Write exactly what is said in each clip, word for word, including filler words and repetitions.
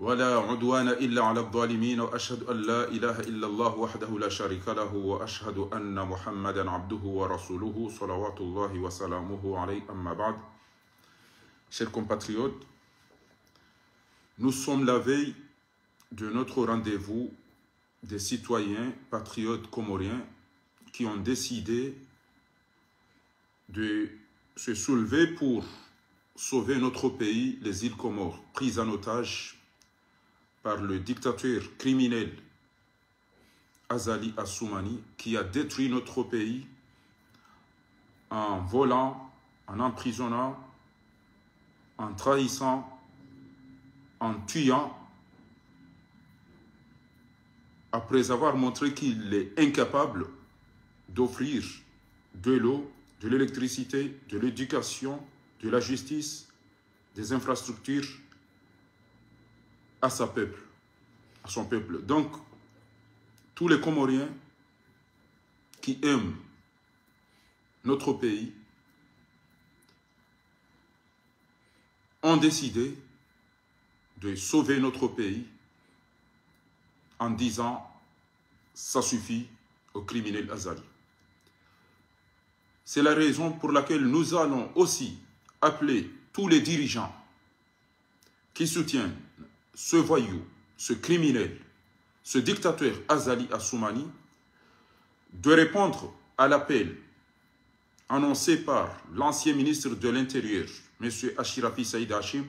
ولا عدوان إلا على الظالمين، وأشهد أن لا إله إلا الله وحده لا شريك له، وأشهد أن محمدا عبده ورسوله، صلوات الله وسلامه عليه، أما بعد. Chers compatriotes, nous sommes la veille de notre rendez-vous des citoyens patriotes comoriens qui ont décidé de se soulever pour sauver notre pays, les îles Comores, prises en otage par le dictateur criminel Azali Assoumani, qui a détruit notre pays en volant, en emprisonnant, en trahissant, en tuant, après avoir montré qu'il est incapable d'offrir de l'eau, de l'électricité, de l'éducation, de la justice, des infrastructures à sa peuple, à son peuple. Donc, tous les Comoriens qui aiment notre pays ont décidé de sauver notre pays en disant : « Ça suffit au criminel Azali. » C'est la raison pour laquelle nous allons aussi appeler tous les dirigeants qui soutiennent ce voyou, ce criminel, ce dictateur Azali Assoumani, de répondre à l'appel annoncé par l'ancien ministre de l'Intérieur, monsieur Achirafi Saïd Hachim,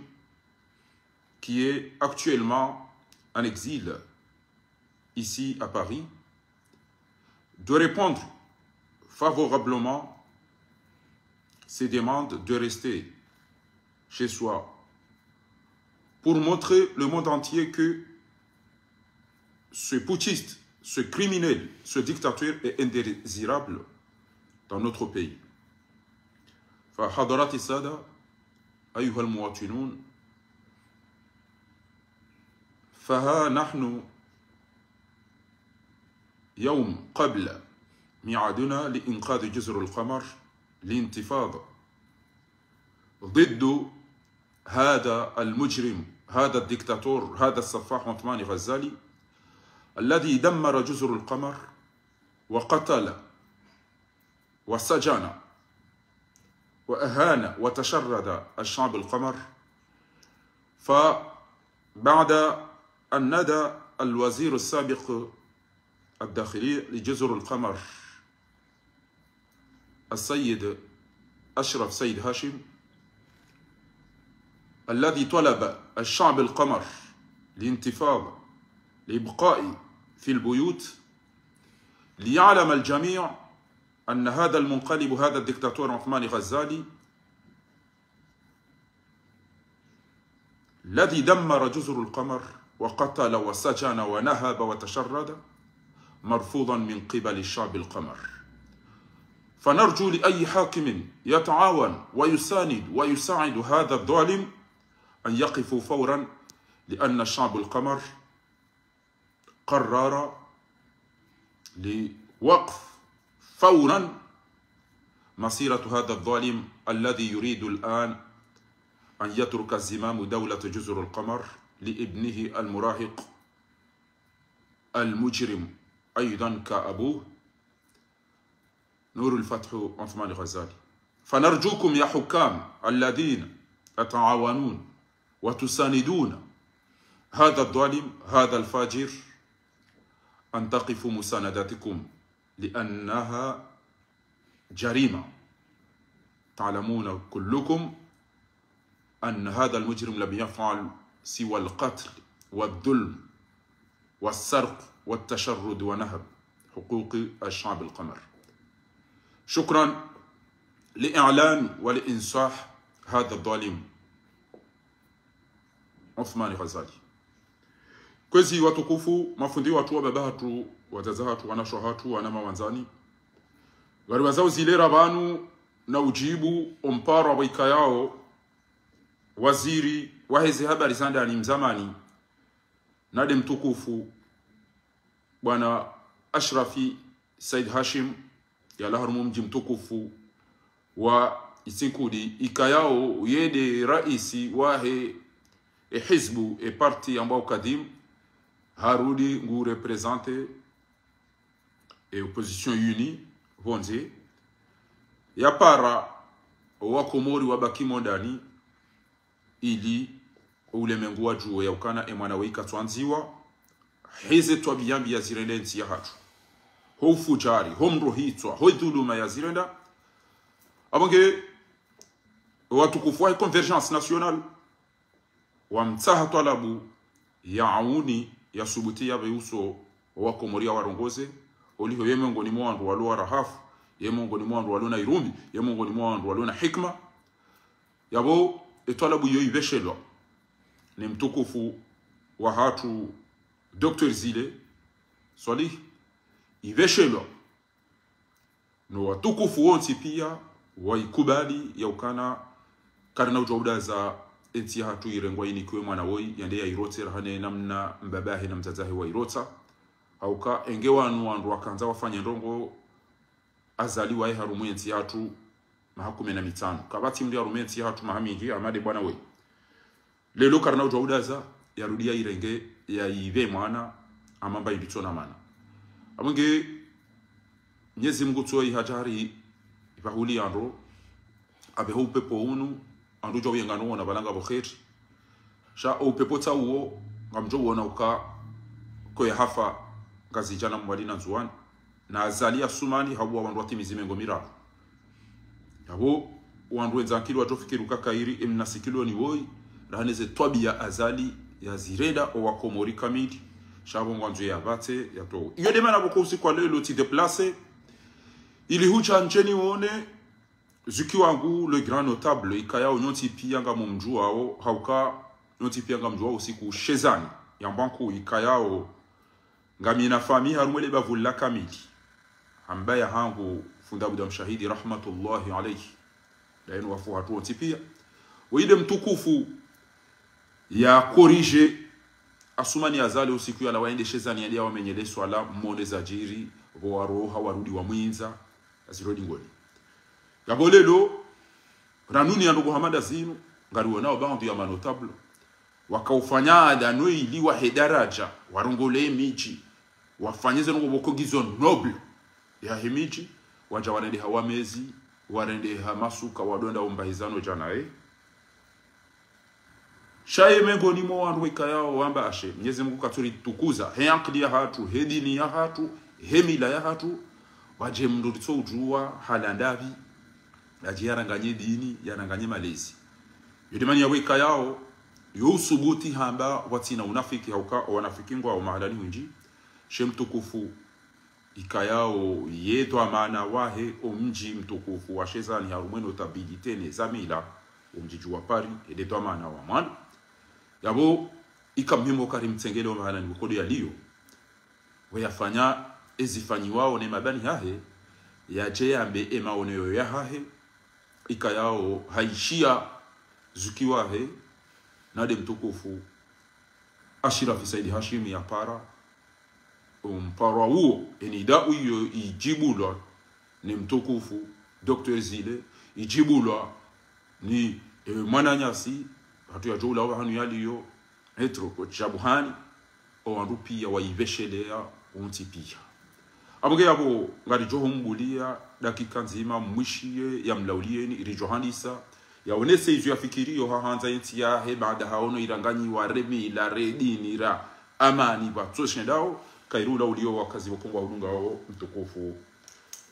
qui est actuellement en exil ici à Paris, de répondre favorablement ces demandes de rester chez soi pour montrer le monde entier que ce putschiste, ce criminel, ce dictateur est indésirable dans notre pays. فحضرات السادة، أيها المواطنون، فها نحن يوم قبل ميعادنا لإنقاذ جزر القمر، لانتفاضة ضد هذا المجرم، هذا الدكتاتور، هذا السفاح عثمان غزالي، الذي دمر جزر القمر وقتل وسجن وأهان وتشرد الشعب القمر. فبعد أن ندى الوزير السابق الداخلية لجزر القمر السيد أشرف سيد هاشم، الذي طلب الشعب القمر لانتفاضة لإبقاء في البيوت، ليعلم الجميع أن هذا المنقلب، هذا الدكتاتور عثمان غزالي، الذي دمر جزر القمر وقتل وسجن ونهب وتشرد، مرفوضا من قبل الشعب القمر. فنرجو لأي حاكم يتعاون ويساند ويساعد هذا الظالم أن يقفوا فورا، لأن الشعب القمر قرر لوقف فورا مسيرة هذا الظالم الذي يريد الآن أن يترك زمام دولة جزر القمر لابنه المراهق المجرم أيضا كأبوه، نور الفتح عثمان غزالي. فنرجوكم يا حكام الذين تتعاونون وتساندون هذا الظالم، هذا الفاجر، أن تقفوا مساندتكم، لأنها جريمة. تعلمون كلكم أن هذا المجرم لم يفعل سوى القتل والظلم والسرق والتشرد ونهب حقوق الشعب القمر. شكرا لإعلان ولإنصاح هذا الظالم عثمان غزالي. Kwezi watukufu, mafundi watru, wababa hatru, wadzadze hatru, wanashe hatru, wanama wandzani, ngariwadzao zilera pvanu na ujibu omparo wa ikayao waziri waheze habari za ndani mzamani, nade mtukufu bwana Ashrafi Said Hashim, yalawa harumwa mdji mtukufu wa Isinkudi, ikayao yede raisi wahe e hizbu, e parti yambwao Kadim, harudi ngu représenter e opposition unie, pvondze, yapara owakomori wabaki mondani, ili oulemengu wadjuwe yaukana emwana weyi katsuandziwa, heze twabiya mbi yazirenda entsi yahatru, ho ufudjari, ho mdrohitswa, ho dhuluma yazirenda. Apvo nge watukufu wahe Convergence Nationale wamtsaha twalabu ya auni, yasubuti yapve uso owakomori yawarongoze, oliho ye mengoni mwa wandru walo warahafu, ye mengoni mwa wandru walo na irumbi, ye mengoni mwa wandru walo na hikima. Yapvo etwalabu iyo ipveshelwa ne mtukufu wahatru Docteur Zile Swalihi, ipveshelwa no watukufu wontsi piya, waikubali yaukana karina udjwa udaza entsi yahatru irengwa inikiwe mwana woyi, yende yairotse raha ne namna mbabahe na mdzadzahe wairotsa. Hauka enge wanu wandru wakandza wafanye ndrongo, Azali waye harumwa entsi yahatru maha kume na mitsanu. Kapvatsi mndru harumwa entsi yahatru maha mindji, hama nde bwana woyi. Leo karina udjwa udaza, yarudi yairenge, yaipve mwana, amamba inditso na mana. Apvo nge Mnyezi Mungu tso ihadjari, ipvahuli yandro, apveho upepvo unu, andru dja uyenga no wona pvala ngapvo kheri. Sha o upepvo tsa uwo, ngamdjo uwona uka, ko yahafa, Ngazidja na Mwali na Ndzuwani. Na Azali Assoumani, hauwa wandru watimizi mengo miraru. Yapvo wandru wendza ankili wadjofikiri uka kayiri emnasikiloni woyi, raha neze twabiya Azali yazirenda owakomori kamili, sha pvo ngwandzo yapvatse yatowe. Iyo nde mana pvoko usiku wa leo tsi déplacer, ili hudja ndjeni wone, zuki wangu le grand notable, ikayao nyontsi piya ngamumdjuwao, hauka nyontsi piya ngamdjuwao usiku Shezani, yambwa nkuu ikayao ngamina famiyi harumwa le bavu la kamili. Hamba yahangu fundi Abuda Mshahidi rahmatullahi alayhi. Daye no wafu hatru wontsi piya. Woyi nde mtukufu ya corriger Assoumani Azali usiku yalawa yende Shezani yende yawamenyele swala, mmone zadjiri, pvo waroha warudi wamwindza, yazirudi ngoni. Yapvo leo, ranuni ya ndrongo hama nda zinu, ngariwonao baadhwi ya manotable wakaufanya ada no ili wahe daradja, warongole emidji, wafanye ze ndrongo pvoko ngizo noble yahe midji, wadja warendeha wamezi, warendeha masuka, wadonda umbahizano djana, eh. Sha ye mengoni mwa wandru wekayao wamba ashe, Mnyezi Mungu katsuritukuza, he ankili yahatru, he dini yahatru, he mila yahatru, wadje mndru ritso udjuwa hala ndapvi, yadje yaranganye dini, yaranganye malezi. Yo nde mana yapvo ikayao, yo usubuti hamba watsina unafiki hauka, owanafiki ngwao mahalani hwindji, she mtukufu, ikayao ye dhwamana wahe omdji mtukufu wa Shezani harumwa e notabilité ne za mila, omdjidji wa Paris, ye nde dhwamana wa mwando. Yapvo ika muhimu kari mtsengele omahalani pvoko ndo yaliyo, weyafanya ezifanyiwao ne mabani hahe, yadje yambe emaoneyo yahahe, ikayao hayishiya zuki wahe, na nde mtukufu Ashirafi Saidi Hashim yapara, umparwa uwo, enida uyo idjibulwa ni mtukufu Docteur Zile, idjibulwa ni, eh, mwananyasi, hatru yadjo ula opvahanu yaliyo, Maître Kotsha Buhani, owandru piya wayipvesheleya wontsi piya. Apvo nge yapvo ngaridjo humbuliya dakika ndzima mwishiye yamlauliyeni iridjo handisa, yaonese izo yafikiriyo ha handza yentsi yahe baada haono iranganyiwa re mila re dini ra amani pvatso shendao, kayiri ulauliyo wakazi pvoko ngwahudungao mtukufu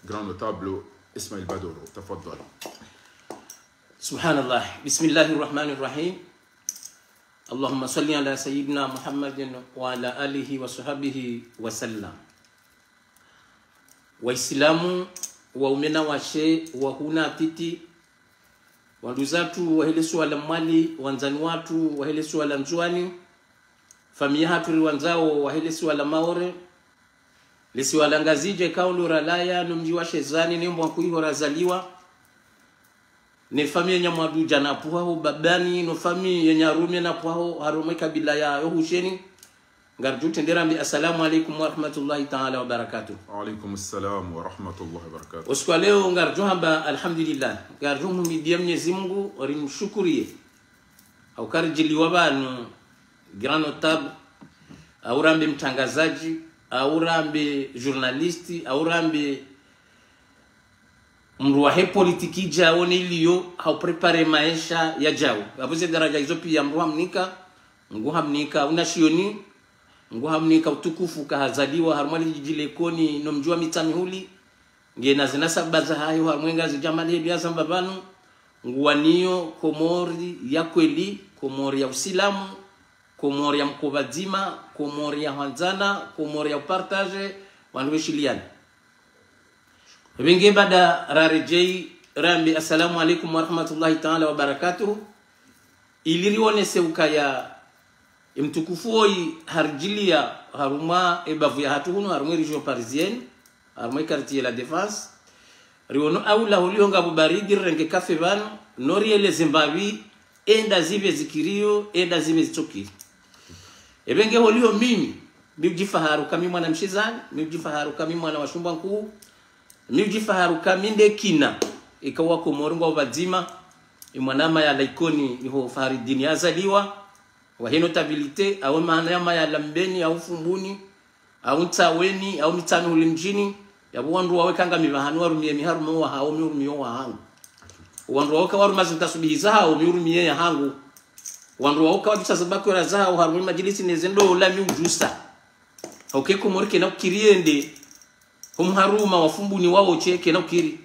Grand Notable Ismail Badoro. Tafadhali. سبحان الله. بسم الله الرحمن الرحيم. اللهم صل على سيدنا محمد وعلى آله وصحبه وسلم. Waislamu, waume na washe, wahuu na watiti, wanduzatru wahe le isiwa la Mwali, wandzani watru wahe le isiwa la Ndzuwani, famiyi yahatru riwandzao wahe le isiwa la Maore, le isiwa la Ngazidja ikao ndo ralawa, no mdji wa Shezani, ne mbwa nkuu iho razaliwa, ne famiyi ya Nyamwadudja na pvwaho Babani, no famiyi ya Nyarume na pvwaho harumwa e kabila ya yo Husheni, ngaridjo trendera mbi, assalamu alaikum warahmatullahi taala wabarakatuh. Wa alaikum salam wa rahmatullahi wa barakatuh. Usiku wa leo ngaridjo hamba alhamdulillah, ngaridjo mhumidiya Mnyezi Mungu, rimshukuriye. Hauka ridjiliwa pvanu grand notable, au rambe mtrangazadji, au rambe journaliste, au rambe mndru wahe politiki djao ne iliyo, hau préparer maesha yadjao. Apvo ze daraja izo piya Mngu hamnika, Mngu hamnika unashioni, Mngu hamnika utukufu, kahazaliwa harumwa le djidji la Ikoni no mdji wa Mitsamihuli, ngena zinasaba zahahe harumwa Ngazidja, hama ndeheli yazamba pvanu, nguwaniyo Komori ya kweli, Komori ya usilamu, Komori ya mkopvadzima, Komori ya hwandzana, Komori ya upartager, wandru weshiliane. Epvenge baada raredjeyi, rambe assalamu alaikum warahmatullahi taala wabarakatuh. Ili rionese ukaya emtukufu woyi haridjiliya harumwa ebavu yahatru hunu, harumwa erégion parisienne, harumwa equartier La Défense. Riono aula holiho ngapvo baridi, rirenge kafe pvanu, no rieleze mbapvi, enda zipve zikiriyo, enda zipve zitsokiri. Epvenge holiho mimi, mi udjifaharu ka mi mwana mshizani, mi udjifaharu ka mi mwana wa Shumba Nkuu, mi udjifaharu ka mi nde kina, ika wa Komori ngwao pvadzima, emwana Mayala Ikoni, iho Fahridini yazaliwa, wahe notabilité, au mwana ya Mayala Mbeni, au Fumbuni, au Ntsaweni, au Mitsamihuli mdjini, yapvo wandru wawo ka ngami pvahanu warumiye miharuma wahao, mi urumiyo wahangu. Wandru wawo ka waruma zintasubihi zahao, mi urumiye yahangu. Wandru wawo ka wadjusa zabakora zahao, harumwa madjilisi ne ze ndola mi udjusa. Hauka Komori kayina ukiri yende ho mharuma wa Fumbuni wawotshe, kayina ukiri.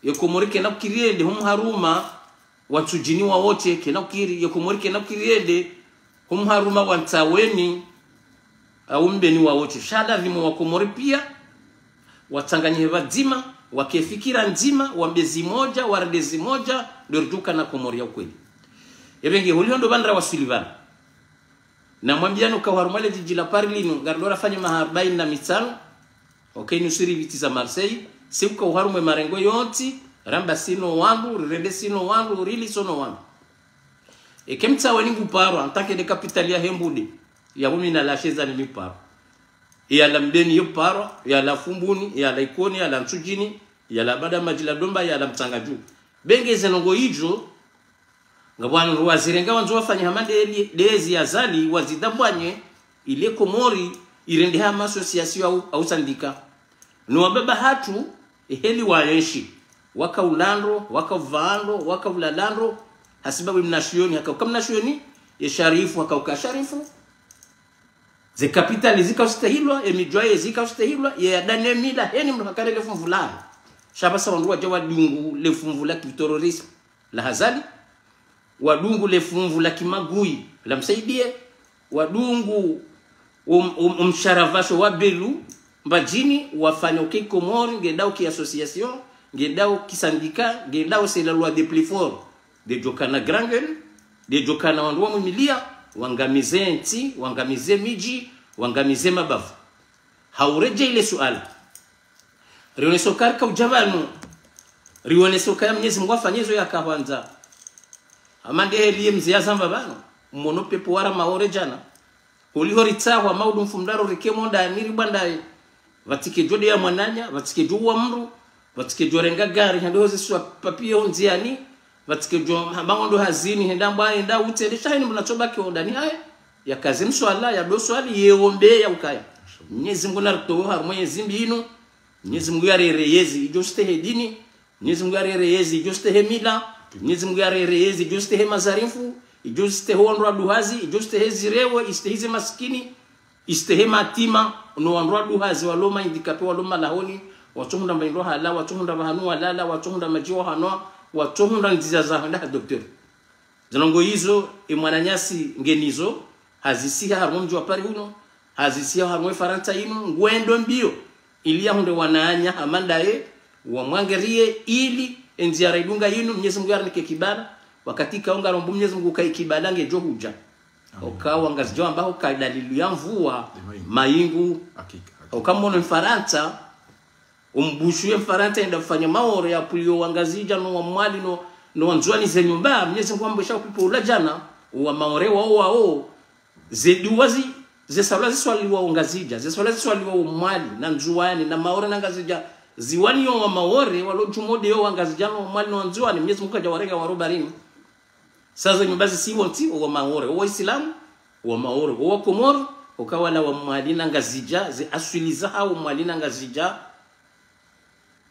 Ye Komori kayina ukiri yende ho mharuma wa Ntsudjini wawotshe, kayina ukiri. Ye Komori kayina ukiri yende ho mharuma wa Ntsaweni, au Mbeni wawotshe. Sha ladhimu wa Komori piya, watsanganyihe pvadzima, wake fikira ndzima, wambe zimodja, warende zimodja, ndo ridjo ukana Komori ya ukweli. Epvenge holiho ndo pvanu rawaswili pvanu. Namwambiyani uka harumwa le djidji la Paris linu, ngarindo rafanya maha arbaini na mitsanu, okay, nuswiri pviti za Marseille, si uka harumwa emarengo yontsi, ramba sino wandru, rirende sino wandru, rili sono wandru. Eka Mtsaweni nguparwa, en tant que nde capitale yahe Mbude, yapvo mi na lasheza ni mi parwa. Yala Mbeni yo parwa, yala Fumbuni, yala Ikoni, yala Ntsudjini, yala Badamadji la Domba, yala Mtsangadju. Epvenge ze ndrongoo izo, ngapvo wandru wazirenga wandzo wafanye hama ndeheli, ndezi ya Azali, wazidambwanye, ile Komori, irende hama association au, au syndicat. No wababa hatru, eheli wayenshi. Waka ula ndro, waka uvaa ndro, waka ulala ndro, hasibabu mnashioni, haka uka mnashioni, ye sharifu, haka uka sharifu. Ze kapitali zika ustehilwa, emidjwaye zika ustehilwa, ye adane mila, heni mndru hakane le fumvu lahe. Sha pvasa wandru wadja wadungu le fumvu la kiterrorisme la Azali, wadungu le fumvu la kimagui la Msaidie, wadungu um, um, umsharavasho wa Belou Mbadjini, wafanya uka Komori, ngedao ki association, ngedao ki syndicat, ngedao c'est la loi des plus forts. Ndedjo kana grand gueule, ndedjo kana wandru wa mwimiliya, wangamize ntsi, wangamize midji, wangamize mabavu. Hauredjeyi le suala. Rionese uka rika udja pvanu, rionese ukaya Mnyezi Mngu hafanya izo yaka hwandza. Hama ndeheli ye mze yazamba pvanu, mwono pepvo wara Maore djana. Holiho ritsahwa maudu mfumdraru rike mo ndani ribwandaye. Pvatsi kedjo deya mwananya, pvatsi kedjo uwa mndru, pvatsi kedjo renga gari, hende hoziswa papier ho ndziani, pvatsi kedjo hamba ngondo hazini, hende hambwa yenda utsende, sha heni mna tsoba ke ho ndani haye, yakaze mswala, yado swali, ye ombe ya ukaya Mnyezi Mngu naritowe harumwa ye zimbi inu, Mnyezi Mngu yarereyeze idjo stehi dini, Mnyezi Mngu yarereyeze idjo stehi mila, Mnyezi Mngu yarereyeze idjo stehi mazarifu, idjo stehi wandru wa duhazi, idjo stehi zirewe, istehi ze masikini, istehi mayatima, no wandru wa duhazi, walo ma handicapé, walo malahoni, watsohundra mba indro hala, watsohundra pvahanu walala, watsohundra madji wahanwa, watsohundra ndziya za hwenda ha docteur. Ze ndrongoo izo, emwananyasi ngenazo, hazisiha harumwa mdji wa Paris hunu, hazisiha harumwa Farantsa inu, ngwendo mbiyo, ili yahundre wananya hama ndaye, wamwangariye, ili endziya raidunga inu, Mnyezi Mngu yarinike kibala, wakati kaunga rombo Mnyezi Mngu ka ikibala ngedjo hudja. Amin. Oka wangazidja wamba oka dalili ya mvua, mayingu. Hakika, hakika. Oka mwono Mfarantsa, umbushu ye Mfarantsa yenda ufanya Maore, yapvuliyo Wangazidja no wa Mwali no, no wa Ndzuwani ze nyumba, Mnyezi Mngu hamba sha upvipvo ula djana, wa Maore wao wao, ze duwa zi, ze swala ziswaliwa Wangazidja, ze swala ziswaliwa wa Mwali, na Ndzuwani, na Maore, na Ngazidja, ziwaniyo wa Maore, walo djumode yo Wangazidja no wa Mwali no wa Ndzuwani, Mnyezi Mngu kadja warenga waro barini. Sa ze nyumba zisiwo ntsi, wa Maore, wa Islamu, wa Maore, o wa Komori, uka walawa Mwali na Ngazidja, ze aswili zahao Mwali na Ngazidja,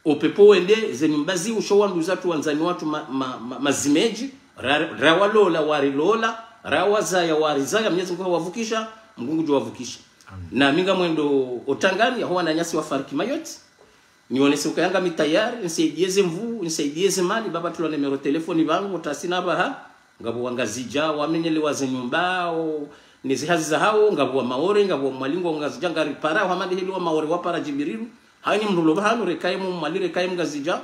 o pepvo wende, ze nyumba zi usho wanduza tu wandzani watru ma, ma, ma, mazimedji, ra, ra walola, warilola, ra wazaya, warizaya, Mwenyezi Mungu hawavukisha, Mungu ngudjo wavukisha. Amin. Na mi ngamwendo o Tangani, yaho wananyasi wafariki Mayotte, nionese ukaya ngami tayari, nisaidiye ze nvuu, nisaidiye ze mali, baba tula numéro téléphone bangu, utasina baha, ngapvo wa Ngazidja, wamenyelewa ze nyumba, o, ne ze hazi zahao, ngapvo wa Maore, ngapvo wa Mwali ngo Ngazidja, ngaripara, o Hamadi heli wa Maore, wapara Djibirilu, haini mndru lo bahanu, rekaye mu Mwali, rekaye mu Ngazidja,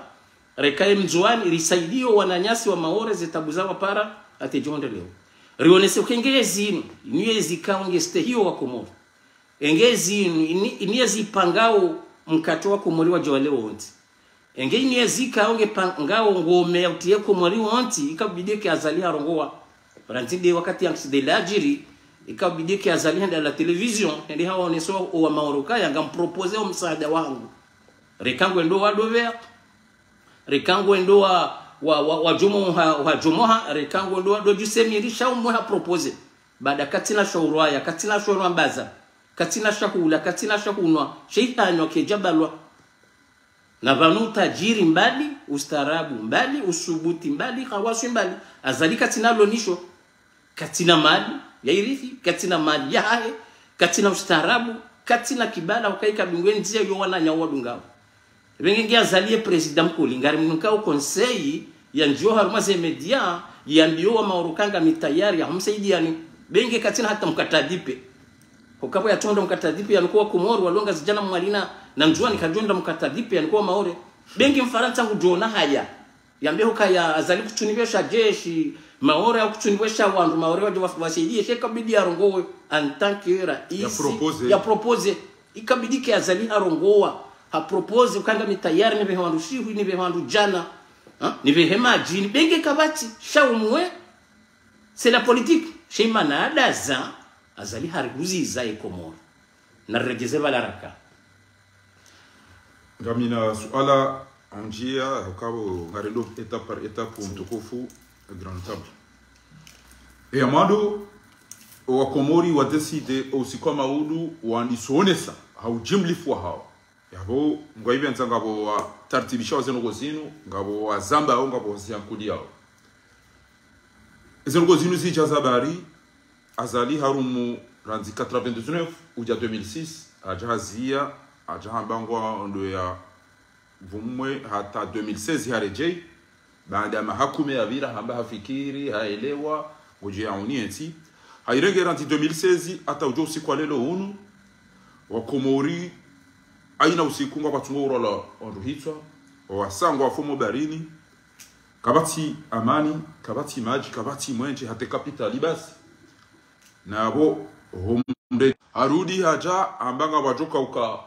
rekaye Mndzuwani, risaidiye o wananyasi wa Maore, ze tabu za wapara, hata djihundre leo. Rionese uke nge yezi inu, inu yezi ikao nge stehiyo wa Komori. Enge ezi inu, ini, ini yezi ipangao mkato wa Komori wadja wale wontsi. Enge ini yezi ikao nge pangao ngome ya utiye Komori wontsi, ikabidi ke Azali harongowa. Randzi nde wakati ya accident ladjiri, ikabidi ke Azali hende à la télévision, hende hawaonesa o wa Maore ukaya ngam propose o msaada wangu. Reka ngwendo wa Dovea, reka ngwendo wa, wa, wa, wa Djomoha, wa Djomoha, reka ngwendo wa Dodju Semiri, sha umwe ha propose. Baada katsina sha urwaya, katsina sha urwambaza, katsina sha hula, katsina sha hunwa, sha ihanywa kedja balwa. Na pvanu utadjiri mbali, ustaarabu mbali, usubuti mbali, hawaswi mbali. Azali katsina lo nisho, katsina mali ya irithi, katsina mali yahahe, katsina ustaarabu, katsina kibala, uka ikabidi ngwe ndziya yo wananya wadungao. Pvenge nge Azali ye président mkuu, ngari mnukao conseil ya ndjiyo harumwa ze média, yambiyo wa Maore uka ngami tayari ya humsaidiyani. Pvenge katsina hata mkatadipe. Hukapvo ya tsohundra mkatadipe, ya nuko wa Komori, walo Ngazidja na Mwali na, na Ndzuwani kadjohundra mkatadipe, ya nuko wa Maore. Pvenge Mfarantsa ngudjoona haya. Yambe hukaya Azali kutsunipvesha jeshi Maore, au kutsunipvesha wandru Maore wadje wa, wasaidiye, she ikabidi yarongowe en tant que raisi. Ya propose. Ya propose. Ikabidi ke Azali harongowa, ha propose uka ngami tayari nipvehe wandru shihwi, nipvehe wandru djana, ha? Nipvehe madji, ni pvenge kapvatsi, sha umwe, c'est la politique. She imana adaza, Azali harihuziza ye Komori. Na riredjeze pvala raka. Ngamina suala ondjiya, ukapvo ngarendo étape par étape, mtukufu, grande table. E ya mwando, o wa Komori wa décidé o usiku wa maudu wandisonesa ha ujimlifu wahao. Yapvo ngwaipvendza ngapvo watartibisha wa ze ndrongoo zinu, ngapvo wazamba hao, ngapvo waziankuli hao. Eze ndrongoo zinu zidja za bari, Azali harumu randzi quatre-vingt-dix-neuf udja deux mille six, hadja haziya, hadja hamba ngwandro ya pvumwe hata deux mille seize haredjei, baada ya maha kume yapvira hamba hafikiri, haelewa, ngodjo yauni entsi. Hairenge randzi deux mille seize, hata udjo usiku wa leo unu, wa Komori, haina usiku ngwapvatsungo urwala wandru hitswa, wawasangwa wafomo barini, kapvatsi amani, kapvatsi madji, kapvatsi mwenje, hata kapitali basi. Napvo homre harudi hadja hamba ngapvwadjo kauka,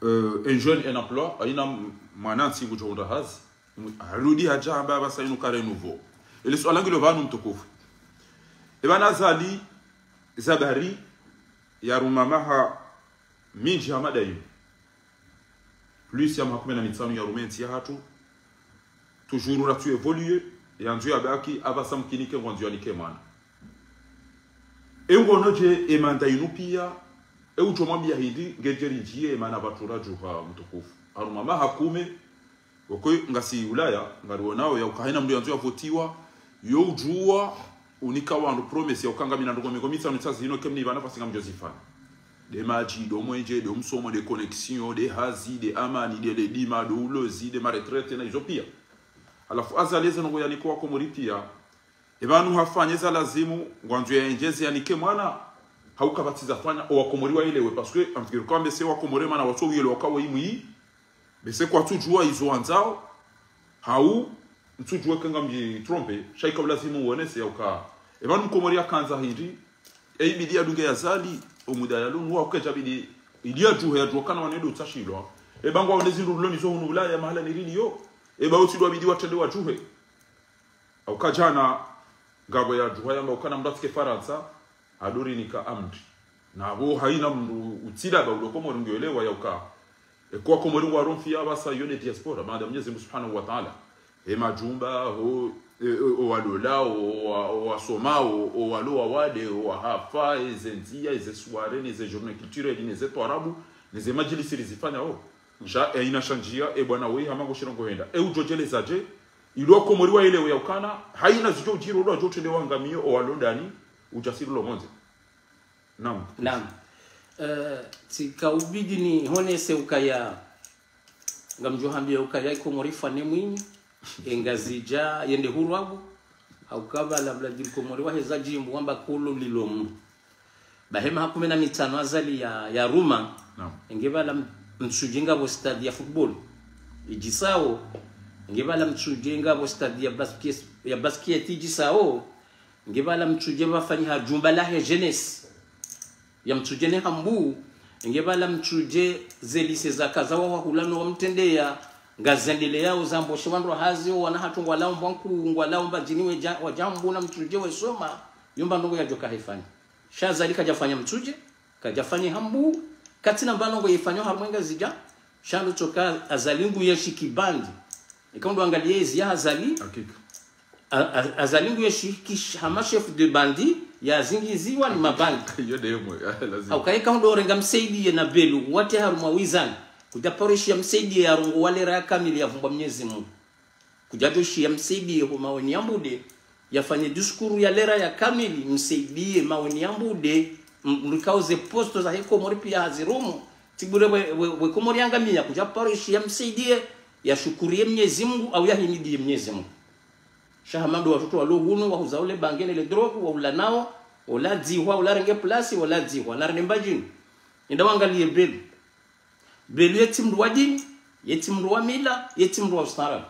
euh, un jeune, un emploi, haina m-, mwanantsi ngudjo hundra hazi. Harudi hadja hamba apvasa inu ka renouveau. Ele suala ngilo pvanu mtukufu. Epvanu Azali, za bari, yaruma maha mindji hama daima. Plus ya maha kume na mitsanu yarume entsi yahatru. Toujours ratsu évoluer, yandzo yabaki, apvasa mkinike ngwandzo yanike mwana. E ngono dje, e manda inu pia, e udjo mwambia hindri, ngedje ridjiye, e mana pvatsu radjuha mtukufu. Haruma maha kume, woko ngasi Ulaya, ngarionao ya uka haina mndru yandzo yavotiwa, yo udjuwa, unika wandru promesse ya uka ngamina ndrongoo mengo mitsanu tsazi inu ke mnipva nafasi ngamdjo zifanya. Nde madji, ndo mwenje, ndo msomo, nde connexion, nde hazi, nde amani, nde ledima, ndo ulozi, nde ma retraite na izo pia. Halafu Azali eze ndrongoo yanika wa Komori pia. Epvanu hafanye za lazimu, ngwandzo yaendjeze yanike mwana, hauka pvatsi zafanya, o wa Komori waelewe, parce que, amfikiri kwambe se wa Komori mana watso uyelewa uka wo imwi, bese kwatsudjuwa izo wandzao, hau, ntsudjuwa ke ngamdji trompe, sha ika ulazimu uonese ya uka. Epvanu Mkomori yakandza hindri, e ibidi yadunge ya Azali, o muda ya lunu, wa ukedja bidi, ili yadjuhe yadjuwa kana wanendo utsashilwa. Eba ngwaone zindru loni zo hunu Ulaya, mahala niriliyo. Eba utsidwa bidi watrende wadjuhe. Hauka djana, ngapvo yadjuha yamba ukana mndru atsike Farantsa, hadori nika amri. Napvo haina mndru utsidaba ulo Komori ngielewa ya uka. Eka wa Komori ngwaromfi ya apvasa yo nde diaspora, baada Mwenyezi Mungu Subhanahu wa Ta'ala. E majumba, ho, e, o, o walola, o, o, o wasoma, o, o walo wawade, o wahafa, eze ndzia, eze soirée, neze journée culturelle, neze twarabu, neze madjilisi rizifanya, o. Sha, e, ina shandjia, e bwana wei hama ngo shirongo henda. E udjo djeleza dje, ilo Komori wa elewe ya ukana, haina zidjo udjiri, olo wadjo trende wangamiyo, o walo ndani, udjasiri lo mondze. Naam. Naam. Eh, tsika ubidi nihonese ukaya, ngamdjo hambia ukaya Komori fane mwinyi, e Ngazidja, yende huru wabu, hauka pvala Mladjili Komori waheza djimbo wamba kolo lilo mu. Bahi maha kume na mitsanu Azali ya, ya ruma, Naam. nge pvala m-, Mtsudje ngapvo stade ya football idjisao, nge pvala Mtsudje ngapvo stade ya basket, ya basket idjisao, nge pvala Mtsudje pvafanyiha djumba lahe jeunesse ya Mtsudje ne Hambu, nge pvala Mtsudje ze lycée zakaza wa wahulano wa mtrendeya, ngazendeleyao zamboshe wandru wa hazi, o wana hatru ngwalao mbwa nkuu, ngwalao Mbadjini wedja, wadja Hambu na Mtsudje wesoma, yo mba ndrongo yadjo ka haifanya. Sha Azali kadjafanya Mtsudje, kadjafanya Hambu, katsina mba ndrongo yefanyao harumwa e Ngazidja, sha ndo tsoka Azali ngu yeshi kibandi. Eka ndo angalia ezi ya Azali, Hakika. A-, a-, Azali ngu yeshi kish-, hama chef de bandi, ya zingiziwa ni mabandi. Iyo nde yo mwe, lazima. Hauka eka ndo renga Msaidié na Belu, wate harumwa wizani, kudja paro ishiya Msaidié ya rongowa lera ya kamili ya vumbwa Mnyezi Mungu. Kudja djo shiya Msaidié ho Maweni ya Mbude, yafanye discours ya lera ya kamili, Msaidié Maweni ya Mbude, m-, mrikao ze poste zahe Komori pia hazirumu, tsi bure we, we, we Komori yangamiya, kudja paro ishiya Msaidié, yashukuriye Mnyezi Mungu, au yahimidiye Mnyezi Mungu. Sha hama ndo watoto walo hunu, wahuza ole bange ne le drogue, waulanao, ola dzihwa, ola renge place, ola dzihwa, na rende Mbadjini. Enda wangaliye Belu. Belu yetsi mndru wa dini, yetsi mndru wa mila, yetsi mndru wa ustaarabu.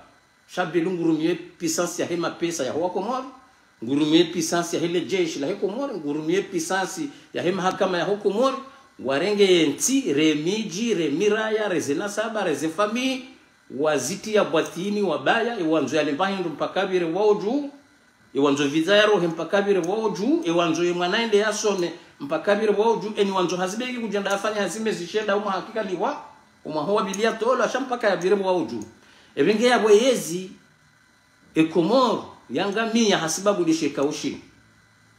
Sha Belu ngurumiye puissance yahe mapesa yaho wa Komori, ngurumiye puissance yahe le jeshi lahe Komori, ngurumiye puissance yahe mahakama yaho Komori, warenge yentsi, re midji, re miraya, re ze nasaba, re ze famille, wazitiya bwatini, wabaya, e wandzo yale mba hindru mpaka pvire wao dju, e wandzo visa ya rohe mpaka pvire wao dju, e wandzo ye mwana yende yasome mpaka pvire wao dju, eni wandzo hazi beki kudjenda afanye hazi mezi shenda umwa hakika liwa, umwa ho wa pvili yatolwa, sha mpaka ya pvire wao dju. Epvenge yapvo yezi, e Komori yangamiya hasibabu lishe kaushi.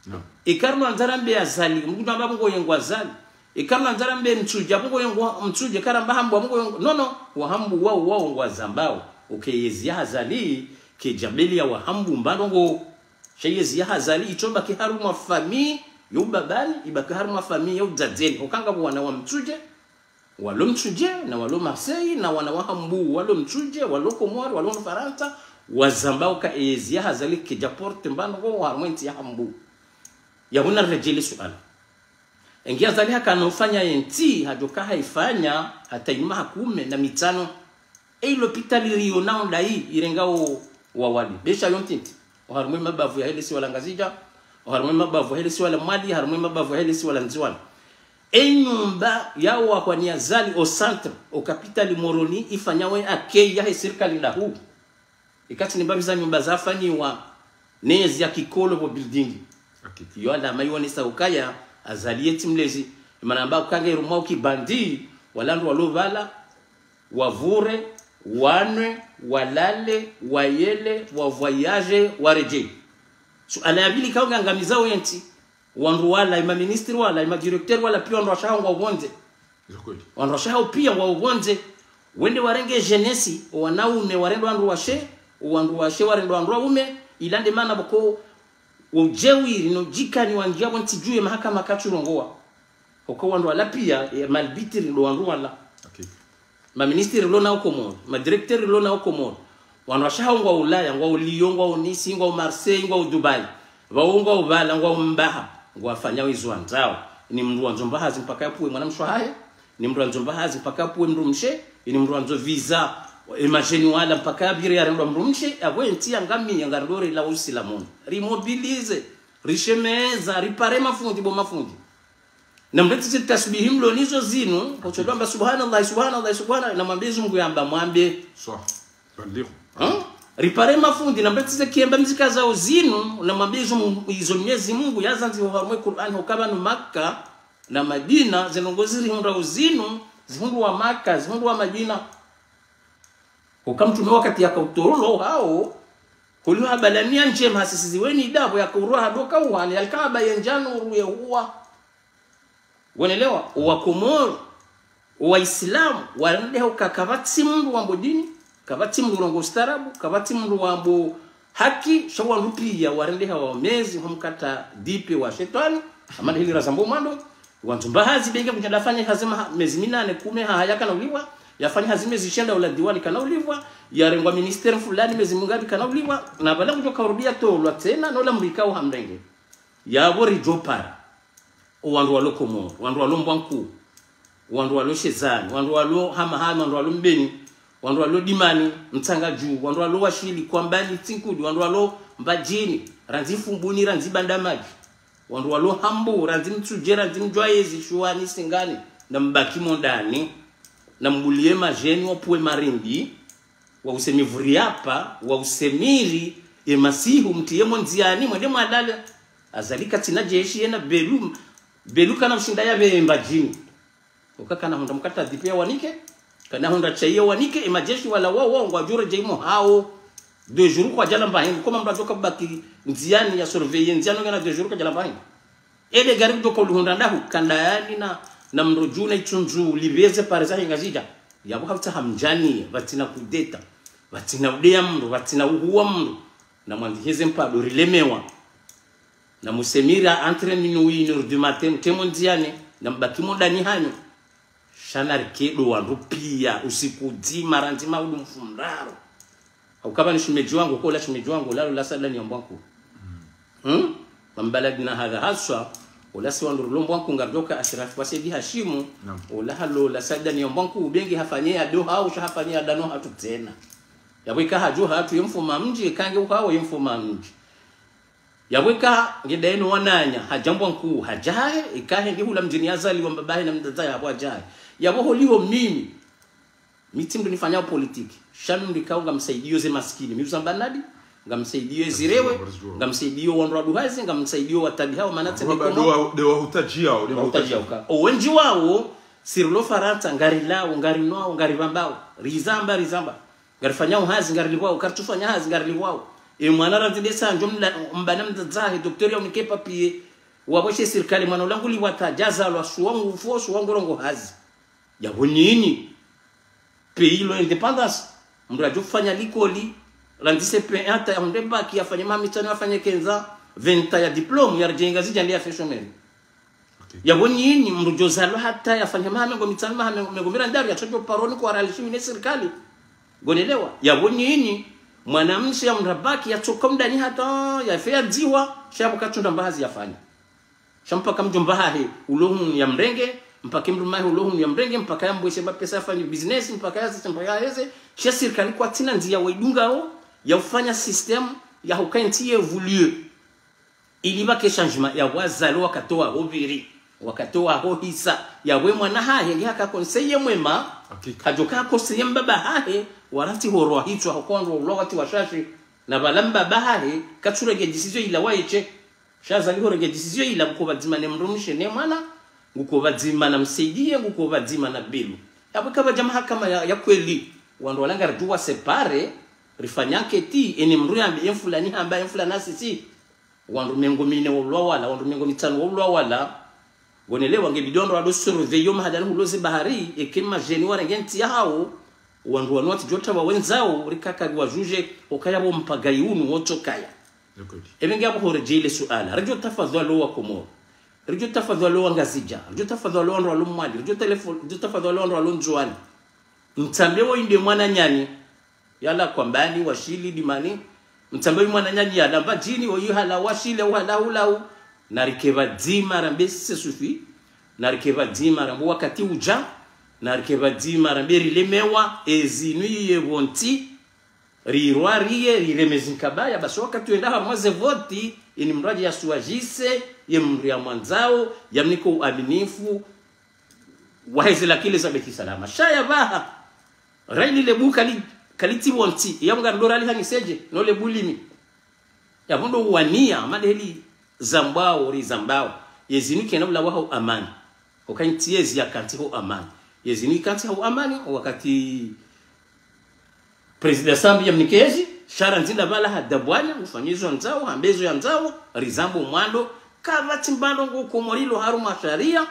Naam. Eka ri no andzara mbe Azali, mkutamba mngo yengwa Azali. Eka ri no andzara mbe Mtsudje, mngo yengwa Mtsudje, eka ramba Hambu, mngo yengwa. No, no, wa Hambu wao, wao ngwazambao. Oke yezi ya Azali, ke djabeli ya wa Hambu mba ndrongo. Sha yezi ya Azali, itsomba ke harumwa famille, yo babani, ibaki harumwa famille, yo dzadzeni. Oka ngapvo wana wa Mtsudje, walo Mtsudje, na walo Marseille, na wana wa Hambu, walo Mtsudje, walo Komori, walo Farantsa, wazamba oka yezi ya Azali kedja porte mba ndrongo harumwa entsi ya Hambu. Yapvo na redjeli suala. Engi Azali hakana ufanya yentsi, hadjoka haifanya, hata inu maha kume na mitsanu. Eyi lopitali riyo nao ndayi, irengao wawade. Besha yo ntiti. Oharumwa e mabavu yahe le siwa la Ngazidja, oharumwa e mabavu yahe le siwa la Mwali, oharumwa e mabavu yahe le siwa la Ndzuwani. E nyumba yao wahwani Azali o centre, o capitale Moroni, ifanyao e accueil yahe sirikali ndahu. Ikatsi ni mbapvi za nyumba zafanyiwa, nezi ya kikolo pvo building. Hakika. Yo alama yonesa ukaya, Azali yetsi mlezi, imana amba uka nge rumwa ukibandi, wala wandru walo pvala, wavure, wanwe, walale, wayele, wavoyage, waredjei. Suala ya pvili ikao ngangamizao yentsi, wandru wala, e maministri wala, e madirecteur wala, pia wandru washe hao ngwao pvondze. Zo kweli. Wandru washe hao pia ngwao pvondze. Wende warenge jeunesse, o wanaume warendwa wandru washe, o wandru washe warendwa wandru waume, ila nde mana pvoko, o udjeuri no djikani wandjia pvo ntsi dju ye mahakama katsurongowa. Oko wandru wala pia, e malbitiri ndo wandru wala. Hakika. Maministri rilo nao Komori, madirecteur rilo nao Komori. Wandru washe hao ngwao Ulaya, ngwao Lyon, ngwao Nice, ngwao Marseille, ngwao Dubai. Pvao ngwao pvala, ngwao mbaha, ngwafanyao izo wandzao. Ni mndru wandzo mba hazi mpaka yapvuwe mwanamshe wahahe, ni mndru wandzo mba hazi mpaka yapvuwe mdrumshe, ni mndru wandzo visa, e majeni wala mpaka yapvire yarendwa mdrumshe, yapvo entsi yangamiya ngarilo rila usilamuni. Rimobilize, rishemeza, ripare mafundi bo mafundi. Na mretize tasbihi mlo nizo zinu, kotsolwamba subhanallah, subhanallah, subhanallah, na mwambe izo Mungu yamba mwambe. Sawa. Ballighu. Ha? Ripare mafundi, na mretize kiemba mzika zao zinu, na mwambe izo Mungu, izo Mnyezi Mungu yazandzi ho harumwa e Qur'an, ho ka pvanu Makka na Madina, ze ndrongo zirihundrao zinu, zihundrwa Makka, zihundrwa Madina. Oka mtrume wakati yaka utolwa hao, Holiho hamba la nia ndjema hasisiziwa ni dapvo ya kurwa hadoka uwa, ni alkaaba ye ndjanu ruye uwa. Wonelewa, owa Komoro, owa Islamu, warendeha uka kapvatsi mndru wambo dini, kapvatsi mndru urongoa ustaarabu, kapvatsi mndru wambo haki, sha wandru piya warendeha wamezi, homkata dipe wa shetwani, hama heli razamba mwando, wandzo mba hazi benge kudja nda fanye hazi maha-, mezi minane, kume, ha, haya kana ulipvwa, yafanye hazi mezi shenda ola diwani kana ulipvwa, yarengwa ministère fulani mezi mingapvi kana ulipvwa, na pvala kudjoka urudia tolwa tsena, nola mrikao hamrenge. Yapvo ridjopara. Owandru walo Komoro, wandru walo Mbwankuu, wandru walo Shezani, wandru walo Hamahame, wandru walo Mbeni, wandru walo Dimani, Mtsangadjuu, wandru walo Washili, Kwambani, Tsinkudi, wandru walo Mbadjini, randzi Fumbuni, randzi Bandamadji, wandru walo Hambu, randzi Mtsudje, randzi Mdjwayezi, Shuwani, Singani, na mbaki mondani, na mbulie madjeni wapvuwe marindi, wause mivuri yapvo, wause miri, ye masihu, mtriye mo ndziani, mwende mwalale. Azali katsina jeshi yena Belu, Belu kana mshinda yapve Mbadjini. Oka kana hundra mkata dipe yawanike, kana hundra chai yawanike, ye majeshi wala wao, wao, ngwadjo redjei mo hawo. Deux jours kwadjalamba hindru, koma mndru adjoka baki ndziani ya surveiller, ndziani ngena deux jours kwadjalamba hindru. Ele gari kudjoka ulihundra ndahu, kandayani na, na mndru dju na itsundzu, lipveze pare zahe Ngazidja. Yapvo hapvutsaha mdjani, pvatsina kudeta, pvatsina udeya mndru, pvatsina uhuwa mndru. Na mwandziheze mpado rilemewa. Na muse miri entre minuit, une heure du matin, mtriye mo ndziani, na mbaki mondani hanyu. Sha narike ndo wandru piya, usiku dzima, randzi maudu mfumraro. Hauka pvanu shemedji wangu, kola shemedji wangu, lalo la Sadani ya Mbwankuu. Hmm? Mambaladina hadha haswa, ola si wandru rilo Mbwankuu ngaridjoka Ashirafi kwa Saidi Hashimu, ola halo la Sadani ya Mbwankuu, benge hafanye ya doha, usha hafanye ya dano hatru tsena. Yapvo ika hadjo hatru ye mfuma mdji, ika nge uhawo ye mfuma mdji. Yapvo ika nge daye no wananya, hadja Mbwankuu, hadja hahe, ika he nge hula mdjini yazaliwa mbabahe na mdzadze yapvo hadja hahe. Yapvo holiho mimi, mi tsi mndru nifanyao politiki. Sha mi mndru ikao ngamsaidio ze masikini. Mi uzamba nadi, ngamsaidio zirewe, ngamsaidio wandru waduhazi, ngamsaidio watabiha wa mana tsende Komoro. Nde wahutajiao, nde wahutajiao. Wahutajiao ka. Owendji wawo, si rilo Farantsa, ngarilao, ngarinwao, ngaripvambao. Rizamba, rizamba. Ngarifanyao hazi, ngarilipvwao, karitsufanya hazi, ngarilipvwao. E mwana randzi ndesa, ndjo mla-, mbana mdzadze hahe, docteur ya unike papier, wapvoshe sirikali, mwana ula ngulipvwa ta, djazalwa, suwa ngufo, suwa ngurongoa hazi. Yapvo nyinyi, pays lo indépendance, mndru adjo fanya likoli, randzi C P un hata yahundre bac, yafanye maha mitsanu, yafanye quinze ans, vingt ans ya diplôme, yaredjei Ngazidja nde yafe chômeur. Yapvo nyinyi mndru djozalwa hata yafanye maha mengo mitsanu, maha mengo, mengo mirandaru, yatsodjo paroni kwa ralishiwi ne sirikali. Ngonelewa. Yapvo nyinyi mwanamshe yahundra bac, yatsoka mdani hata yafe yadziwa, sha yapvo katsundra mba hazi yafanye. Sha mpaka mdjomba hahe ulo hunu yamrenge, mpaka mdrume hahe ulo hunu yamrenge, mpaka yambweshe mapesa yafanye business, mpaka yazise, mpaka yaheze. Sha sirikali kwatsina ndziya waidungao, ya ufanya système, ya huka entsi ye évoluer. Ili pvake changement ya wazalwa wakatowa ho pviri, wakatowa ho hisa, yapvo mwana hahe, nge haka conseiller mwema, hakika, hadjoka conseiller mbaba hahe, walatsi horowa hitswa, hoko wandru waulwa watsi washashi, na pvala mbaba hahe, katsurenge décision ila waye she. Sha Azali horenge décision ila, nguko pvadzima ne mdrumshe ne mwana, nguko pvadzima na Msaidié, nguko pvadzima na Belou. Yapvo ikapvadja mahakama ya, ya kweli, wandru wala ngaridjo wa séparer, rifanye enquête, eni mdru yambe, ye mfulani hamba, ye mfulani asisi. Wandru mengo mine waulwa wala, wandru mengo mitsanu waulwa wala. Ngonelewa nge bidi wandru wado surveiller yo mahadani hulo ze bahari, eke madjeni warenge ntsi yahawo, wandru wanu watsidjo tawa wendzawo, rikaka riwa juger, okaya pvo mpagayi unu wotsokaya. D'accord. Ebe nge apvo horedjei le suala. Ridjo tafadhwali wa Komoro. Ridjo tafadhwali wa Ngazidja. Ridjo tafadhwali wandru walo Mwali. Ridjo telefo-, ridjo tafadhwali wandru walo Ndzuwani. Mtsambe wo inde mwananyanyu. Yala Kwambani, Washili, Dimani. Mtsambe wo mwananyanyu yala Mbadjini, wo yihala Washili, uhala hulau. Narike pvadzima rambe c'est suffit. Narike pvadzima rambe wakati udja. Narike pvadzima rambe rilemewa. Ezinu yiye pvontsi. Rirwariye, rireme zinkabaya, basi wakati wenda harumwa ze voti, eni mdru adje yasuwajise, ye mdru yamwandzao, yamnike uaminifu, waheze lakile za Beit Salam. Sha yapvaha, raili le bu kali, kalitsi pvontsi, yapvo ngarilo rali haniseje, no le bu limi. Yapvo ndo uwania, mana heli zambwao, rizambao. Yezinu kena ulawa ha uamani. Oka ntsi yezi yakantsi ho amani. Yezinu ikantsi ho amani, wakati Président Sambi yamnike yezi, Sha randzi ndapvala ha dabwanya, ufanye izo yandzao, hambe izo yandzao, rizambe mwando, kapvatsi mbapvi ngo Komori lo harumwa sharia,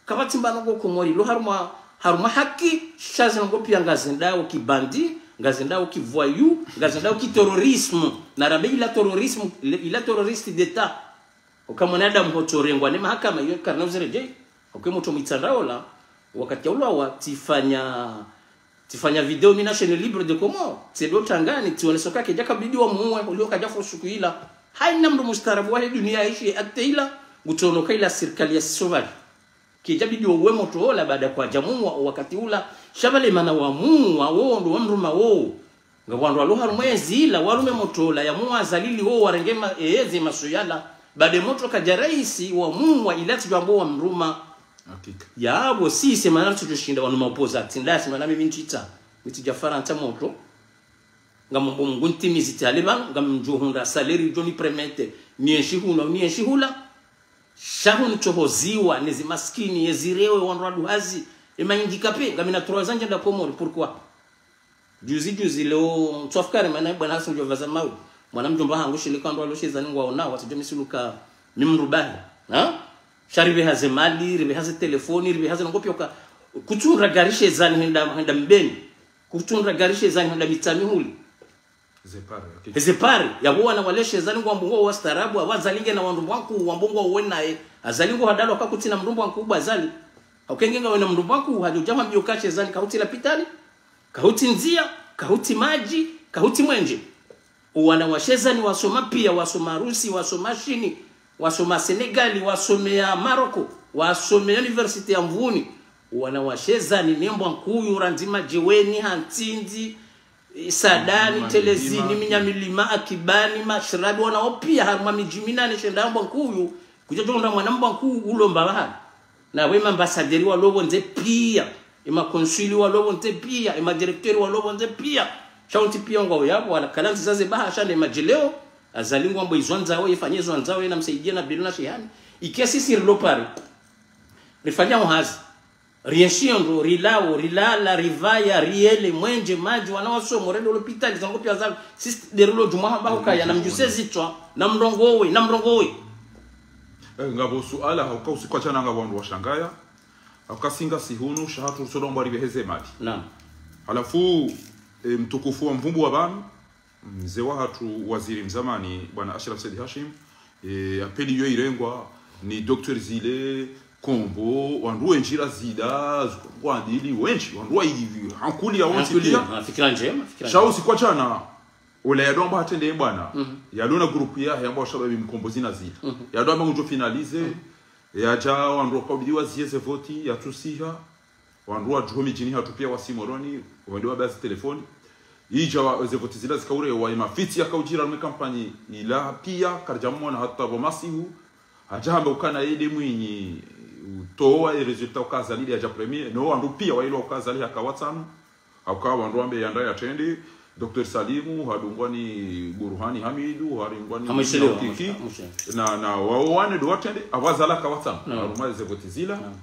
kapvatsi mbapvi ngo Komori lo harumwa, harumwa haki, sha zinu ngo pia ngazendao kibandi, ngazendao kivoyou, ngazendao kiterrorisme, na rambe ila terrorisme, ila terroriste d'État. Uka mwanadamu hutsorengwa ne mahakama iyo karina uziredjei. Uka mutru mwitsandraola, wakati ya ulawa, tsifanya, tsifanya video mina chaîne libre de Comores, tsedo tangani, tsioneso ka kedja kabidi wamuwe, ulio kadja fo suku ila. Haina mndru mustaarabu wahe dunia aishi ye acte ila, ngutsono ka ila sirikali ya sisovali. Kedja bidi wauwe motro ola baada kwadja muwa o wakati ula. Sha pvale mana wamuwa wo ndo wamruma wo. Nga wandru walo harumwa ezila warume motro ola ya muwa Azali li wo warenge ma, eze masuyala. Baada motro kadja raisi wamuwa ila tsidjwambo wamruma. Hakika. Yapvo si se mana tsudjo shinda wanu maopposants. Nda si mana mimi ntsitsa. Mi tsidja Farantsa motro. Ngamombo Mngu ntimizi tale pvanu, ngamdjo hundra salaire djo ni permettre nienshi hunu, nienshi hula. Sha hunu tsohoziwa, nezi maskini, yezi rewe, wandru waduhazi, ema handicapés, ngamina trois ans ndjenda Komori, pourquoi? Juzi, juzi, leo, ntswafikari, mana bwana Hassan djo pvaza mau. Mwana mdjomba hangu shilika wandru walo Shezani ngwaona, watsidjo misiluka mimrubahi. Ha? Sha ripveha ze mali, ripveha ze telefoni, ripveha ze nongo pia uka. Kutsundra gari Shezani henda, henda Mbeni. Kutsundra gari Shezani henda Mitsamihuli. Ze pare, hakika. Ze pare, yapvo wana wale Shezani ngwambo ngwao wastaarabu, apvo Azali ngena wandru mbwankuu, wambo ngwao wenaye. Azali ngo hadalwa ka kutsina mndru mbwankuu ba Azali. Hauka nge ngawena mndru mbwankuu, hadjo dja hwambio ka Shezani kahutsi lapitali, kahutsi ndzia, kahutsi madji, kahutsi mwenje. Wana wa Shezani wasoma pia, wasoma Rusi, wasoma Shini, wasoma Senegali, wasomea Maroko, wasomea université ya Mvuni. Wana wa Shezani ne mbwankuu randzi Madjeweni, Hantsindzi, eh, Sadani, Mlima, Telezini, Mlima, Minyamilima, Akibani, Mashirabi, wana wao pia harumwa midji minane shenda mbwankuu, kudja djo hundra mwana mbwankuu ulomba pvahanu. Na we ma ambassadeurs walo pvondze pia, ema consuls walo pvondze pia, ema directeurs walo pvondze pia. Sha wontsi pia ngwao yapvo, wala kala ntsi zaze bahasha ne madjeleo, Azali ngwambo izo andzao, yefanye izo andzao, yena msaidia na Bilu na Shehani. Ike sisi rilo pare. Rifanya uhazi. Rienshio ndro, rilao, rilala, ripvaya, riele, mwenje, madji, wana wasomo, rende lopitali, zango pia Azali. Sisi nde rilo djumwa hamba hukaya, na mdjuse zitswa, na mrongowe, na mrongowe. Eh, ngapvo suala, hauka usiku wa shana ngapvo wandru washangaya. Hauka si ngasi hunu, sha hatru tsodo mbwa ripvehe ze mali. Naam. Halafu, eh, mtukufu wa mvumbu wa pvanu, mze wahatru waziri mzamani, bwana Ashraf Said Hashim, eh, appel iyo irengwa, ni docteur Zile, Kombo, wandru wendji ra zida, ngwadili wendji, wandru wa ivi, hankulia wontsi pia. Hankulia, ha, fikira ndjema, fikira ndjema. Sha usiku wa shana, ola yado amba hatrende bwana. Mhm. Yado na groupe ya, yamba washababi mkombozi na zida. Mhm. Yado amba ngudjo finaliser. Mhm. Yadja wandru wakabidi waziye ze voti, yatsusiha. Wandru wadjuho midjini hatru pia wasi Moroni, wende wabaya ze telefoni. Idja wa, ze voti zila zikaurewa, ye mafitsi yakaudjira harumwa kampanyi ila pia, karidja mwona hata pvo masihu. Hadja hamba ukana yende mwinyi, utowa ye résultat uka Azali nde yadja premier, no wandru pia wailwa uka Azali haka wa tsanu. Hauka wandru wambe yanda yatrende, docteur Salimu, hadungwa ni Burhani Hamidu, hadungwa ni Hamwiselewa, Kiki, hamwiselewa. Na, na wao wane ndo watrende, apvo Azali haka wa tsanu. Naam. Harumwa ze voti zila. Naam.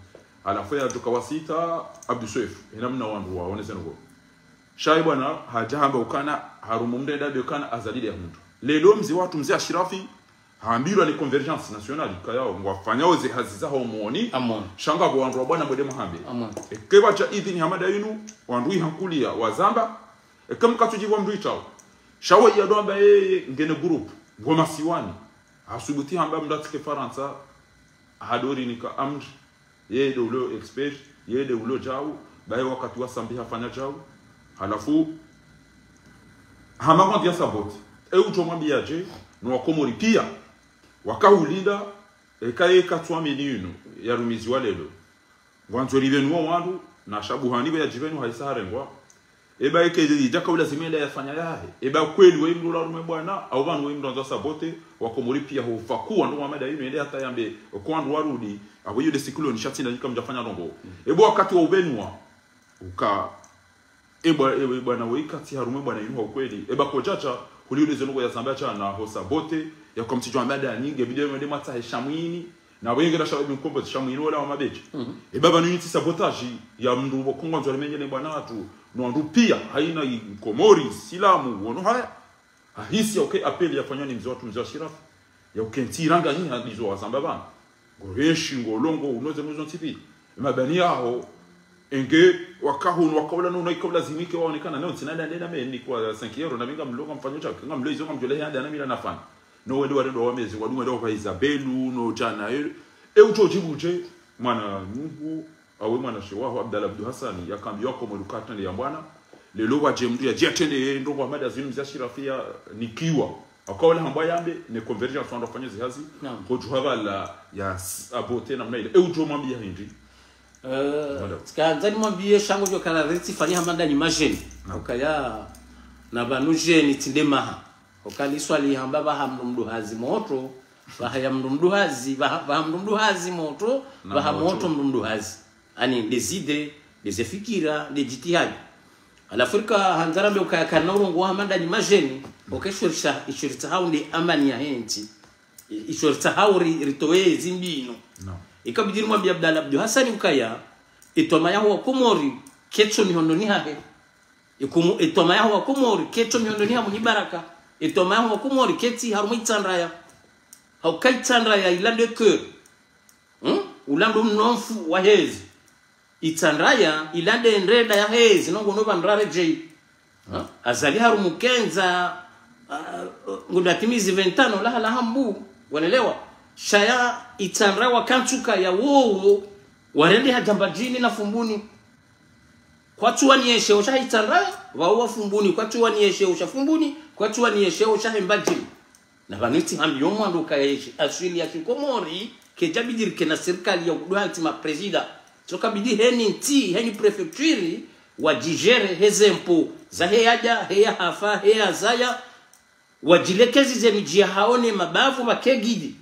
Halafu yadjoka wa sita, Abdou Soefo, ena mna wandru waone zeno. Sha ye bwana, hadja hamba ukana, harumwa mndru enda be ukana, Azali nde yahundru. Leo mze wahatru mze Ashirafi, hambilwa ni Convergence Nationale, kayao, ngwafanyao ze hazi zaho Moroni. Amon. Sha ngapvo wandru wa bwana mwende mhambe. Amon. Eke wadja idhini hama nda inu, wandru ihankulia, wazamba, eke mkatsudjibu mndru itsao. Sha we yado amba yeye, ngena groupe, ngo masiwani. Hasubuti hamba mndru atsike Farantsa, hadori nika amri. Yeye nde ulo expert, yeye nde ulo djau, baye wakati wa Sambi hafanya djau. Halafu, hama ngwandzo ya saboter. E udjo mwambiya dje, no wakomori pia. Wakaulinda, eka ye katsuamini inu, yarumiziwa leo. Ngwandzo ripvenu wa wandru, na shabuhani be yadjipvenu haisa harengwa. Eba eke idjaka ulazimu yende yafanya yahe. Eba kweli we mndru ula rume bwana, au pvanu we mndru andzo saboter, wakomori pia hofa kuwa ndo Mohamed Ayinu yende hata yambe, kwa wandru warudi, apvo iyo nde sikuloni sha tsi nda nika mdjafanya ndrongo. Eba wakati wa ubenua, uka, eba, eba, bwana we ikatsi harumwa bwana inu ha ukweli. Eba kodjadja, huli ule zeno ya zamba djana, ho saboter, ya kwa mtsidjo amba dani, nge video mwende mwatsahe shamwini, na wenge na shababi mkombozi shamwini wala wa mabedji. Mhm. E baba nini tsi sabotage ya mndru wo kongwandzo alimenyele bwana hatru, no wandru pia, haina i mkomori, silamu, wono haya. Ahisi ya uke appel yafanywa ni mze watru, mze wa Shirafu. Ya uke ntsi iranga nyi ha ndizo wazamba pvanu. Ngo henshi, ngo longo, unoze mwizo ntsi pvi. Mabani yaho, enge, wakahunu, wakaula, no, no, ikaula zimike, waonekana, no, ntsina dande na meni, kwa cinq euros, na minga mlo, ngamfanyo chake, ngamlo izo, ngamdjole, handa, na mila nafanya. No, wende, wende, wamezi, wadunga, wende, kwa Isabelu, no, jana, e, e, uto jibu je, mwana, Nuhu, awe mwana shewaho Abdallah Abdou Hassani, yakambi wako mweru katrende ya mbwana. Lelo wadje mndru yadje atrende ye ndrongo Ahmada zinu mze Ashirafi ya nikiwa. Akaola hambwa yambe, ne convergence wandru wafanye zihazi. Naam. Hodjuha pvala ya s-, abote namna ile. E udjo mwambiya hindri. Eh, Voilà. Tsika ndzani mwambiye shango djo kala reti fanya hama ndanyi majeni. Naam. Ukaya na pvanu jeni tsi nde maha. Ukali swali hamba pvaha mndru mduhazi motro, pvaha ya mndru mduhazi, pvaha, pvaha mndru mduhazi motro, Na pvaha motro. Motro mndru mduhazi. Ani, nde zide, nde ze fikira, nde jitihadi. Halafu rika handza rambe ukaya kana urongowa hama ndanyi majeni, uke isho risha, isho ritsahao nde amani ya hentsi. I-, isho ritsahao ri-, ritowe zimbinu. No. Ikabidi rimwambiye Abdallah Abdou Hassani ukaya, itwama yaho wa Komori, ketso mihononi hahe. Ikumu, itwama yaho wa Komori, ketso mihononi ha Mwinyi Baraka. Itwama yaho wa Komori, ketsi harumwa Itsandraya. Hauka Itsandraya, ila nde cœur. Hmm? Ula ndo mnomfu wa hezi. Itsandraya, ila nde ndrada ya hezi, nongo no pvandrare jei. Hmm? Azali harumwa ukendza, ah, ngudatimizi vingt ans, laha, laha mbu, wanelewa. Shaya Itsandraya wakantsuka ya wowo, warende hadja Mbadjini na Fumbuni. Kwatsu waniye sheo sha Itsandraya, pvao wa Fumbuni, kwatsu waniye sheo sha Fumbuni, kwatsu waniye sheo sha Mbadjini. Na pvanu tsi hambi yo mwando ukaya yeshi, aswili ya Shikomori, kedja bidi rike na sirikali ya uduha ntsi ma président. Tsoka bidi heni ntsi, heni préfecture, wadjijere, heze mpo, za he yadja, he ya hafa, he ya zaya, wadjilekezi ze midji ya haone mabavu pvake gidi.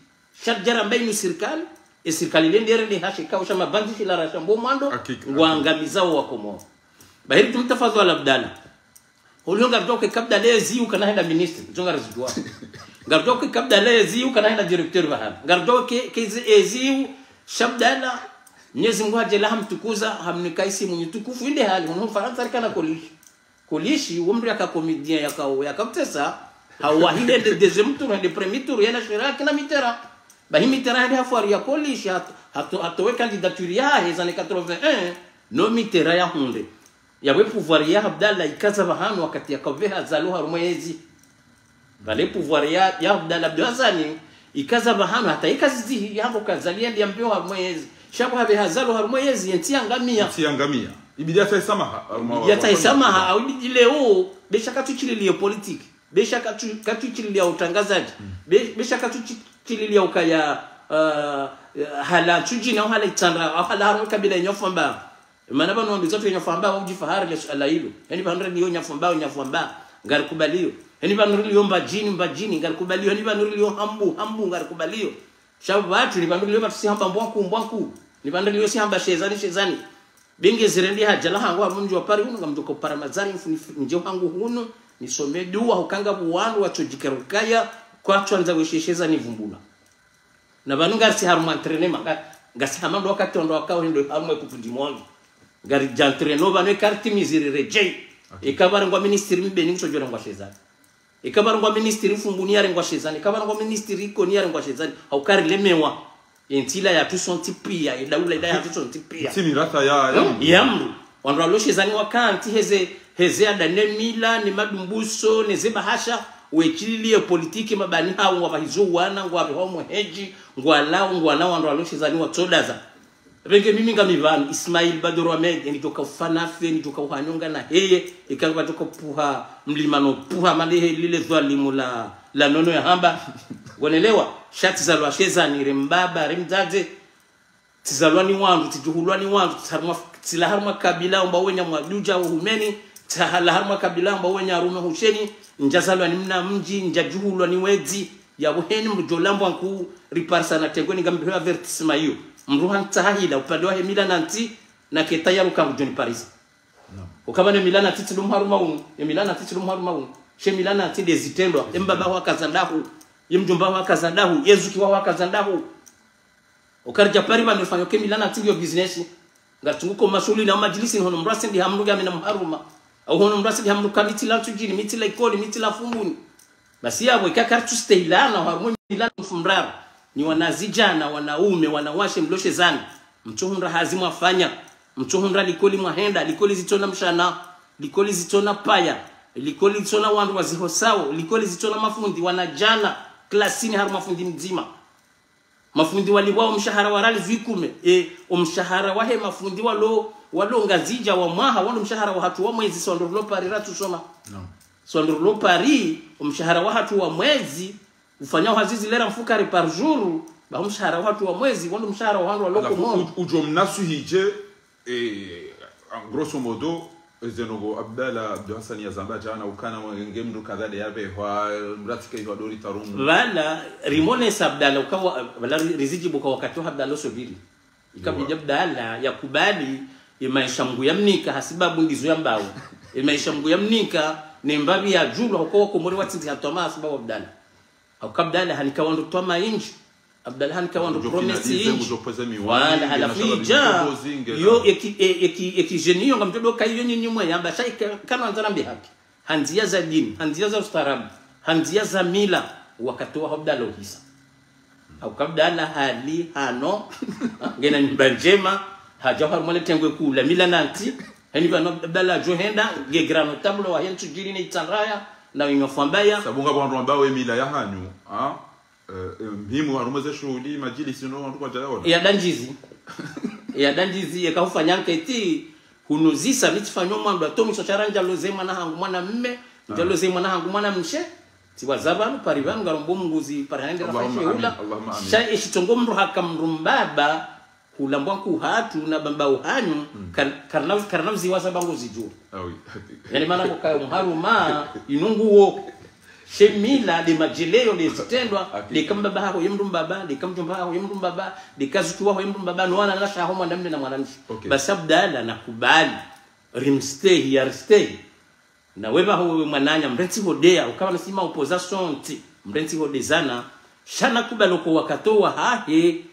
Sha djara mba inu sirikali, e sirikali lendere le hashe kao sha mabandzi shila rasha mbo mwando, Hakika, hakika. Ngwangamizao wa Komori. Bahiri tumtafadhwali Abdallah. Holio ngaridjo ke kabla lezi ukana henda ministre, zo ngarizidjuwa. Ngaridjo ke kabla lezi ukana henda directeur pvahanu. Ngaridjo ke, ke zi, ezi u, sha Abdallah, Mnyezi Mungu hadjela hamtukuza, hamnika isimu nyi tukufu, inde hali, hunu Farantsa rikana kolishi. Kolishi, wo mndru yaka comédien, yaka, yaka mtesa, hawahi hende deuxième tour, hende premier tour, yena shira kina Mitterrand. Bahi Mitterrand hende hafwari ya kolishi, hat-, hato-, hatowe candidature yahe, zane quatre-vingt-un, no Mitterrand yahundre. Yawe pouvoir ya Abdallah ikaza pvahanu wakati yakapveha zalo harumwa yezi. Pvale pouvoir ya, ya Abdallah Abdou Hassani ikaza pvahanu hata ikazizihi yambo kazali yendi yambiwa harumwa yezi. Sha ko hapveha zalo harumwa yezi, yentsi yangamia. Yentsi yangamia. Ibidi yatsahe samaha, harumwa Ibidi yatsahe wa samaha, au ibidi leo, besha katsu chililiyo politique. Besha katsu, katsu chililiya utrangazaji. Be-, besha katsu chi-, chililiya ukaya, ah, hala Ntsudjini, au hala Itsandra, au hala harumwa kabila yenyi famba. Mana pvanu wandru zatru yenyi famba, wadjifahari le suala ilo. Heni pvanu riliyo nyafamba, nyafamba, ngarikubaliyo. Heni pvanu riliyo Mbadjini, Mbadjini, ngarikubaliyo. Heni pvanu riliyo Hambu, Hambu, ngarikubaliyo. Sha pvatsu, ni pvanu riliyo pvatsu si hamba Mbwankuu, Mbwankuu. Ni pvanu riliyo si hamba Shezani, Shezani. Benge zirendi hadja la hangu harumwa mdji wa Paris hunu, ngamdjo ka upara mazari mfuni f-, ndje hangu hunu, nisome dua, hukanga pvo wandru watsodjikera ukaya, kwatsu wandza weshe Shezani vumbula. Na pvanu ngarisi harumwa entraînement, nga-, ngasi hama ndo wakati wandru wakao hendo harumwa coupe du monde. Ngaridja entraînement pvanu eka ritimizi riredjei. Okay. Eka pvarengwa ministre Mbeni kutsodjo rengwa Shezani. Eka pvarengwa ministre Fumbuni yarengwa Shezani. Eka pvarengwa ministre Ikoni yarengwa Shezani. Hauka rilemewa. Yentsi ila yatru sontsi piya, yedaula ila yatru sontsi piya. Ntsi miratha ya, ya Hmm? mndru. Ya mndru. Wandru walo Shezani wakantsi heze, heze ada ne mila, ne madumbuso, ne ze bahasha, wechililiye politiki mabani hawo, ngwapvahizo wana, ngwapvehao mweheji, ngwalao, ngwana wandru walo Shezani watsodaza. Pvenge mimi ngami pvanu, Ismail Badru Ahmed, yeni djoka ufanafe, yeni djoka uhanyonga na heye, ikanga djoka puha, mlima no puha, malehe lile dhwalimu la, la nono ya hamba. Ngonelewa, sha tsizalwa Shezani, re mbaba, re mdzadze, tsizalwa ni wandru, tsidjuhulwa ni wandru, tsiharumwa, tsila harumwa kabila, umba wenya mwadudja uhumeni, tsihala harumwa kabila, umba wenya arume husheni, ndjazalwa ni mna mdji, ndjadjuhulwa ni wedzi, ya buheni mdru djolambwa nkuu, riparisa na tengweni ngambiho avertissement iyo. Mdru hantsaha hila, upande wa he mila na ntsi, na keta ya ruka mdjoni parisa. Naam. Ukaba ne mila na ntsi tsi ndo mharuma unu, ye mila na ntsi tsi ndo mharuma unu. She mila na ntsi nde zitrendwa, ye mbaba wakaza ndahu, ye mdjomba wakaza ndahu, ye zuki wakaza ndahu. Ukaridja pari pvanu rifanya uke mila na ntsi ngiyo business. Ngaritsunguko mashuhuli na majilisi ni hono mdru asindi ha mdru ngamina mharuma. Au hono mdru asindi ha mdru ka mi tsi la Ntsudjini, mi tsi la Ikoni, mi tsi la Fumbuni. Basi yapvo ika kartsu stehilana, harumwa emila mfumrara. Nyi wanazidjana, wanaume, wanawashe mloshe zani. Mtsohundra hazi mwafanya. Mtsohundra likoli mwahenda, likoli zitsona mshana, likoli zitsona paya, likoli zitsona wandru wazihosao, likoli zitsona mafundi, wanadjana, klasini harumwa fundi mdzima. Mafundi walipvwa omshahara wa riali zwi kume. E, omshahara wahe mafundi walo, walo Ngazidja wa mwaha, walo mshahara wahatru wa mwezi, si wandru rilo Paris ratsusoma. Si wandru rilo Paris, omshahara wahatru wa mwezi, ufanyao hazi zilera mfukare par jour, ba omshahara wahatru wa mwezi, walo mshahara wahandru walo Komori. Udjo mnasuhidje, eh, en grosso modo, ezendrongo Abdallah Abdou Hassane yazamba djana, ukana nge mndru kadha de yapvehwa, mratsike ihwa dori tarumu. Pvala, rimonesa Abdallah, ukawa, pvala ri-, rizidjibu ka wakati wa Abdallah osubiri. Ikabidi Abdallah yakubali, emaesha Mngu yamnika, hasibabu ndizo yambao. Emaesha Mngu yamnika, nembapvi yadjulwa, huko wakomori watsindzi hatwama, hasibabu Abdallah. Hauka Abdallah hanika wandru twama indji. Abdallah hanika wandru promesse indji. Wala halafu idja, yo eki, e-, eki, eki jeni yo ngamtsodo kayo nyinyi mwe yamba, sha ika, kano andzana mbi haki. Handziya za dini, handziya za ustaarabu, handziya za mila, wakati wa Abdallah uhisa. Hauka Abdallah hali hano, ngena nyumba ndjema, hadja harumwa letengwe kula mila nanti, heni pvanu Abdallah adjo henda, nge grand notable wahe Ntsudjini ne Itsandraya, na winywa fwambaya. Sabu ngapvo wandru wambao emila yahanyu, ha? Eh, eh, muhimu harumwa ze shuhuli, madjilisi no wandru kwadjayaona. Yadandjizi. Yadandjizi, yeka hufanya anketi, hunuzisa, mi tsifanyo mwando, atomi so sharandja loze mwana hangu mwanamme, ndja loze mwana hangu mwanamshe, tsiwaza pvanu, pari pvanu, ngarombo Mngu zi, pari hende Allahumma amin, Allahumma amin. Sha eshitsongo mndru haka mndru mbaba, hulambwa nkuhatru na bamba uhanyu, kar-, karina, karina uziwaza ba ngozidjuo. Ah oui. Yani mana kokayo mharuma, inunguo. She mila, de madjeleo, de zitrendwa, de ka mbaba haho ye mndru mbaba, de ka mdjomba haho ye mndru mbaba, de ka zutu waho ye mndru mbaba, no wana nasha haho mwanamme na mwanamshe. Ok. Basi Abdallah nakubali. Rimstehi, yaristehi. Na wepvaho wewe mwananya, mrentsi hodea, ukapvanu si ma opposants wontsi, mrentsi hodezana, sha nakubali oko wakati wahahe,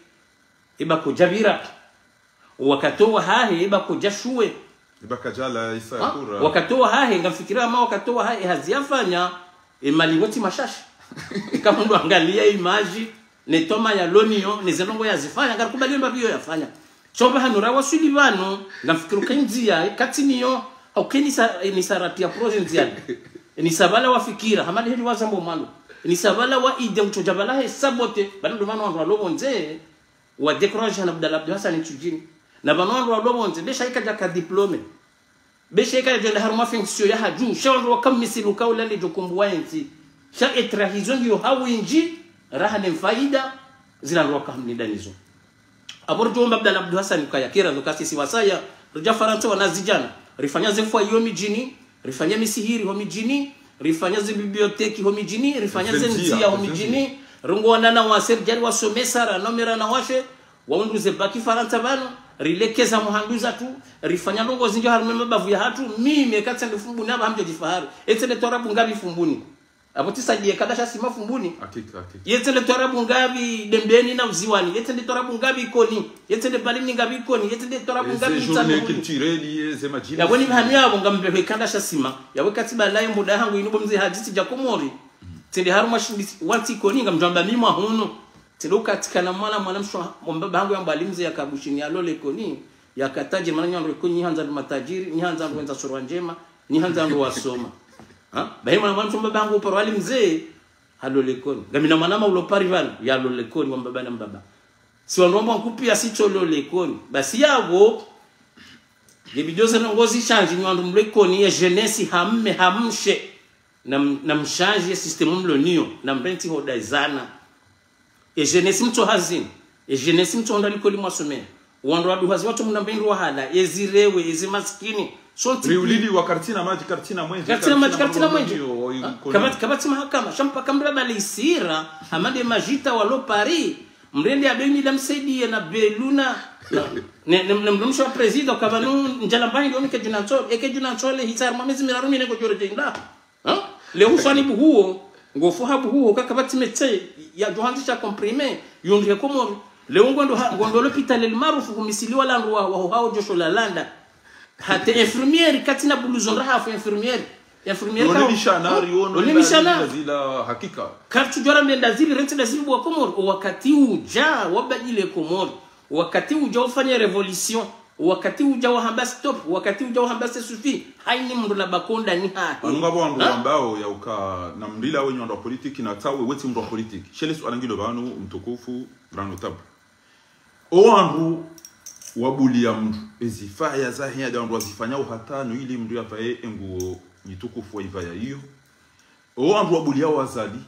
eba kodjapvira. Wakati wahahe, eba kodjashuwe. Eba kadjala isa kura. Wakati wahahe, ngamfikira ma wakati wahahe, hazi yafanya, emali wotsi mashashi. Ika mndru angalia image, ne twama yalo niyo, ne zendrongo yazifanya, ngarikubali mbapvi yo yafanya. Sha pvahanu rawaswili pvanu, ngamfikiri uka indziya, ikatsi niyo, hauka enisa, enisa rati ya projet ndziyani. Enisa pvala wa fikira, hamali heli wazambo mwalo. Enisa pvala wa idée ngutsodja pvala he sabote, pvanu ndo pvanu wandru walo pvondze, wa décourager na Abdallah Abdou Hassane Ntsudjini. Na pvanu wandru walo pvondze, be sha ikadja ka diplôme. Be sha ikadja djwenda harumwa fonction ya hadju, sha wandru waka misili uka ula ledjo kumbuwa entsi. Sha etrahison ngiyo hawindji, raha ne mfaida, zila wandru waka hamnida nizo. Apvo ridjo omba Abdallah Abdou Hassane ukaya kera, ndo kasi si wasaya, ridja Farantsa wanazidjana, rifanya ze foyer ho midjini, rifanya misihiri ho midjini, rifanya ze bibliothèque ho midjini, rifanya ze ndziya ho midjini, rongowa na wanawashe, ridja riwasomesa, ranomera wanawashe, wahundru ze bac Farantsa pvanu, rilekeza mhandru zatru, rifanya ndrongo zindji harumwa emabavu yahatru, mimi eka tsende Fumbuni apva hamdjo djifahari. Etsende twarabu ngapvi Fumbuni. Apvo tsi sadi ye kanda sha sima Fumbuni. Hakika, hakika. Yetsende twarabu ngapvi Dembeni na Uziwani. Yetsende twarabu ngapvi Ikoni. Yetsende Balimni ngapvi Ikoni. Yetsende twarabu ngapvi Mtsamihuli. Eze journée culturelle, eze madjilisi. Yapvo ni pvahanu yapvo ngambeho ye kanda sha sima. Yapvo kati balaye mbuda hangu inu bo mze hadisi dja Komori. Tsende harumwa shindisi, wantsi Ikoni ngamdjwamba mimi mwa hunu. Tsende ukatsikana mwana, mwana mshe wa mbaba hangu yambwa Ali Mze yaka Bushini yalole Ikoni. Yaka tajiri mana nyi wandru Ikoni, nyi handza wandru matajiri, nyi handza wandru wendza surwa ndjema, nyi handza wandru wasoma. Ha? Bahi mwana, mwana mshe wa mbaba hangu uparo Ali Mze, halole Ikoni. Ngamina mwana ma ulo Paris pvanu, yalole Ikoni wa mbaba na mbaba. Si wandru wambwa nkupi ya sitso lole Ikoni. Basi yapvo, nge bidi zendrongo zishandji, nyi wandru mlo Ikoni, ye jeunesse hamme, hamshe. Na m-, na mshandji ye système mlo niyo, na mrentsi hodezana. E jeunesse mtso hazini, e jeunesse mtso hwenda likoli mwasome. Wandru waduhazi watso mna mbendru wahala, ezi rewe, ezi masikini. Sontsi riulili wa kartsina madji, kartsina mwenje, kartsina madji, kartsina mwenje. Ha? Kapvatsi, kapvatsi mahakama, sha mpaka mrabale isira, hamade majita walo Paris, mrende abe mila msaidiye na Beluna, na, ne, ne, ne mdrumshe wa président, kapvanu ndjala mbahi ndo nike djuna ntsole, eke djuna ntsole, hitsari mwa mezi miraru mine ko djore djenda. Ha? Leo uswani buhuo, ngofuha buhuo, ka kapvatsi médecin, yadjo handzisha comprimé, yondri he Komori. Leo ngondo ha-, ngondo l'hôpital El Maarouf, humisili wala ndru wa, wa, hao djosho la landa. Hata infirmière, katsina blouson raha fu infirmière. Infirmière. Yone ka- mishana, yone yone mishana. Zila hakika. Karitsudjwara mbe ndazili, rentsi ndazili bo wa Komori. O wakati udja, wabadili Komori. O wakati udja ufanye révolution. O wakati udja wahamba stop. O wakati udja wahamba c'est suffit. Hayini mndru la bakonda ni hahe. Pvanu ngapvo wandru wambao ya uka na mndru ila wenyi wandru wa politiki na tsawe wetsi mndru wa politiki. Shele suala ngilo pvanu mtukufu, grand notable. O wandru wabulia mndru ezifaya zahe, nda wandru wazifanya uhatano ili mndru yapvae enguo nyitukufu waipvaya iyo. O wandru wabulia wazali,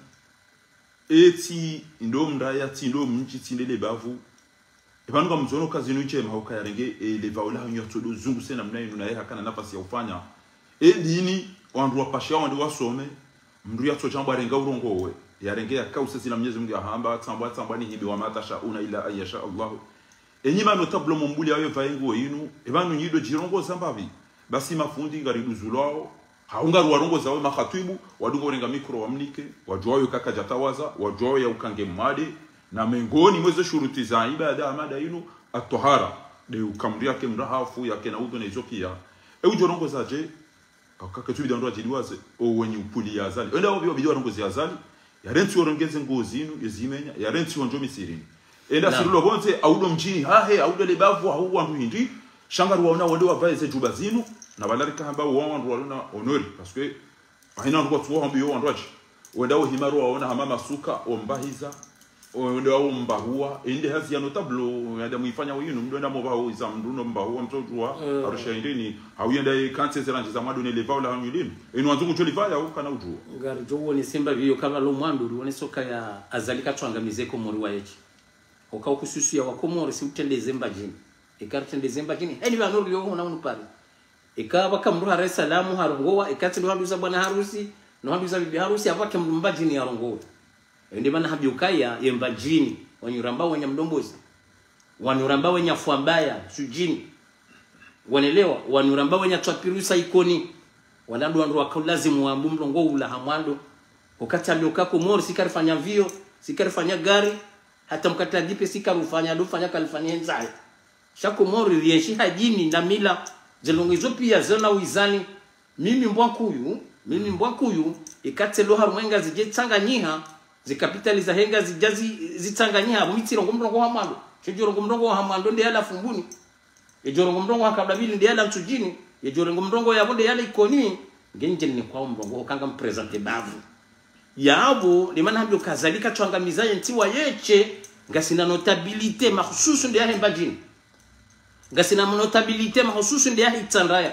etsi ndo mndaya, tsi ndo mdji, tsi ndele bavu. Epvanu ngamdjono ka zinu ndjema, hauka yarenge, e, leva ula hanyo yatsodo zungu sena mna inu naye hakana nafasi ya ufanya. E dini, wandru wapashe wandru wasome, mndru yatsodjambwa yarenga urongowe, yarenge yakausa zila Mnyezi Mungu yahamba, tsambwa, tsambwa ni hibi wa ma tashauna illa an yasha Allahu. Enyi ma notable mumbuli yawe pvae nguo inu, epvanu nyi ndo djirongoza mbapvi. Basi mafundi ngariduzulwao, hau ngaruwarongoza we makhatwibu, wadunga urenga mikro wamnike, wadjuwa we kaka djatawaza, wadjuwa we ya uka nge mwade, na mengoni mwa ze shuruti za ibada ya mada inu, atwahara, nde uka mndru yake mrahafu, yake na udhu na izo pia. E udjo rongoza dje, Aka ketsu bidi wandru wadjiliwaze, o wenyi upuli ya Azali. Enda wabidi, wabidi warongoze Azali, yarentsi warongeze nguo zinu, yezimenya, yarentsi wandjo misirini. Enda sirilo pvondze, au ndo mdjini hahe, au ndo lebavu, au wandru hindri, sha ngaruwaona wende wapvae ze djuba zinu, na pvala rika hamba wa wandru walona honneur, parce que, ahina wandru kwatsuwa hambi yo wandru wadji. Wenda wo hima ruwaona hama masuka, wambahiza, wende wao mbahuwa, ende hazi ya notable, yada mwifanya winu, mdo enda mbahuwa, iza mndru no mbahuwa, mtsodjuwa, arusha indeni, hau yenda ye kantsi ze randji za mwando ne leva ula hanyu linu. Enu wandzungu djo leva ya ukana udjuwa. Ngaridjo wone semba pviyo kapvalo mwando, riwone soka ya Azali katsuangamize Komori wa yechi. Oka ukususu ya wa Komori si utrende zemba djini. Eka ritrende zemba djini, heni pvanu riyo hona unu pari. Eka pvaka mndru hare salamu harongowa, eka tsi ndo handuza bwana harusi, no handuza bibi harusi, apvake mndru mba djini yarongowe. Ende mana habi ukaya, ye mba djini, wanyu ramba wenya Mdombozi. Wanyu ramba wenya Fwambaya, Ntsudjini. Wanelewa, wanyu ramba wenya Tswapirusa Ikoni. Wala ndo wandru waka lazimu wambu mrongo ula ha mwando. Okati ambi uka Komori, si karifanya pviyo, si karifanya gari, hata mkate la dipe si karufanya, ndo fanya kalifanya enzaye. Sha Komori rienshi ha dini na mila, ze ndrongoo izo pia zona wizani. Mimi Mbwankuyu, mimi Mbwankuyu, ikatse lo harumwa Ngazidja itsanganyiha, ze kapitali zahe Ngazidja zi-, zitsanganyiha, apvo mi tsirongo mrongo wa mwando. Sho djo rongo mrongo wa mwando nde yala Fumbuni. Ye djo rongo mrongo wa Kabla Bili nde yala Ntsudjini. Ye djo rongo mrongo yapvo nde yala Ikoni. Ngendje ni kwa mrongo, oka ngam présenter bavu. Yapvo, ni mana hambio ka Azali katsuangamiza ye ntsi wa yeche, ngasina notabilité mahususu nde yahe Mbadjini. Ngasina notabilité mahususu nde yahe Itsandraya.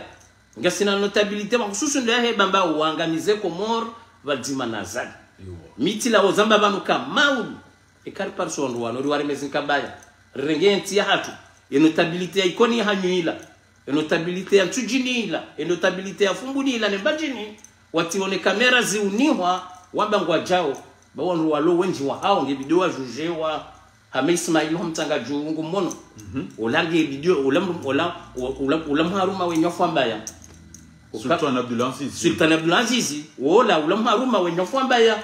Ngasina notabilité mahususu nde yahe Bambao, wangamize Komori pvadzima na Azali. Iwo. Mi tsilawo zamba pvanu ka maulu. Eka ripariso wandru wanu, riwareme zinkabaya. Rirenge ye ntsi yahatru. Ye notabilité ya Ikoni yahanyu ila. Ye notabilité ya Ntsudjini ila. Ye notabilité ya Fumbuni ila ne Mbadjini. Watsione kamera ziunihwa, wamba ngwadjao. Ba wandru walo wendji wahao nge bidi wadjudjewa. Hama Ismail ho mtsanga dju ngu mono. Mhm. Ola nge bidi, ola mru-, ola, ola, ola mharuma wenya Fwambaya. Oka- Sultan Abdulaziz. Sultan Abdulaziz. Ola, ola mharuma wenya Fwambaya.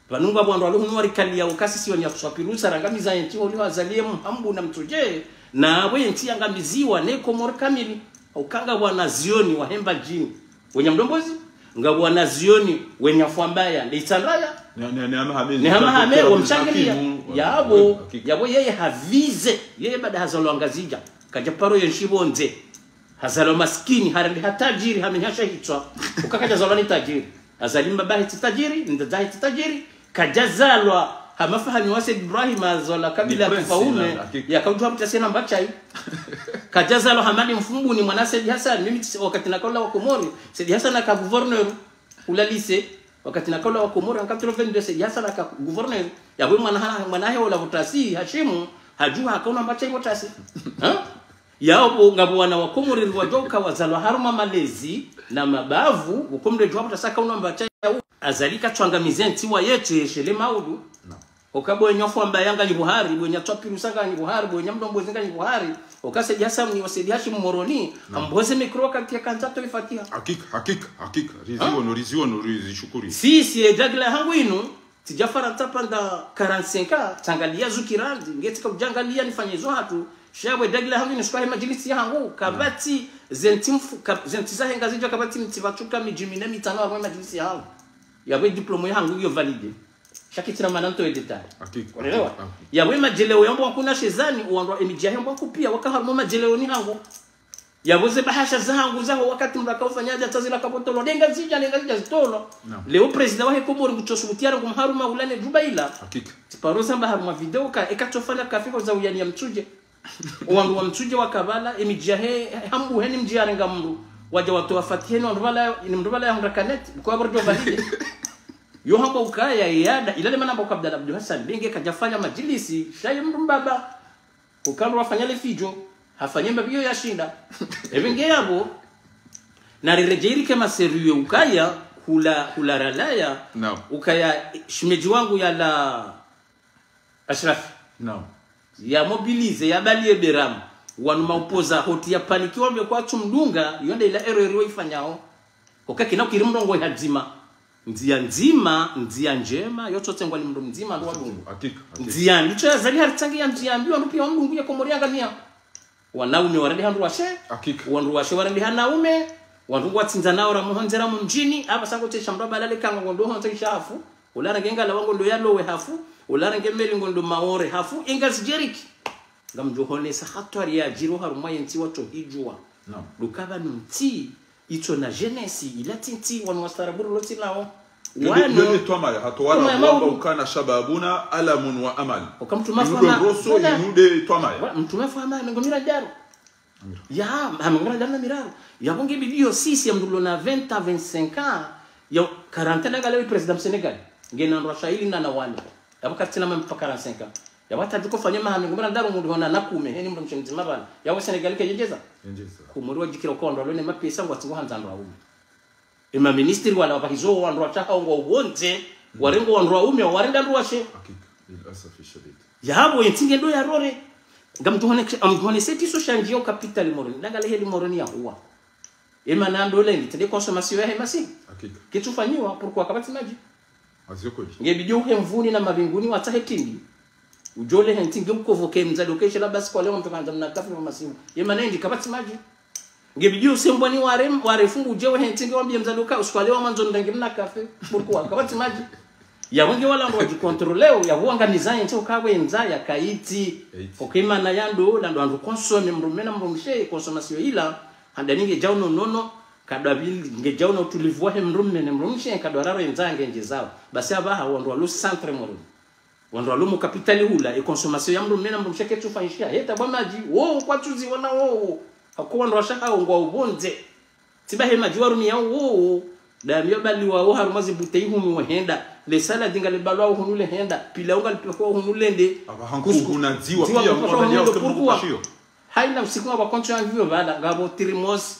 Pvanu ngapvo wandru walo hunu warikaliya ukasisi wanya Tswapirusa rangamiza ye ntsi holiho Azali ye Mhambu na Mtsudje, na apvo ye ntsi yangamiziwa ne Komori kamili. Uka ngapvo wanazioni wahe Mbadjini wenya Mdombozi, ngapvo wanazioni wenya Fwambaya nde Itsandraya. Ne, ne, ne hama hame, ne hama hame, wamshangiliya. Hakimu, yapvo, hakika. Yapvo yeye havize, yeye baada hazalwa Ngazidja, kadja paro yenshi pvondze. Hazalwa maskini, harende ha tajiri, hamenyasha hitswa. Uka kadjazalwa ni tajiri. Azali mbaba hetsi tajiri, mdzadze hetsi tajiri. Kadjazalwa ha mafahani wa Said Ibrahim, hazalwa kabila ya Kifaume, yakaudjuwa mtasi na Mbadjai. Kadjazalwa Hamadi Mfumbuni, mwana Said Hassan, mimi tsi-, wakati nakaula wa Komori, Said Hassan aka gouverneur, ula lycée, wakati nakaula wa Komori, en quatre-vingt-deux, Said Hassan aka gouverneur. Yapvo mwana ha-, mwana he ola votasi, Hashimu, hadjuha hakauna Mbadjai votasi. Ha? Yapvo ngapvo wana wa Komori riwadjoka wazalwa harumwa malezi na mabavu, ukomre djuwa mtasaka unamba cha yau. Azali katsuangamize ntsi wa yeche shele maudu. Oka bwenya Fwambaya nganyi buhari, bwenya Tswapirusa nganyi buhari, bwenya Mdombozi nganyi buhari. Oka Said Hassan ni wa Said Hashim Moroni, amboze mikro wakati ya kandza to ifatiha. Hakika, hakika, hakika. Riziono, riziono, rizishukuri. Si, si, e djagila hangu inu, tsidja Farantsa pendant quarante-cinq ans, tsangaliya zukirandi, nge tsika udjangaliya nifanye zo hatru, Sha bwe dagila hangu ni sukwa he majilisi ya hangu, kapvatsi zentsi mfu-, ka-, zentsi zahe Ngazidja kapvatsi mtsi pvatsuka midji mine mitsanu harumwa he majilisi ya hangu. Yapvo diplôme ya hangu yo validé. Sha kitsina mana ntowe détail. Hakika, unaelewa? Hakika. Yapvo he majeleo yambwa kuna shezani, wandru wa emidji yahe mbwa kupia, waka harumwa majeleo ni hangu. Yapvo ze bahasha za hangu zaho wakati mndru akaufanya hata zila kapvotolwa. Nde Ngazidja, nde Ngazidja zitolwa. Naam. Leo président wahe Komori ngutsosubuti yara ngumharuma ulane djuba ila. Hakika. Tsiparo zamba harumwa video ka, eka tsofanya kafi ko za uyani ya Mtsudje. Wandru wa Mtsudje wakapvala, emidji yahe, hambu heni mdji yarenga mndru. Wadja watowa fatiha heni wandru pvala, ni mndru pvala ya hundra kaneti, kwa bordo valide. Yo hamba ukaya, yada, ilale mana mba uka Abdallah Abdou Hassan, benge kadjafanya majilisi, sha ye mndru mbaba. Ukandru wafanya le fidjo, hafanye mbapvi yo yashinda. Epvenge yapvo, na riredjeyi rike ma sérieux ukaya, hula, hula ralaya, Naam. ukaya, shemedji wangu yala Ashraf. Naam. Ya mobilisé, ya baliye beramu. Wanu ma opposants hoti ya panikiwa mbe kwatsu mdunga, yo nde ila erreur waifanyao. Hoka kina ukiri mrongo ya ndzima. Ndzia ndzima, ndzia ndjema, yo tsotsengwa ni mndru mdzima, ndo wadungu. Hakika, hakika. Ndzia mbi, tso ya zali haritsangi ya ndzia mbi, wandru pia wandungu ya Komori angamia. Wanaume warende ha wandru washe, Hakika. wandru washe warende ha wanaume, wandru ngwatsindza nao ra muhondzera mumdjini, apvasa ngotsi sha mndru apvalale kanga ngondo hondze isha hafu, ularenge ngalawa ngondo yalowe hafu, ularenge meli ngondo Maore hafu, inga zijeriki. Ngamdjo honesa hatwari yadjiri harumwa yentsi watso hidjuwa. Naam. Lukaba nuntsi, itso na jeunesse, ila tsi ntsi, wanu wastaarabu lotsi nao. Yo nde, Wanu, yo nde twamaya, hata wala twamaya wamba mauru. Ukana shababuna alamun wa amal. Oka mtrume Inu ndo fama, roso, Bwana. Inu nde twamaya. Wa, mtrume fama, mengo miraru. Amira. Ya, ha mengo miraru na miraru. Yapvo nge bidiyo sisi ya mndru lona vingt à vingt-cinq ans. Ya quarante ans ngalewo président Sénégal. Ngena ndrwa shahili na na wane. Yapvo katsina même pas quarante-cinq ans. Yapvo hata djuko fanye maha mengo miraru mndru hona na kume, heni mndru mshe mdzima pvanu. Yapvo Sénégal ke yendjeza. Yendjeza. Komori wadjikira uka wandru walone mapesa ngwatsingo handza wandru waume. Ema ministri wala wapvahizo wandru washe hao ngwao pvondze, Mm. warengo wandru waume, warenda wandru washe. Hakika, lil asafi shadid. Yapvo yentsi nge ndo yarore. Ngamdjo hone, ngamdjo hone seti so shandji yo capitale Moroni. Ndangale heli Moroni ya huwa. Ema na ndo lendi, tende consommation yahe masihu. Hakika. Ketsu fanyiwa, pourquoi kapvatsi madji? Aziyo kweli. Nge bidiyo uhe mvuni na mavinguni watsahe tindi. Udjole hentsi nge ukovoke mdzadze ukeshela basi kwa leo mndru kandza mna kafe wa masihu. Ye mana indi kapvatsi madji. Nge bidiyo usembwa ni ware, ware fungu udje we hentsi nge wambiye mdzadze uka usiku wa leo mwandzo ndange mna kafe. Pourquoi? Kapvatsi madji. Yapvo nge wala ndo wadjikontroleo, yapvo wanga nizaye ntsi uka we ndzaya kayitsi. Kayitsi. Oke mana ya ndo, la ndo wandru consommer mdrume na mdrumshe, consommation ila, handani nge djao no nono, kadwa pvili, nge djao no utulivu wahe mdrume ne mdrumshe, kadwa raro ye ndzaya nge ndjezao. Basi apvaha wandru walo centre Moroni. Wandru walo mu capitale hula, e consommation ya mdrume na mdrumshe ketsu fanyishiha. Heta bwa madji, wo, kwatsuzi wana wo, wo. Hako wandru washe hao ngwao pvondze. Tsi bahe madji warumia wo, wo. Damiyo baliwa wo harumwa zi bouteille humi wehenda. Le salade ngale balwa wo hunu lehenda. Pilau ngale pekwa wo hunu lende. Apvaha nkuhu na dziwa, dziwa pia ngale pekwa wo hunu lende, pourquoi? Haina usiku ngapvo koncho ya vivo pvala, ngapvo thermos.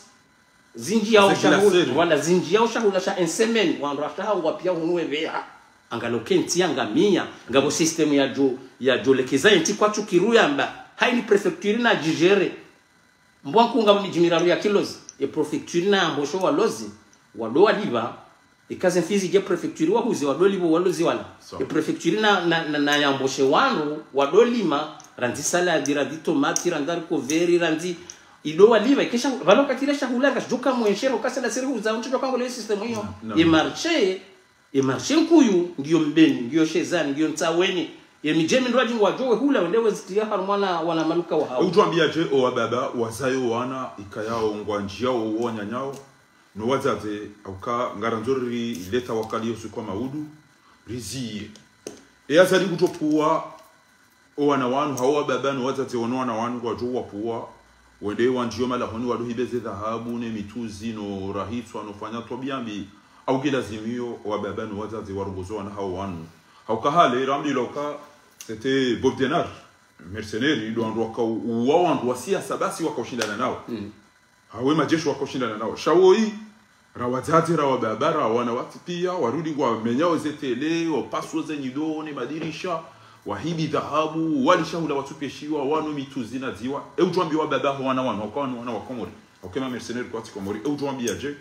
Zindji yao shahula, wala zindji yao shahula sha une semaine, wandru washe hao ngwapvia hunu wepveha. Angalo kentsi yangamia, ngapvo système yadjo, yadjo lekeza yentsi kwatsu kiru yamba. Haini préfecture na djigere. Mbwa nkunga midji miraru ya kilozi. E préfecture na yamboshe walozi, wado walipva. Eka ze mfizi dje préfecture wahuze, wado lipva walozi wala. So. E préfecture na, na, na, na yamboshe wandru, wado lima, randzi salade, randzi tomate, randzi haricots verts, randzi ido walipva, ikesha, pvalo katile shahula, ngashidjoka mwenshero, kasa na siri huza, ntsidjo kangole système iyo. No, no. E marché, e marché nkuyu, ngiyo Mbeni, ngiyo Shezani, ngiyo Ntsaweni. E midji mindrwadji ngwadjo wehula, wende wezitiya harumwa na, wana maluka wahao. Udjwambia dje, o wababa, wazayo wana, ikayao, ngwandjiao, wo wanyanyao. No wadzadze, hauka ngarandzo rileta wakali yo usiku wa maudu, riziye. E azali kutopvuwa, o wana wanu, hao wababa no wadzadze wano wana wanu, ngwadjo wapvuwa, wende wandjiyo malahoni wado hibe ze dhahabu, ne mitsuzi, no rahitswa, no fanya twabiya mbi, hauka ilazimiyo, o wababa no wadzadze warongozo wana hao wanu. Hauka hale, rambilwa uka, c'était Bob Denard, mercenaire, ndo wandru waka u-, uwa wandru wa siasa, basi waka ushindana nao. Mm. Hawe majeshi waka ushindana nao. Sha woyi, ra wadzadze, ra wababa, ra wana watsi pia, warudi ngwamenyao ze télé, wapasuo ze nyido, ne madirisha, wahibi dhahabu, wali shahula watsupveshiwa, wano mitsuzi na dziwa. E udjwambia wababa ho wana wanu, hauka wanu wana wa Komori. Hauka ema mercenaire kwatsi Komori. E udjwambia dje,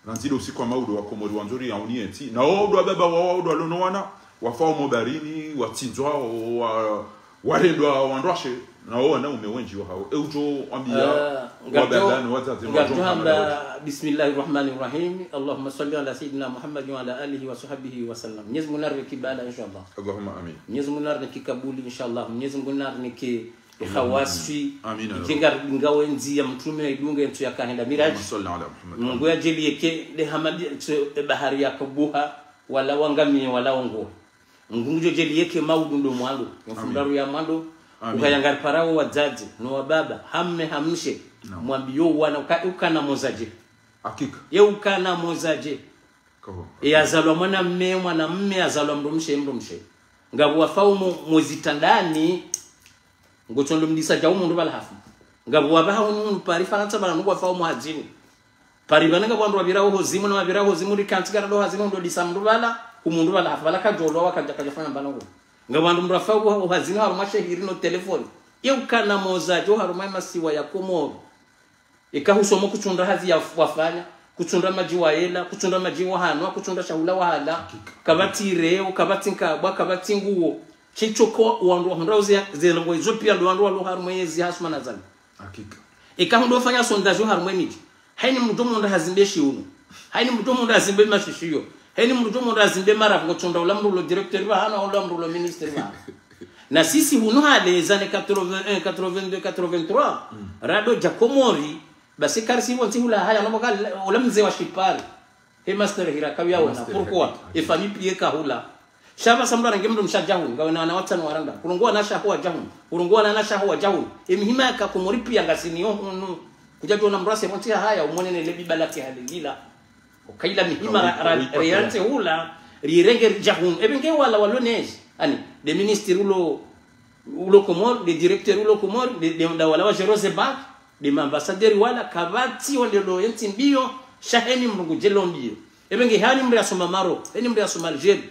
randzi ndo usiku wa maudu wa Komori wandzo riyauni yentsi. Na wo ndo wababa wao, ndo walo no wana, wafao mo barini, watsindzwao, wa, warendwa wandrwashe. Na wo wanaume wendji wahawo. E udjo wambia, eh, wababa no wadzadze no wadjomba hamba, bismillahi rahmani rahim. Allahumma salli ala sayyidina Muhammad wa ala alihi wa sahbihi wa sallam. Mwenyezi Mungu narinike bala, inshallah. Allahumma amin. Mwenyezi Mungu narinike kabuli, inshallah. Mwenyezi Mungu narinike Allahumma amin. Khawaswi. Amin, ya Rabb. Idjenga ringa wendzi ya mtrume idunge ntsu ya kahenda miraji. Allahumma salli ala Muhammad. Mungu yadjaanliye ke le hamadi ntsu e bahari ya kabuha, wala wangamie, wala wango. Mungu ngudjo djaanliye ke maudu ndo mwando. Amin. Mfumdraru ya mwando. Amin. Ukaya ngari parao wadzadze, no wababa, ha mme ha mshe. Naam. Mwambiyo wana uka-, ukana mozadje. Hakika. Ye ukana mozadje. Kaho. E yazalwa mwanamme, mwanamme, yazalwa mdrumshe, mdrumshe. Ngapvo wafao mo, mo zitandani, ngotsondo mdisa djau mundru pvala hafu. Ngapvo wapvaha unu mundru Paris Farantsa pvala nungu wafao mo hazini. Paris pvanu ngapvo wandru wapvirao ho zimu, na wapvirao ho zimu, rikantsi karado hazini, ndo disa mundru pvala, hu mundru pvala hafu, pvala kadjolwa, wakadja, kadjafanya mbana ngo. Ngapvo wandru mndru wafao ho hazini, harumwa shehiri no telefoni. Ye ukana mozadje, harumwa masiwa ya Komoro. Ika husomo kutsundra hazi ya wafanya, kutsundra madji wayela, kutsundra madji wahanwa, kutsundra shahula wahala, hakika, kapvatsi reo, kapvatsi nkabwa, kapvatsi nguo. Shitsoko wandru wahundra uze, ze ndrongoo izo pia ndo wandru walo harumwa yezi hasuma na zani. Hakika. Ika hundro fanya sondage harumwa emidji. Hayini mndru mundru hazimbe shiunu. Hayini mndru mundru hazimbe mashishiyo. Hayini mndru mundru hazimbe marafu ngotsundra ula mndru ulo directeur pvahanu, ula mndru ulo ministre pvahanu. Na sisi hunu hale, zane quatre-vingt-un, quatre-vingt-deux, quatre-vingt-trois, mm, rado dja Komori, basi karisi pvo ntsi hula haya, no pvoka ula mze wa shipari. He master hira kawiya ona, master pourquoi? Hira. E famille piye kahula. Sha pvasa mndru arenge mndru mshe dja hunu, ngawe na wana watsanu waranda. Kulongowa na shaho wa dja hunu, kulongowa na shaho wa dja hunu. E mihima ya ka Komori piya ngasini yo hunu. Kudja djona mndru ase pvo ntsi haya, umwone ne lebi balati halilila. Ukaila mihima ra-, ra-, riyantse hula, rirenge ridja hunu. Ebe nge wala walo nezi. Ani, de ministre ulo, ulo Komori, de directeur ulo Komori, de, de, da wala wa gérer ze banque, de ma ambassadeur wala, kapvatsi wandelo yentsi mbiyo, sha hayini mndru ngudjelo mbiyo. Ebe nge hayini mndru yasoma Maroc, hayini mndru yasoma Algérie,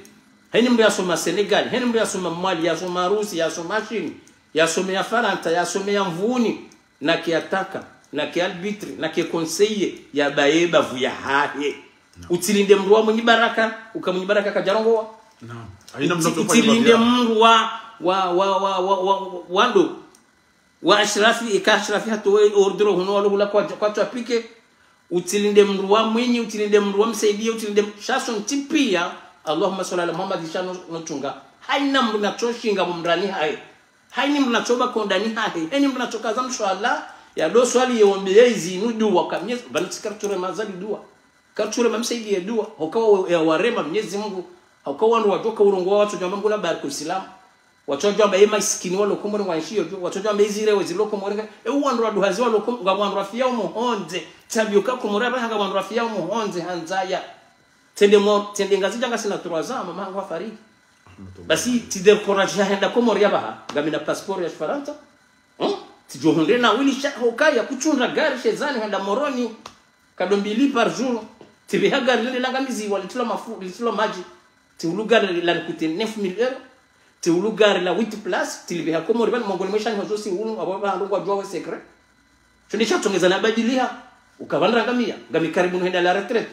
hayini mndru yasoma Sénégal, hayini mndru yasoma Mali, yasoma Rusi, yasoma Chine, yasome ya Farantsa, yasome ya Mvuni, nake attaquant, nake arbitre, nake conseiller, yabaye bavu yahahe. Naam. Utsilinde mndru wa Mwinyi Baraka, uka Mwinyi Baraka kadjarongowa. Naam. Hayina mndru utsi-, utsilinde mndru wa, wa, wa ndo. Wa Ashrafi, ika Ashrafi hatowe ordre hunu walo hula kwa, kwa tswa pike. Utsilinde mndru wa Mwinyi, utsilinde mndru wa Msaidiye, utsilinde m-, sha sontsi piya. Allahumma salli ala Muhammad, sha no, no tsunga. Hayina mndru natso shinga mumrani hahe. Hayini mndru natso ba kondani hahe, hayini mndru natso kaza mswala, yado swali yewombe yezi inu duwa kamyezi, pvanu tsi karitsure mazali duwa. Karitsure mamsaidiye duwa, hoka wa, ya warema Mnyezi Mungu, hoka wandru wadjoka urongowa watsodjwamba ngula barku Islam. Watsodjwamba ye masikini walo Komori ngwa nshiyo djo, watsodjwamba izire wezi lo Komori nga, e wandru waduhazi walo Kom-, nga wandru wafiyao muhondze, tsabiyo ka Komori abaha nga wandru wafiyao muhondze, handzaya. Tsende mo-, tsende Ngazidja ngasina trois ans, mama hangu hafariki. Basi, tsi découragé henda Komori ya baha, ngamina passeport ya Shifarantsa. Hmm? Tsidjo hundre na wili sha, hokaya, kutsundra gari shezani henda Moroni. Kado mbili par jour. Tsibiha gari lende langa miziwa, litilo mafu-, litilo madji. Tsihulu gari la coûté neuf mille euros. Tsihulu gari la huit places, tsilibiha Komori, pvanu mongoni mwe shani hozo si hulu, abo pvahanu ngwadjuwa we secret. Shonde shatsongeza nabadiliha, ukapvandra ngamia, ngami karibu no henda la retraite.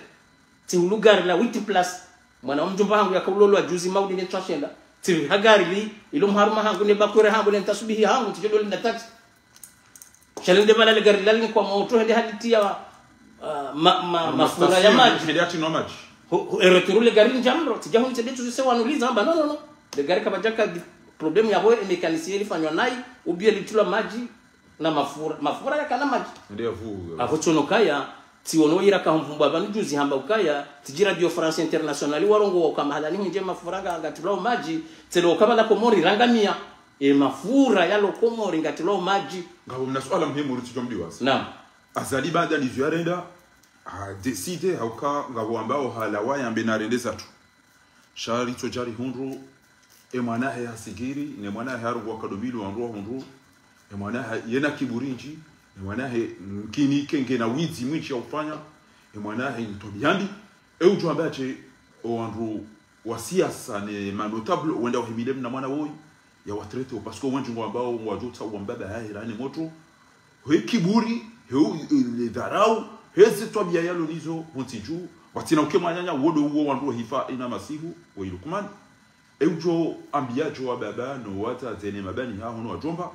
Tsihulu gari la huit places. Mwana wa mdjomba hangu yakaulolwa juzi maulidi ne tswashenda. Tsibiha gari li, ilo mharuma hangu ne bakwere hangu ne ntasubihi hangu, tsidjo dole na taxi. Shalende pvala le gari lali ni kwa moto, hende halitiya, ah, ma-, ma-, mafura ya madji. Hende hati no madji. Ho, ho, e retour le gari ndjamro, tsidja hunu tse de tu se wanu liza, amba, non, non, non. Le gari kapvadjaka di-, problème ya ho, e mécanicien lifanywa nayi, ou bien litulwa madji, na mafura, mafura yakana madji. Nde ya vu. Aho tsono kaya, tsiono ira ka mvumbwa pvanu juzi hamba ukaya, tsidji Radio France Internationale, warongowa uka mahala ni hundje mafura nga, ngatulwao madji, tselo kapvala Komori rangamia, e mafura yalo Komori ngatulwao madji. Ngapvo mna suala muhimu ritsidjo mdiwaza. Naam. Azali baada nizo yarenda, ha décidé, hauka ngapvo ambao halawa yambe narende zatru. Sha ritsodja rihundru, e mwana he hasigiri, ne mwana he harungwa kado mbili wandru wahundru, e mwana he yena kiburi ndji, e mwana he mkini kenge na widzi mwindji ya ufanya, e mwana he ntwabiya mbi, e udjo amba tse o wandru wa siasa ne ma notable, wenda wahimile mna mwana woyi, ya watraité, parce que wendji ngwambao ngwadjo tsa wambaba hahe rani moto, he kiburi, he u-, le dharau, he zi twabiya yalo nizo, hontsi dju, watsina uke mwananya, wodo uwo wandru wahifa ina masihu, wa Lukman. E udjo ambia djo wababa, no wadzadze ne mabani haho no wadjomba.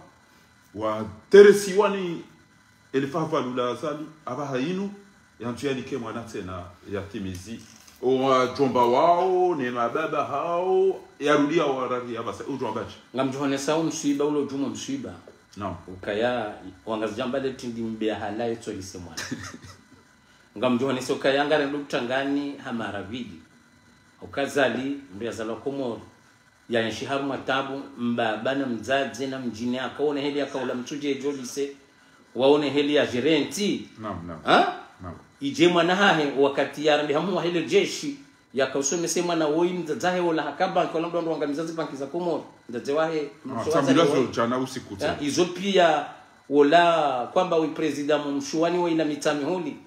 Wateresiwa ni elifafa lula Azali, apvaha inu, yandzu yanike mwana tsena yatimizi. O wadjomba wao, ne mababa hao, yarudia warari ya basa, udjomba dje. Ngamdjohonesa o mswiba, ulo djumwa mswiba. Naam. Ukaya, wangazidja amba le tindi mbe ya halaye tsolise mwana. Ngamdjohonesa ukaya ngarendo kutsangani ha mara mbili. Uka Azali, mndru yazalwa Komoro. Yaenshi harumwa tabu, mbaba na mdzadze na mdjini, akaone heli yakaula mtsudje djolise, waone heli ya gerenti. Naam, naam. Ha? Naam. Idje mwana hahe, wakati yarende hamu wa hele jeshi, yakausomese mwana woyi mdzadze hahe wola haka banki, wala mndru wandru wanga mdzadze banki za Komoro. Mdzadze wahe, ah, msho wa tambilazo Azali woyi. Djana usiku tse. Ha? Izo pia wola kwamba wi prezida mumshuwani woyi na Mitsamihuli.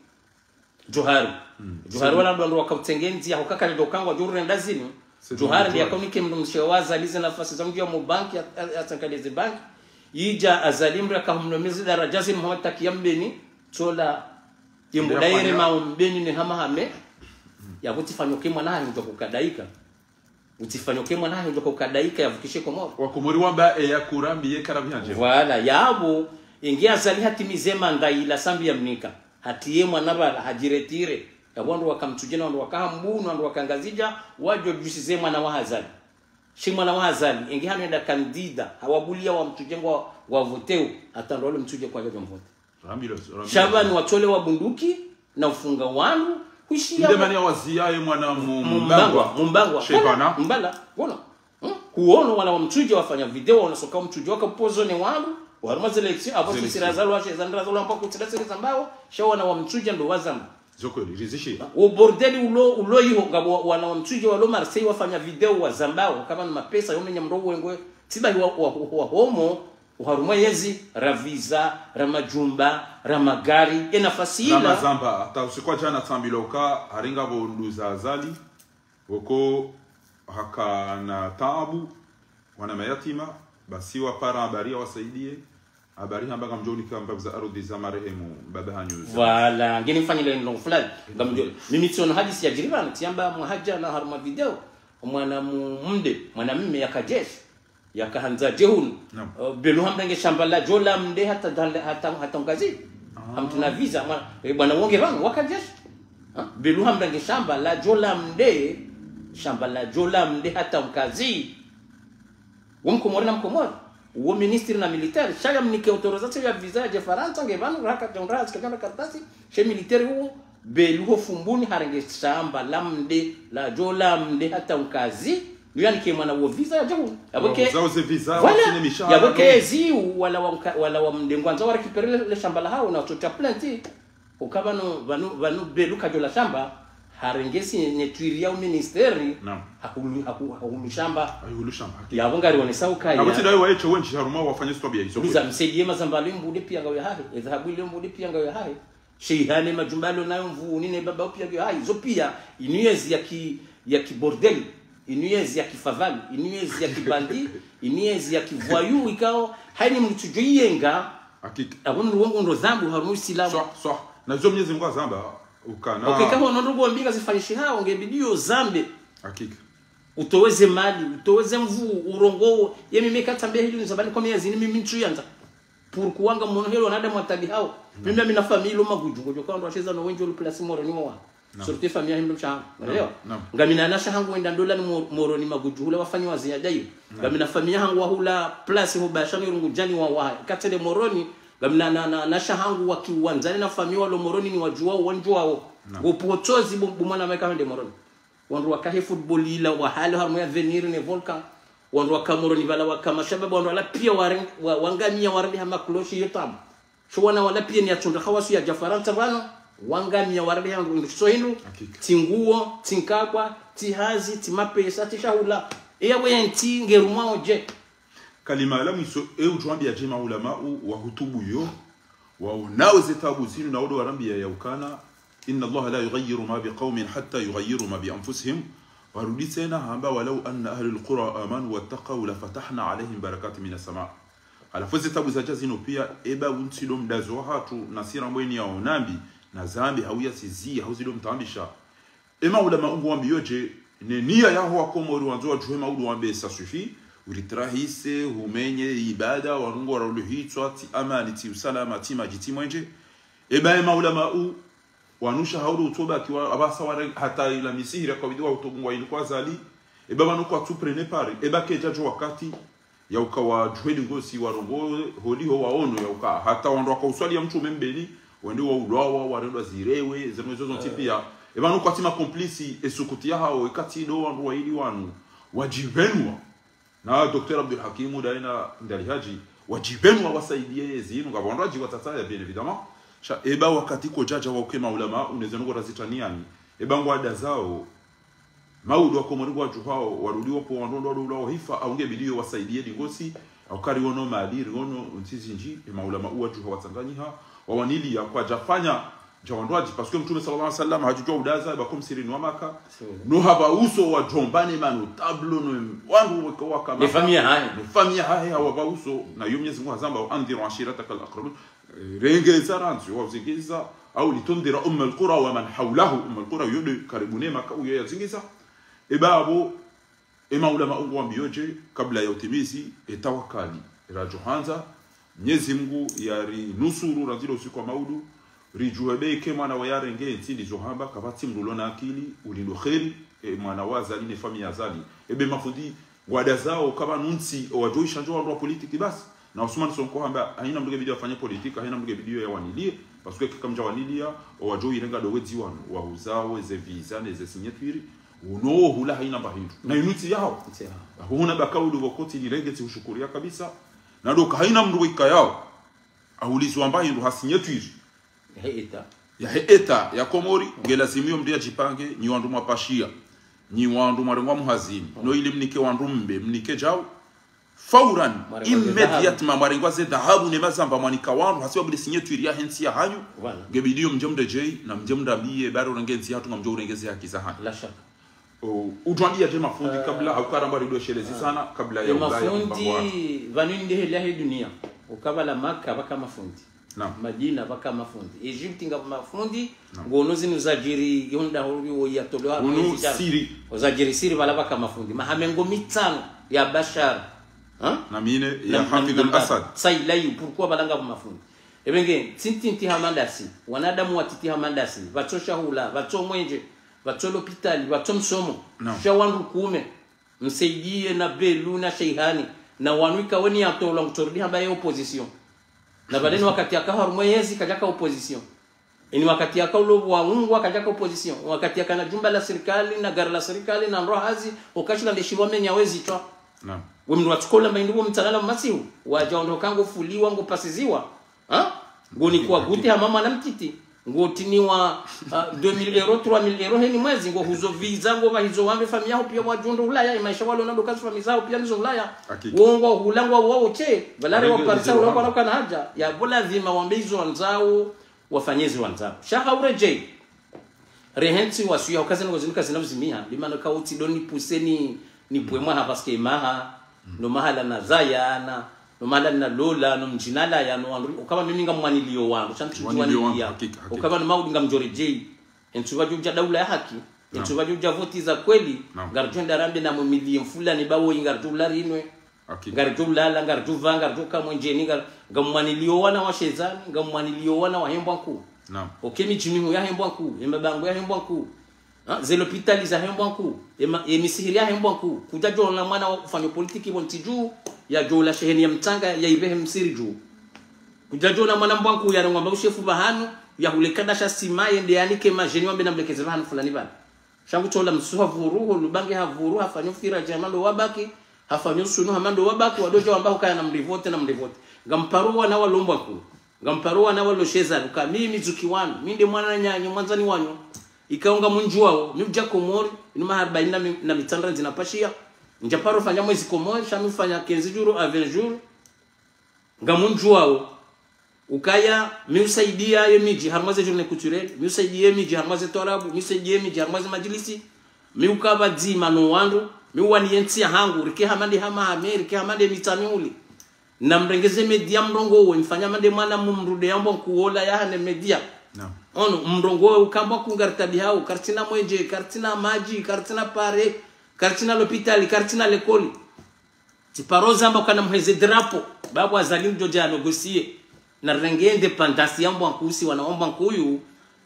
Djohari. Mm. Djohari wala ndo wandru wakautsengenzi ya hukakali ndo kangwa djuru renda zinu. Djohari ndiye akaunike mndru mshe wa Azali ze nafasi za mdji ya mubanki ya, ya, ya tsankaleze banki. Idja Azali mndru akahumnomezi daraja zinu Muhammad Taki ya Mbeni. Tsola ye mbuda yere mao Mbeni ne hama hame. Ya kuti fanyo ke mwana hahe udjo kukadaika. Utsifanyo ke mwana hahe udjo kukadaika yavukishe Komoro. Wakomori wamba e ya kurambi ye karabi hanje. Voilà, yapvo, ingi Azali hatimize manda ila sambi ya mnika. Hatiye mwana pvala, hadjiretire. Yapvo wandru waka Mtsudje na wandru waka Hambuu, wandru waka Ngazidja, wadjo djusize mwana wa Azali. Shi mwana wa Azali, ingi hanu yenda kandida, hawabulia wa Mtsudje ngwa, ngwa voteo, hata ndo wale Mtsudje kwadjadjo mvote. Rambilozo, rambilozo. Sha pvanu watsole wa bunduki, na ufunga wandru, huishiya. Nde mani ya waziya ye mwana mu-, Mumbangwa, Mumbangwa. Mumbangwa. Shepana. Mbala, mbala. Wona. Hmm? Kuwono wana wa Mtsudje wafanya video, wana soka Mtsudje waka poisonné wandru, harumwa ze élection, apvo sisi razalo washe, zandra zalo amba kutsi da siri Zambao, sha wana wa Mtsudje ndo wazamba. Zo kweli, rizishiya. Wo bordel ulo, ulo iho, ngapvo wana wa Mtsudje walo Marseille wafanya video wa Zambao, kama ni mapesa, yomenya mndru wengwe, tsiba wa, wa, wa, wa homo, oharumwa yezi, ra visa, ra majumba, ra magari, ye nafasi ila. Ra mazamba, hata usiku wa djana tsambilwa uka, hari ngapvo nduza Azali, woko hakana tabu, wana mayatima, basi wapara habari ya wasaidie, habari hamba ngamdjo unika mbavu za arudhi za marehemu, baba hanyu za. Voilà, ngini mfanyile ndrongo fulani. Ngamdjo, mimi tsiono hadisi ya djiri pvanu, tsiamba mwaha djana harumwa video, mwana mu-, mde, mwana mme yaka jeshi. Yakahandza dje hunu. Naam. Eh, Belu hamrenge shamba la djo la mde hata dale-, hata, hata Mkazi. Ah. Hamtsina visa, mwa-, eh, bwana wonge pvanu, waka jeshi. Ha? Belu hamrenge shamba la djo la mde, shamba la djo la mde hata Mkazi. Wo Mkomori na Mkomori. Wo ministre na militaire. Sha ya mnike autorisation ya visa yadje Farantsa, nge pvanu, raka djondrazi, kadjana kartasi, she militaire uwo, Belu ho Fumbuni harenge shamba la mde, la djo la mde hata Mkazi, nuyanike mwana wo visa yadje hunu. Yapvo ke, wauza uze visa, voilà. Watsine mishahara, yapvo ke no. Ezi wala wa Mka-, wala wa mde ngwandzo wa récupérer le, le shamba la hawo na watsotsa plainte. Uka pvanu, pvanu, pvanu Belu kadjo la shamba, harenge signature ya u ministère, naam. Hahulu, hahu-, hahulu shamba. Hahulu shamba, hakika. Yapvo ngarionesa ukaya. Apvo tsi ndayo waeshe wendji harumwa wafanya zitwabiya izo. Luza msedi ye mazamba le mbude pia ngawe hahe, edhahabu le mbude pia ngawe hahe. Shehane majumba lo nayo Mvuni ne baba upia ngiyo hayi. Zo pia, inu yezi ya ki, ya ki bordel, inu yezi ya ki favali, inu yezi ya ki bandi, inu yezi ya ki voyou, ikao, hayini mndru tsudjo yenga. Hakika. Apvo mndru wongo ndo dhambi, harumwa Usilamu. Swa, swa. Na zo Mwenyezi Mungu hazamba, ukana. Okay, kama unondo kuwambinga zifanyishihao, nge bidiyo zambe. Hakika. Utoweze mali, utoweze nvuu, urongowe. Ye mimi katsambe hili nizabani kwa miyazini mimi ntsuyandza. Pourquoi ngamwono heli wanadamu watabihao? Mimi ngamina famille lo Magudju, ngodjo ka wandru washeza no wendji walo place Moroni wawaha. Naam. Surtout famille ya hindru mshaha. Naam. Unaelewa? Naam. Ngamina wanashe hangu wenda ndola ni Mo-, Moroni Magudju hula wafanya wa ziada iyo. Naam. Ngamina famille hangu wahula place ho Bashani Urungudjani wawaha. Katsende Moroni, ngamina na, na, wanashe hangu waki wandzani na famille walo Moroni niwadjuwao, wandjuwao. Naam. Wo potsozi bu, bu mwana meka hende Moroni. Wandru wakahe football ila, wahale harumwa ya Avenir ne Volcan. Wandru waka Moroni pvala waka mashababi, wandru wala pia ware-, wa-, wangamia warende ha makloshi yo tabu. Sho wana wala pia ni yatsunda hawasu yadja Farantsa pvanu, wangamia warende ha ndru so hindru, hakika. Tsi nguo, tsi nkakwa, tsi hazi, tsi mapesa, tsi shahula. Eya wentsi ngerumwao dje. Kalima la mwiso, e udjwambiya dje maulamau wahutubu yo, waonao ze tabu zinu na udo warambiya ya ukana, إن الله لا يغير ما بقوم حتى يغيروا ما بأنفسهم. Warudi tsena hamba, ولو أن أهل القرى آمنوا واتقوا لفتحنا عليهم بركات من السماء. Halafu ze tabu zadja zinu pia, eba untsi do mdazo wahatru, na sira mbweni ya onambi, na zambi, hauya sizi, hauzi do mtambisha. Ema ulama ungu wambiyo dje, ne niya yaho wa Komori wandzo wadjuhe maudu wambe ça suffit, Uritrahise, humenye ibada, wandru ngwaraulihitswa, tsi amani, tsi usalama, tsi madji, tsi mwenje. Eba ye maulamau, wanu sha hauri utsobakiwa, apvasa ware hata ila misihiri yakawabidi wa utogungwa ili kwa Azali. Eba pvanu kwatsu prene pari, eba kedjadjo wakati, yauka wadjuhedi ngosi warongowe, holiho waono, yauka hata wandru wakauswali ya mtrume mbeli, wende waulwawa, warendwa zirewe, zenu ezo zontsi pia. Eba pvanu kwatsi makomplisi, esukuti yahao, ikatsi ndo wandru waili wanu, wadjipvenua. Na Docteur Abdul Hakim, daina Ndali Haji, wadjipvenua wasaidie yezi, nunga wandru wadji watsatsa ya, bien évidemment. Sha, eba wakati kodjadja wauke maulama, uneze nungo razitaniani. Eba ngwadazao, maudu wa Komori ngwadjuhao, warudi wapo wandru ndo wadula wahifa, au nge bidiyo wasaidie dingosi, au kari ono mali, ri ono ntsi zindji, e maulama uwadjuha watsanganyiha, wawaniliya kwadjafanya, dja wandru wadji, parce que Mtrume sallallahu alayhi wa sallam, hadjudjuwa udaza, eba ko msihirini wa Maka, no hapva uso wadjombane manotablo, no wandru weka waka Maka. Ne famiya hahe. Ne famiya hahe, hawapva uso, na yo Mnyezi Mungu hazamba, وأنذر عشيرتك الأقربين. Rengeza randzi, wazingiza, au لتنذر أم القرى ومن حولها, Umm al-Qura, yo nde karibu ne Maka, uyo yazingiza. Eba apvo, e maulama ungu wambiyo dje, kabla ya utimizi, e tawakali, radjo handza, Mnyezi Mungu yarinusuru, randzilo usiku wa maudu, ridjuwe be ike mwana wa yarenge, ntsi ndizo hamba, kapvatsi mndru ulo na akili, ulindo kheri, e mwana wa Azali, ne famiya Azali. Ebe mafundi, ngwadazao, kapvanu ntsi, owadjo ishandjo wandru wa politiki basi. Na Ousmane Sonko hamba, haina mndru nge bidiyo afanye politiki, haina mndru nge bidiyo yawaniliye, parce que keka mdja waniliya, owadjo irenga ndo wedzi wanu, wahuzao, eze visa, neze signature, uno hula haina mba hindru. Na inu ntsi yahao. Ntsi yahao. Apvo huna baka uli wakoti nirenge tsi ushukuriya kabisa. Na ndo ka haina mndru weka yahao. Aulizwa mba hindru ha signature. Yahe État. Yahe État ya Komori, nge lazimu yo mndru yadjipange, nyi wandru mwapashiya. Nyi wandru mwarengwa muhazini. No ili mnike wandru mbe, mnike djau. Fauran, immédiatement, mwarengwa ze dhahabu ne mazamba mwanika wandru, hasiwa budi signature yahe ntsi yahanyu. Voilà. Nge bidiyo mdje mredjeyi, na mdje mrambiye, bari urenge ntsi yahatru, ngamdjo urenge ze haki zahanyu. La shaka. O, udjwambiya dje mafundi kabla, hauka ramba ridoshelezi sana, kabla ya ulaya mpango wahatru. Mafundi, pvanu nde heli yahe duniya. Ukapvala Maka, pvaka mafundi. Naam. Madina, pvaka mafundi. Egypte, ngapvo mafundi. Naam. Ngono zinu zadjiri, yonda hori wo yatolwa. Ngono Siri. Zadjiri Siri, pvala pvaka mafundi. Maha mengo mitsanu ya Bashar. Ha? Na mine, ya Hafidh al-Assad. Sa ilayi, pourquoi pvala ngapvo mafundi? Ebe nge, ntsi ntiti hama ndasi. Wanadamu watiti hama ndasi. Pvatso shahula, pvatso mwenje, pvatso lopitali, pvatso msomo. Naam. Sha wandru kume. Msaidiye na Belu na Sheihani. Na wanu ika weni yatolwa ngutsorudi hamba ye opposition. Na pvale ni wakati yaka harumwa yezi kadjaka opposition. Ini wakati yaka ulo waungwa kadjaka opposition. Wakati yaka na jumba la sirikali, na gari la sirikali, na ndrohazi, okashila nde shiwa menya wezi twa. Naam. We mndru watsukola mba indri wo mtsanana masihu. Wadja ondro kango fuliwa, ngo pasiziwa. Ha? Ngoni kwa gute hama mwana mtiti. Ngotiniwa, ah, deux mille euros, trois mille euros heni mwezi, ngohuzo visa, ngopvahizo wambe famiyi yaho piya wadjo ndo Ulaya, emaesha walo na ndo kazi famiyi zaho piya nizo Ulaya. Hakika. Wo ngwahula ngwawo tse, pvala re waparisa hula ngwalo kana hadja, yapvo lazima wambe izo wandzao, wafanye izo wandzao. Sha ha uredjeyi. Rehentsi wasuya, ukaze nongo zinu kazina uzimiha, limana ka utsi ndo nipuse ni, nipvwe mwaha, parce que maha, no mahala nazaya, na, no mahala nalola, no mdji nalaya, no wandru, ukapva mimi ngamwaniliyo wandru, sha ntsu djuwaniliya. Ukapva no maudi ngamdjoredjeyi. Entsu pvadjo udja daula ya haki. Entsu pvadjo udja voti za kweli. Naam. Ngaridjo enda rambe na mumiliye mfulani bawo yi ngaridjo ula rinwe. Hakika. Ngaridjo ulala, ngaridjo uva, ngaridjo uka mwenjeni, ngari-, ngamwaniliyo wana wa Shezani, ngamwaniliyo wana wa Hembwa Nkuu. Naam. Oke midji mihu ya Hembwa Nkuu, emabango ya Hembwa Nkuu. Ha? Ze lopitali za Hembwa Nkuu, ema-, emisihiri ya Hembwa Nkuu. Kudjadjo ona mwana wa ufanya politiki pvo ntsi dju, yadjo ula sheheni ya mtsanga, ya ibehe msihiri dju. Kudjadjo ona mwana Mbwa Nkuu, yarengwa mba ushefu pvahanu, yahule kada sha sima, yende yanike madjeni wambe na mlekeze pvahanu fulani pvanu. Sha ngutsola msuha vuru, ho lubange ha vuru, hafanya ufira djama ndo wabaki, hafanya usunu hama ndo wabaki, wadodja wamba hukaya na mrivote, na mrivote. Ngamparo wana wa Lombwa Nkuu, ngamparo wana wa Loshezani, uka mimi dzuki wanu, mi nde mwananyanyu, mwandzani wanyu. Ikao ngamundjuwao, mi udja Komori, inu maha arbaini na mi-, na mitsanu ndzi napashiya. Ndjaparo fanya mwezi Komori, sha mi ufanya quinze jours à vingt jours. Ngamundjuwao, ukaya, mi usaidiya ye midji harumwa ze journée culturelle, mi usaidiya ye midji harumwa ze twarabu, mi usaidiya ye midji harumwa ze madjilisi, mi uka pvadzima no wandru, mi uwaniye ntsi yahangu, rike hama nde hama hame, rike hama nde mitsanu uli. Na mrengeze média mrongowe, mfanya hama nde mwana mumrude ya Mbwa Nkuu ola yahane média. Naam. Ono, mrongowe uka Mbwa Nkuu ngaritaabihao, karitsina mwenje, karitsina madji, karitsina pare, karitsina lopitali, karitsina lekoli. Tsi paro zamba ukana muheze drapeau. Babu Azali mdjo dja négocier. Na rirenge indépendance ya Mbwankuu, si wana wa Mbwankuu.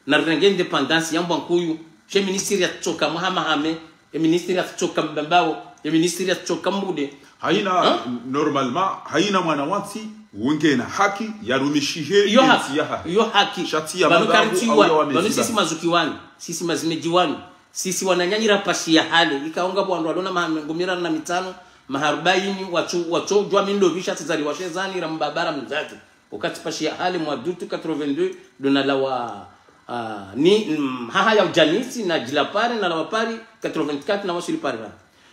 Na rirenge indépendance ya Mbwankuu. She ministre ya tsoka Mahamahame. Ye ministre ya tsoka Mbambao. Ye ministre ya tsoka Mbude. Haina, normalement, haina mwana wa ntsi, wunge na haki, ya rumishihe, iyo haki, iyo haki. Shatsi ya banu karitsi wa, banu sisi mazuki wanu, sisi mazimedji wanu, sisi wananyanyi ra pashi ya hale, ika onga bwandru walona maha mengo miraru na mitsanu, maha arubaini, watso, watso djuwa mindo visha tsi zari washe zani, ra mbaba ra mdzadze. Wakati pashi ya hale mwa dutu quatre-vingt-deux, dona lawa, ah, ni, mm, haha ya udjanisi, na djila Paris, na lawa Paris, quatre-vingt-quatre, na wasuli Paris ra.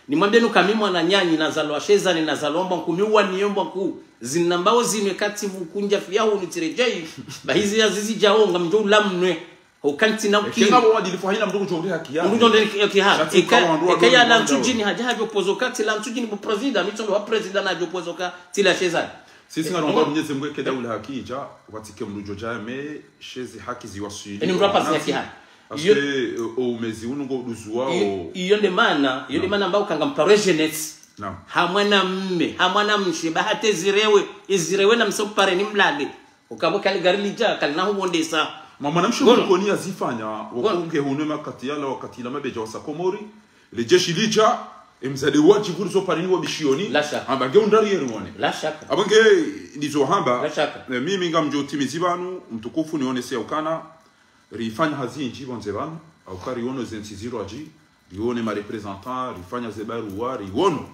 Nimwambiye nuka mi mwananyanyi, nazalwa she zani, nazalwa Mbwankuu, mi uwaniyo Mbwankuu. Zinambao zinu eka tsi vukunja fiya hunu tsiredjeyi. Bahizi ya zizi djawo, ngamdjo ulamnwe. Hokanti na ukini. Eka ngapvo wadilifu haina mndru kudjo uri haki ya. Mndru kudjo uri haki ya. Shatsi eka, ukawa wandru eka ya wandru la wandru. Ntsudjini hadja hadjo pozo kati la Ntsudjini bu président, mi tsongo wa président na hadjo pozo kati la she zani. Sisi ngaromba Mnyezi Mngu eke daula haki idja, watsike mndru djo dja me, she zi haki ziwaswili. Eni mndru apasi haki ha. Parce que, euh, o umezi unu ngo uduzuwa, iyo, o iyo nde mana, iyo nde mana ambao ukanga mparo jeunesse. Naam. Ha mwana mme, ha mwana mshe, ba hata zirewe, izirewe na msopare ni mlale. Ukabo kali gari lidja, kali na hubondesa. Ma mwana mshe mkoni ya zifanya, wakunge hunwe makati yala, wakati ila mabedja wasa Komori, le jeshi lidja, e mzade wadjivurizo parini wa bishioni, la shaka. Amba nge undari yeri wone. La shaka. Amba nge ndizo hamba, la shaka. Eh, mimi ngamdjo timizi pvanu, mtukufu nionese ya ukana, rifanya hazi indji pvondze pvanu, hauka riono ze ntsi zirwadji, rione ma représentants, rifanya ze baruwa, riono.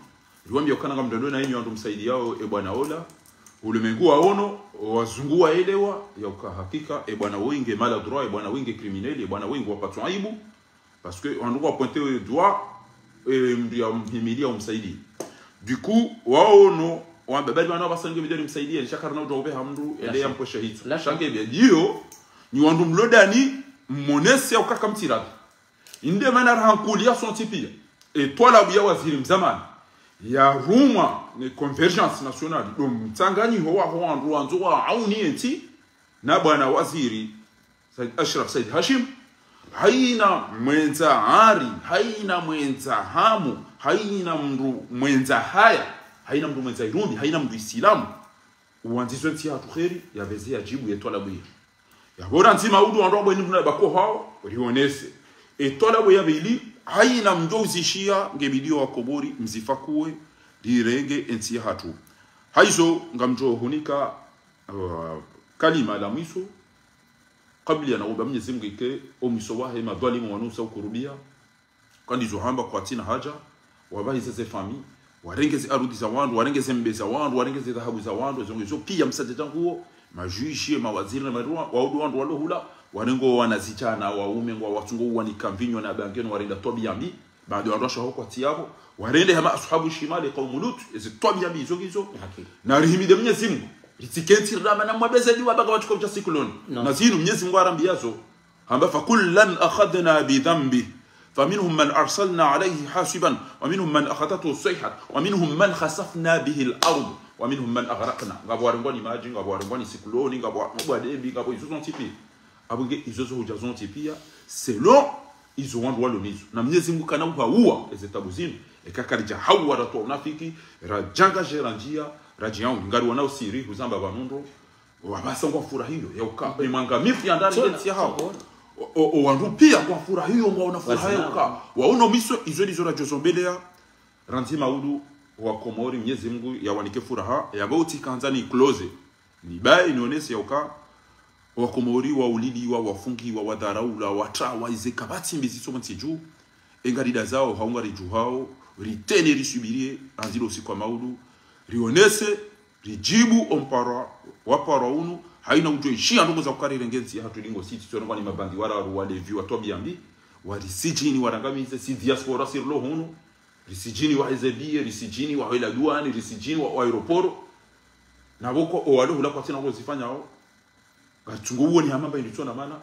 Riwambia ukana ngamdondona inyo wandru msaidiyao, e bwana ola. Ulemengu waono, wazungu waelewa, ya uka hakika, e bwana woyi nge maladroit, e bwana woyi nge criminel, e bwana woyi nge wapatswa aibu. Parce que wandru wa pointer le doigt, eh, mndru ya mhimilia umsaidi. Du coup, waono, wamba bali wana wabasange bidari msaidi, ni shakara na udwa ubeha mndru, ende ya mkwesha hitu. La shaka. Shange bia, iyo, ni wandru mlodani, mmonese ya ukaka mtirabi. Inde mana rahankuli ya sontsi pia. E twalabu ya waziri mzamani. Ya rumwa ni Convergence Nationale. Do mtsanganyiho waho wandru wandzo wa auni entsi. Na bwana waziri Said Ashraf Said Hashim, haina mwendza ari, haina mwendza hamu, haina mndru mwendza haya, haina mndru mwendza irumbi, haina mndru isilamu, uwandzizo entsi yahatru kheri, yapveze yajibu ye twalabu iyo. Yapvo randzi maudu wandru wabweni mna bako hao, rionese. E twalabu ya pvili, haina mndru uzishiya, nge bidiyo wa Komori, mzifakuwe, rirenge entsi yahatru. Haizo, ngamdjo hunika, uh, kalima la mwiso, kabla ya naomba Mnyezi Mngu ike, o mwiso wahe madhwalimu wanu usa ukurubia, kandizo hamba kwatsina haja, wabahize ze famille, warenge ze arudhi za wandru, warenge ze mbe za wandru, warenge ze dhahabu za wandru, zonge zo pia msadja nguo, majuishi, mawaziri na marua, waudu wandru walo hula, warengo wana zijana, waume, ngwa watsungo uwanika mvinyo na bange no warenda twabiya mbi, baada wandru washaho kwatsi yapvo, warende hama ashabu shimali, kaumu Lut, eze twabiya mbi, izo ngizo. Haki. Na rihimide Mnyezi Mngu, ritsikentsi rama na mwabeze diwa baka watsuko uja sikuloni. No. Na zinu Mnyezi Mngu arambiyazo. Hamba, فكلا أخذنا بذنبه فمنهم من أرسلنا عليه حاصبا ومنهم من أخذته الصيحة ومنهم من خسفنا به الأرض ومنهم من أغرقنا. Ngapvo warengwa ni madji, ngapvo warengwa ni sikuloni, ngapvo wa-, ngapvo wadembi, ngapvo izo zontsi pia. Apvo nge izo zo huja zontsi pia, selon izo wandru walo nizo. Na Mnyezi Mngu kana uhauwa eze tabu zinu. Eka karija hauwa ratwa unafiki, rajanga jera njia, rajiauni. Ngari wana usiri, huzamba pvanu ndro, wabasa ngwa furahiyo, ya uka, e mwangamifu ya ndani entsi yahao. O, o, o wandru pia ngwa furahiyo, ngwa una furaha ya uka. Waono mwiso, izo ndizo rajo zombeleya, randzi maudu wa Komori, Mnyezi Mngu ya wanike furaha, ya bauti kanza ni close. Ni baye nionese ya uka, wa Komori, wauliliwa, wafungiwa, wadharaula, watrawa, ize kapvatsi mbi ziso ntsi ju, enga rida zao, haunga riju hao, ritene risubirie, randzi lo usiku wa maudu, rionese, rijibu o mpara, wa para unu, haina ujo ishiya ndrongo za ukari renge ntsi yahatru lingo siti, tsonongwa ni mabandi wararu walevi wa twabiya mbi, warisijini warangamize, si diaspora sirilo hunu, risijini waheze biye, risijini wahela duani, risijini wa, wa aeroporo, na boko, o walo hula kwatsina ko zifanya hao, ngatsungo uoni hama mba inditsona mana,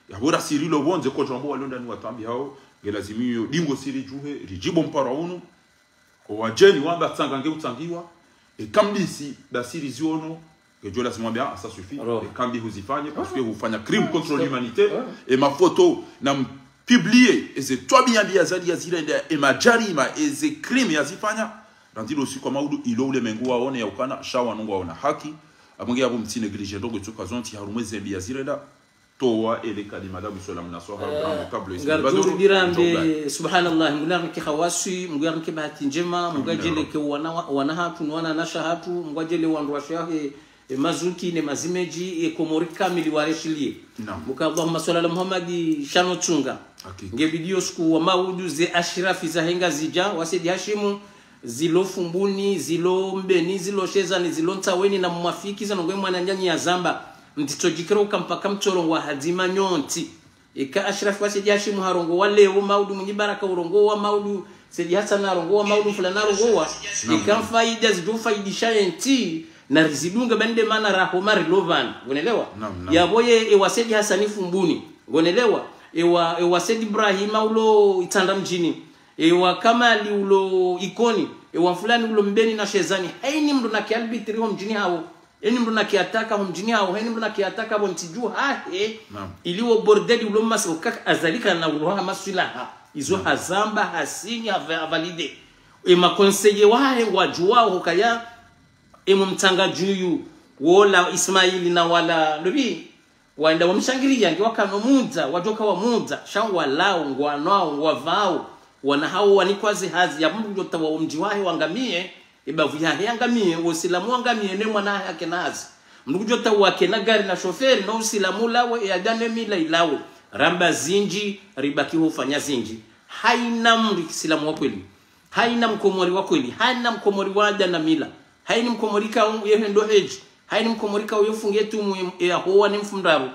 yapvo rasirilo pvondze kojo ambo walo ndani watwambi hao, nge lazimiyo, dingo siri juhe, rijibu mpara unu, o wadjeni wamba tsanga nge utsangiwa, e kambi si, basiri ziono, ngejo lazima wambe, ah, ça suffit, e kambi huzifanye, parce que hufanya crime contre l'humanité, e mafoto, na mpublie, eze twabiya mbi ya zali ya zira, e majarima, eze crime ya zifanya, Randzi lo usiku wa maudu ilo ulemengu waone ya ukana, sha wanu ngwaona haki. Amwenge yapvo mtsi négligé ndrongo itsoka zontsi, harumwa ze mbi ya zirenda. Towa ele kalima la mwiso la mnaso ha grand câble. Ngarudjo dirambe, subhanallah, Mngu narinike hawaswi, Mngu yarinike bahati ndjema, Mngu adjeleke wana, wana hatru, no wananyashe hatru, Mngu adjele wandru washe wahe, e mazuki ne mazimedji, e Komori kamili wareshiliye. Naam. Muka Allahumma swalla ala Muhammadi shano tsunga. Hakika. Nge video siku wa maudu ze ashrafi zahe Ngazidja, wa Said Hashimu, zilo Fumbuni, zilo Mbeni, zilo Shezani, zilo Ntsaweni na mwafiki zanu ngwe mwananyanyi ya zamba. Mtito djikiro uka mpaka mtsoro ngwa hadzima nyontsi. Eka Ashraf wa Said Hashimu harongowa leo, maudu Mwinyi Baraka urongowa, maudu Said Hassan harongowa, maudu fulani harongowa. Eka mfaida zidjo faidisha yentsi, na rizidunge bande mana raho mari lovana. Ngonelewa? Naam, naam. Yapvo ye, ewa Said Hassan Fumbuni. Ngonelewa? Ewa, ewa Said Ibrahima ulo Itsandra mdjini. Ewa Kamali ulo Ikoni. Ewa fulani ulo Mbeni na Shezani. Haini mndru na kialbitri ho mdjini hawo. Haini mndru na kiataka ho mdjini hawo. Haini mndru na kiataka pvo ntsi dju hahe. Naam. Ili wo bordeli ulo masi ukaka Azali kana ulo ha maswilaha. Izo hazamba, hasinyi, hava-, havalide. E makonseye wahe ngwadjuwao hukaya, e mumtsanga djuyu, wola Ismaili na wala Lubi, wenda wamshangiriya, nge wakano mudza, wadjoka wa mudza, sha ngwalao, ngwanwao, ngwavao, wana hawo wanikwa ze hazi, ya mndru kudjota wa umdji wahe wangamiye, e bavu yahe yangamiye, wo usilamu wangamiye, ne mwana hahe akena hazi. Mndru kudjota wa kena gari na shoferi, no usilamu ulawe, e ada ne mila ilawe. Ramba zindji, ribaki hufanya zindji. Haina mndru kisilamu wa kweli. Haina mkomori wa kweli. Haina mkomori wa ada na mila. Haini mkomori ka u-, ye hendo hedji. Haini mkomori ka uyo funge tumu ye, ye ahowa ne mfumdraru.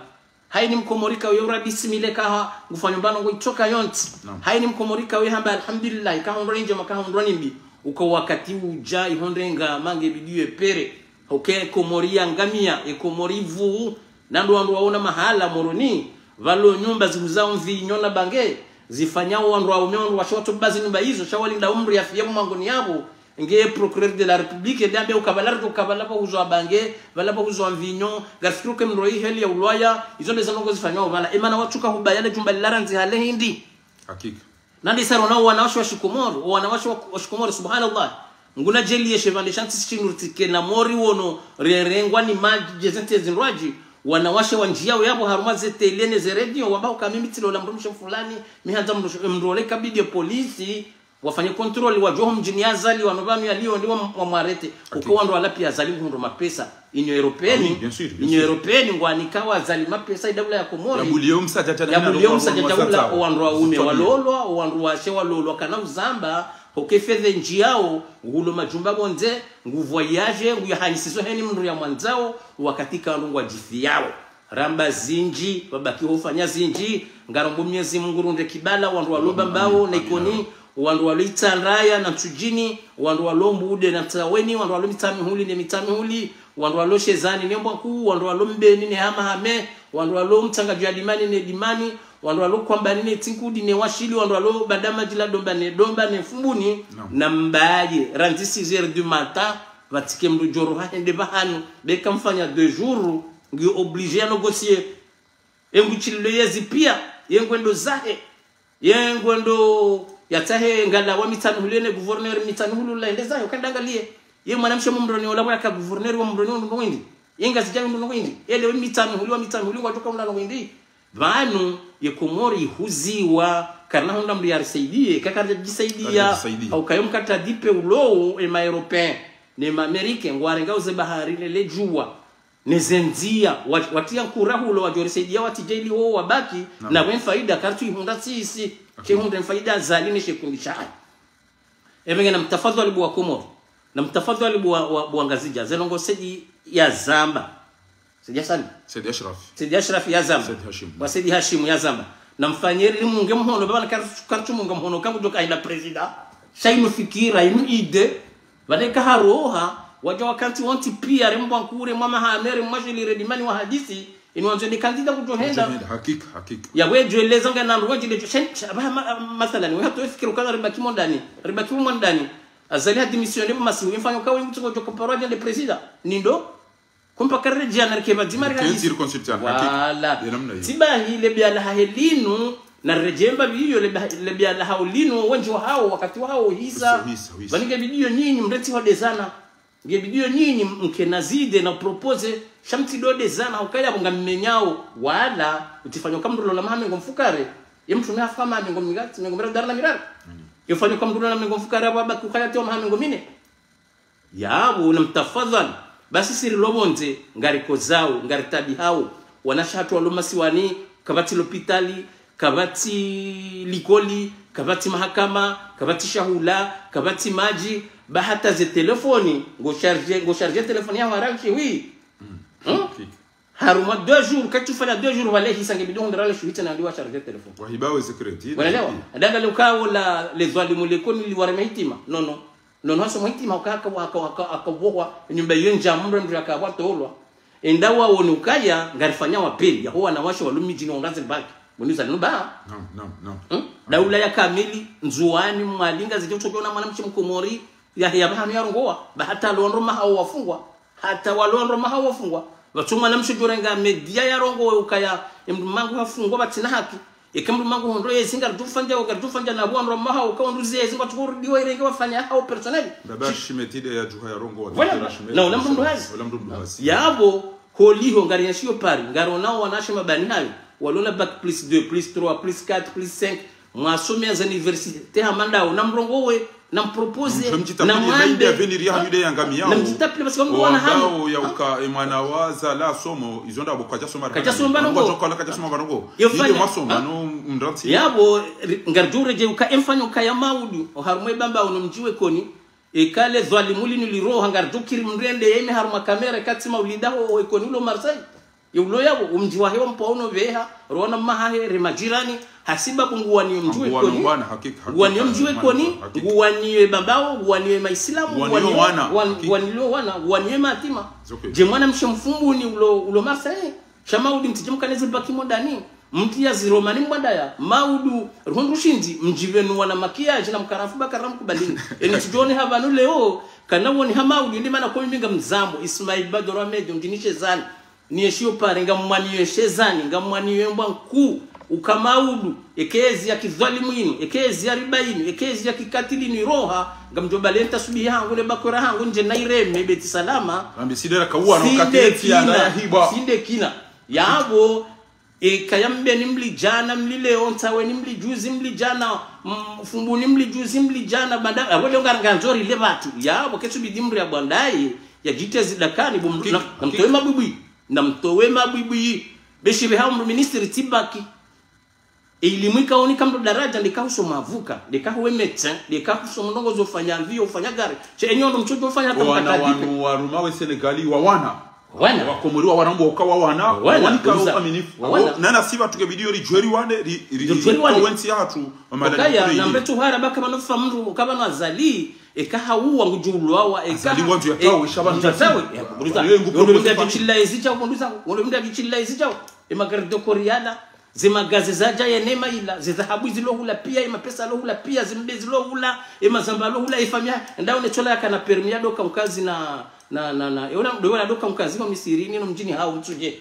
Haini mkomori ka uyo ura bismillah kaha ngufanya mbano ngo itsoka yontsi. Naam. Haini mkomori ka uyo hamba alhamdulillah, kaha undrwa ni ndjema, kaha undrwa ni mbi. Uka wakati udja ihondre nga mange bidiyo epere. Hoke Komori yangamiya, e Komori vuu. Nando wandru waona mahala Moroni, pvalo nyumba zihuzao mvinyo na bange, zifanyao wandru waume, wandru washe watso bazi nyumba izo, sha walinda umri yafiye mumangoni yapvo, nge procureur de la République, nde ambe uka pvala ridjo uka pvala pvahuzwa bange, pvala pvahuzwa mvinyo, ngarifikiri uke mndru iheli ya ulwaya, izo nde za ndrongo zifanyao pvala. Emana watsuka hubaya le jumba lila randzi hale hindri. Hakika. Nandi saro na wanawashe wa shikomori, wanawashe wa, wa shikomori, subhanallah. Nguna djeli ye shevande shantsi shinu tike na mori wono rerengwa ni madji djezente zindrwadji. Wanawashe wandjiya uyapvo harumwa ze tele ne ze radio, wamba uka mimi tsilola mndru mshe fulani, mi handza mndru mshe, mndru ole kabidi ye polisi, wafanye contrôle, wadjo ho mdjini ya Azali, wano pvanu yaliyo ndi wa, wamwarete. Uko wandru wala piya Azali nguhundro mapesa. Union Européenne, ah oui, bien sûr, bien sûr. Union Européenne ngwanikao Azali mapesa idaula ya Komori. Yabuliyo msadja tana yabuliyo msadja daula, o wandru waume walolwa, o wandru washe walolwa kana uzamba, hoke fedhe ndjiyao, ngulo majumba pvondze, ngu voyage, nguya hanyisizo heni mndru ya mwandzao, wakati kandru ngwadjifiyao. Ramba zindji, pvabaki hufanya zindji, ngarombo Mwenyezi Mungu runde kibala, wandru walo Bambao, na Ikoni, wandru walo Itsandraya na Ntsudjini, wandru walo Mbude na Ntsaweni, wandru walo Mitsamihuli ne Mitsamihuli, wandru walo Shezani ne Mbwankuu, wandru walo Mbeni ne Hamahame, wandru walo Mtsangaju ya Dimani ne Dimani, wandru walo Kwambani ne Tsinkudi ne Washili, wandru walo Badamadji la Domba ne Domba ne Fumbuni, na Mbaye, randzi six heures du matin, pvatsike mndru djoro hahende pvahanu, beka mfanya deux jours, ngi obligé ya négocier. Engu tshililo yezi piya, yengwendo zahe. Yengwendo yatsahe ngala wa Mitsamihuli ne gouverneur Mitsamihuli la ende zahe, ukandangaliye. Ye mwanamshe mumroni ola waka gouverneur wa mroni undru ndrongo indri. Ye Ngazidja undru ndrongo indri. Ele we Mitsamihuli wa Mitsamihuli ngwadjoka undru ndrongo indri. Pvanu, ye Komori huziwa, karina hundra mndru yarisaidiye, kakaridjisaidiya. Karidjisaidiya. Hauka yo mkata dipe ulowo, e ma Européens, ne ma Américains, ngwarenga uze bahari ne le djuwa. Ne ze ndziya, wa-, watiya nkura hulo wadjorisaidiya watsi djeli wo wabaki, na we mfaida karitsu ihundra sisi, hakika, she hundre mfaida Azali ne she kundi shahe. Ebe nge na mtafadhwali bo wa Komori, na mtafadhwali bo wa, wa, bo wa Ngazidja, ze ndrongo Said yazamba. Said Hassan. Said Ashraf. Said Ashraf yazamba. Said Hashim. Wa Said Hashim yazamba. Na mfanye ri munge mhono, pvapvana karitsu, karitsu munga mhono, kangudjoka hina président. Sha inu fikira, inu idée, pvale kaharoha, wadja wakantsi wontsi piya, re Mbwankuu, re Hamahame, re Mwashili, re Dimani wahadisi, inu wandzo ne candidat kudjohenda. Kudjohenda, hakika, hakika. Ya wedjo eleza nga na ndru wadjile djo, shen, sha, ba, ma, mathalan, we hatowe fikira ukana ribaki mondani, ribaki mondani. Azali ha démissionné, masihu, mfanya ukawe mtu kudjoka parwa djende président. Nindo? Kumpa karedjea na rike pvadzima rihadisi. Voilà. Tsiba hile biala hahe linu, Na redjemba biyo le ba-, le biya la hao linu, wendji wa hao, wakati wa hao hisa. Hisa, hisa, hisa. Pvani nge bidiyo nyinyi, mreti wa dezana. Nge bidiyo nyinyi, mke na zide na propose, sha mtsi do dezana, ukaya mnga mmenyao, wala, utsifanya uka mndru lo na maha mengo mfukare. Ye mtrume hafa maha mengo mingati, mengo miraru, dara na miraru. Ye ufanya uka mndru lo na mengo mfukare, waba kukaya tiwa maha mengo mine. Yapvo, na mtafadhali. Basi siri lo pvondze, ngari kozao, ngari tabihao. Wanashe hatru walo masiwani, kapvatsi lopitali, kapvatsi likoli, kapvatsi mahakama, kapvatsi shahula, kapvatsi madji, ba hata ze telefoni, ngo charge, ngo charge telefoni ya waranshi, oui. Hmm? Harumwa deux jours, ketsufanya deux jours, wale hisa nge bidi hundra le shuhita na ndiwa charge telefoni. Wahiba we secret. Wanaelewa? Ndanga le ukao la, le zwalimu le koni liwareme hitima. Non, non. Non, non, so mwitima uka, aka, aka, aka, aka, ubohwa, nyumba iyo ndja mndru mndru aka watolwa. Enda waone ukaya, ngarifanya wa pili, ya huwa na washe walo midjini wa ngazi mbaki. Mwenye uzali nuba. Naam, naam, naam. Hmm? Daula ya kamili, Ndzuwani, Mwali, Ngazidja, utsodjona mwanamshe mkomori, ya, ya bahanu ya rongowa, ba hata lo ndro maha wafungwa. Hata walo ndro maha wafungwa. Pvatsu mwanamshe djorenga media ya rongowe ukaya, emndru mangu hafungwa pvatsina haki. Eka mndru mangu hondro yezi ngaridjufanya, ngaridjufanya na pvo wandru wa maha, uka wandru zezi, ngwatsuko rudiwa irenge wafanya hao personnel. Baba Shi- Shimetide ya djuha ya rongo wa Voilà, Dr. Shimetide. Non, ola mndru hazi. Ola mndru hazi. Yapvo, holiho, ngari ya shiyo Paris, ngari onao wanashe mabani hayo, walo na bac plus deux, plus trois, plus quatre, plus cinq, mwasomea za université, hama ndawo, na mrongowe, na mpropose, na mwambe, na mjitapile, basi wambo wana hamu. Wambao ya uka, e mwana wa zala somo, izo nda bo kadja soma. Kadja soma ndrongo. Kadja soma ndrongo. Yo fanya. Inde masoma, no mndratsi. Yapvo, ri-, ngaridjo redjei uka, emfanya uka ya maudu, oharumwa e Bambao no mdji we Koni, eka le zwalimu linu liroha, ngaridjo kiri mrende, yeme harumwa kamera, katsi maulida ho, ho e Koni ulo Marseille. Ye ulo yapvo, umdji wahe wa mpwa uno pveha, rona mahahe, re majirani, hasibabu nguwaniyo mdji we Koni. Nguwaniyo mdji we Koni, nguwaniyo e Bambao, nguwaniyo e Maislamu, nguwaniyo wana, nguwaniyo matima. Je mwanamshe Mfumbuni ulo, ulo Marseille, sha maudu mtsidje mkaneze baki modani, mtsi ya ziromani mbwandaya, maudu, ruhundru shindzi, mdji pvenu wana makiyaji na mkarafu bakara mkubalini. Eni tsidjone hapvanu leo, kana woni ha maudu, ndi mana komi minga mzambo, Ismail Badoro Ahmed, mdjini Shezani. Ni eshiyo Paris, ngamwaniyo Shezani, ngamwaniyo mbwa nkuu, uka maudu, eke ezi ya kidhwalimu inu, eke ezi ya riba inu, eke ezi ya kikatili inu iroha, ngamdjo bale ntasubihi hangu ne bakwera hangu ndje na ireme Beti Salama. Ambi sidera kauwa no katili ya hibwa. Sinde kina. Yapvo, eka ya Mbeni mli djana, mli leo, Ntsaweni mli juzi, mli djana, mm, Fumbuni mli juzi, mli djana, banda, apvo leo ngari ngandzo rile pvatsu. Yapvo, ketsu bidi mri ya bwandaye, ya djite zidakani, bo mndru, na, na mtowe mabwibwi. Na mtowe mabwibwi. Be shipve hao mndru ministri tsi baki. E ilimu ika oni ka mndru daradja, ndeka husoma avocat, ndeka huwe médecin, ndeka husoma ndrongo zo fanya avion, ufanya gari. She enyi ondro mtsudjo fanya hata mkata bipe. Wana wanu waruma we Senegali wa wana. Wana. Wa Komori wa wana mbo uka wa wana. Wa wana, wanika uaminifu. Wa wana. Nana siba tuke bidiyo ri djweri wane, ri, ri, ri djweri wane. Wentsi ya hatru, wa madani. Okaya, na mbetu hara baka manofa mndru, uka mano Azali, eka hauwa ngudjulwawa, eka Azali ngwandzo ya tawe, sha ba ngudjo tawe. Ya, kuburuza. Ngondro mndru ya kichila ezi chao, kuburuza. Ngondro mndru ya kichila ezi chao. E magari do Koriana, ze magaze zadja ya nema ila, ze dhahabu zilo hula pia, e mapesa lo hula pia, ze mbe zilo hula, e mazamba lo hula, e famia, ndao ne chola ya kana permis ya doka mkazi na, na, na, na, e ona, ndo wala doka mkazi wa Misirini no mdjini hao mtsudje.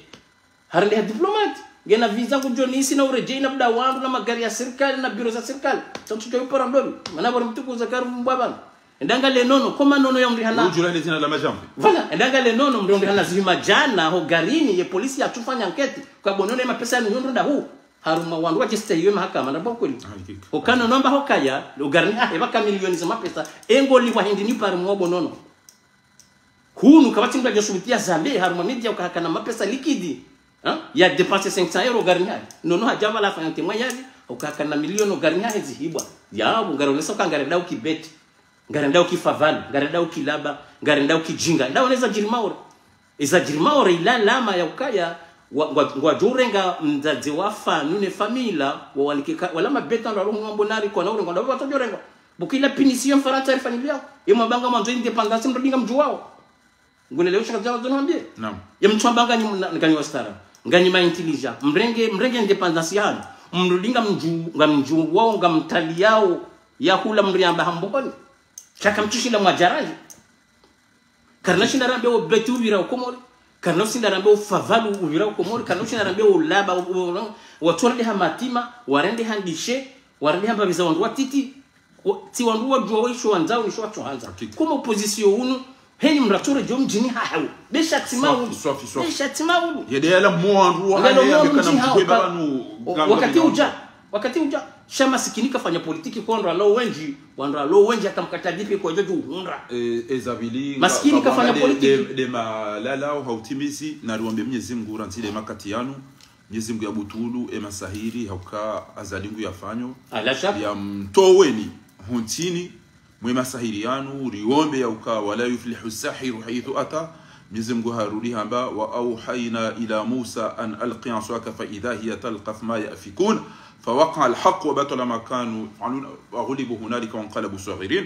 Harende ha diplomate. Ngena visa kudjo nisi na uredjei na bda wandru na magari ya sirikali na biro za sirikali. Tsantsudjo yupara mdomi. Mana bora mtuku za karu mbwa bana. Endanga le nono, koma nono ya mrihana. Udjula ne zina la majambo. Voilà, endanga le nono, mrihana zihima djana, ho garini, ye polisi ya tsufanya anketi. Kwa bo nono ye mapesa ya nyundru ndahu. Haruma wandru wa jeste yiwe mahakama, na bo kweli. Ah, ikika. Okano nomba hokaya, lo garini, ah, eba ka milioni za mapesa. Engo liwa hindi ni pari mwa bo nono. Hunu kapvatsi mndru yadjo subuti ya zambe harumwa media uka hakana mapesa liquide. Ha? Ya dépenser cinq cents euros garini hahe. Nono hadja pvala afanya témoignage, uka hakana milioni garini hahe zihibwa. Yapvo, ngari onesa uka ngari ndao kibeti. Ngari ndao kifavalu, ngari ndao kilaba, ngari ndao kijinga. Ndao neza djiri Maore. Eza djiri Maore ila lama ya ukaya, wa, ngwa, ngwadjo urenga mdzadze wa fanu ne famila, wa wanike ka, wala mabeta ndo alo hunu wa mbonari kwa na urengwa, ndao watsodjo rengwa. Buki la punition Farantsa yarifanyilia. Ye mwabanga mwandzo indépendance mrudinga mdji wao. Ngulele ushaka zama zono wambie. Naam. Ye mtsu amba nganyi, na, nganyi wastara. Nganyi ma intelligent. Mrenge, mrenge indépendance yanu. Mrudinga mdju, nga mdju wao, nga mtali yao. Ya hula mriamba hamboni. Shaka mtsushinda mwadjaraji. Karina shinda rambe wo beti uvira ukomori. Kana ushinda rambe ufavalu uvira Komori, kana ushinda rambe ulaba, u-, u-, u-, watsu rendeha matima, warendeha ndishe, warendeha mbapvi za wandru watiti, wa-, tsi wandru wadjuwa waisho wandzao, nisho watsohandza. Hakika. Kuma opposition unu, heni mratsu redjo mdjini hahau. Besha tima ulu. Swafi, swafi, swafi. Besha tima ulu. Yede yala mwa wandru wa ngalo hane ya mwa mekana mdji hao mkwe ka-, baba nu wa-, wakati uja, wakati uja, sha masikini kafanya politiki kwa wandru walo wendji, wandru walo wendji hata mkata dipi kwa jojo uhundra. E, e, zabili, masikini nga-, kafanya nga-, de, politiki. De, de malala, hautimizi, na riwambe Mnyezi Mngu, rantsi de makati yanu, Mnyezi Mngu ya butulu, e masahiri, hauka Azali ngu yafanyo. Ala shaka. Ya mtoweni, hontini, mwe masahiri yanu, riombe ya uka, ولا يفلح الساحر حيث أتى. Mnyezi Mngu harudi hamba, وأوحينا إلى موسى أن ألق عصاك فإذا هي تلقف ما يأفكون. فوقع الحق وبطل ما كانوا يفعلون وغلبوا هنالك وانقلبوا صاغرين.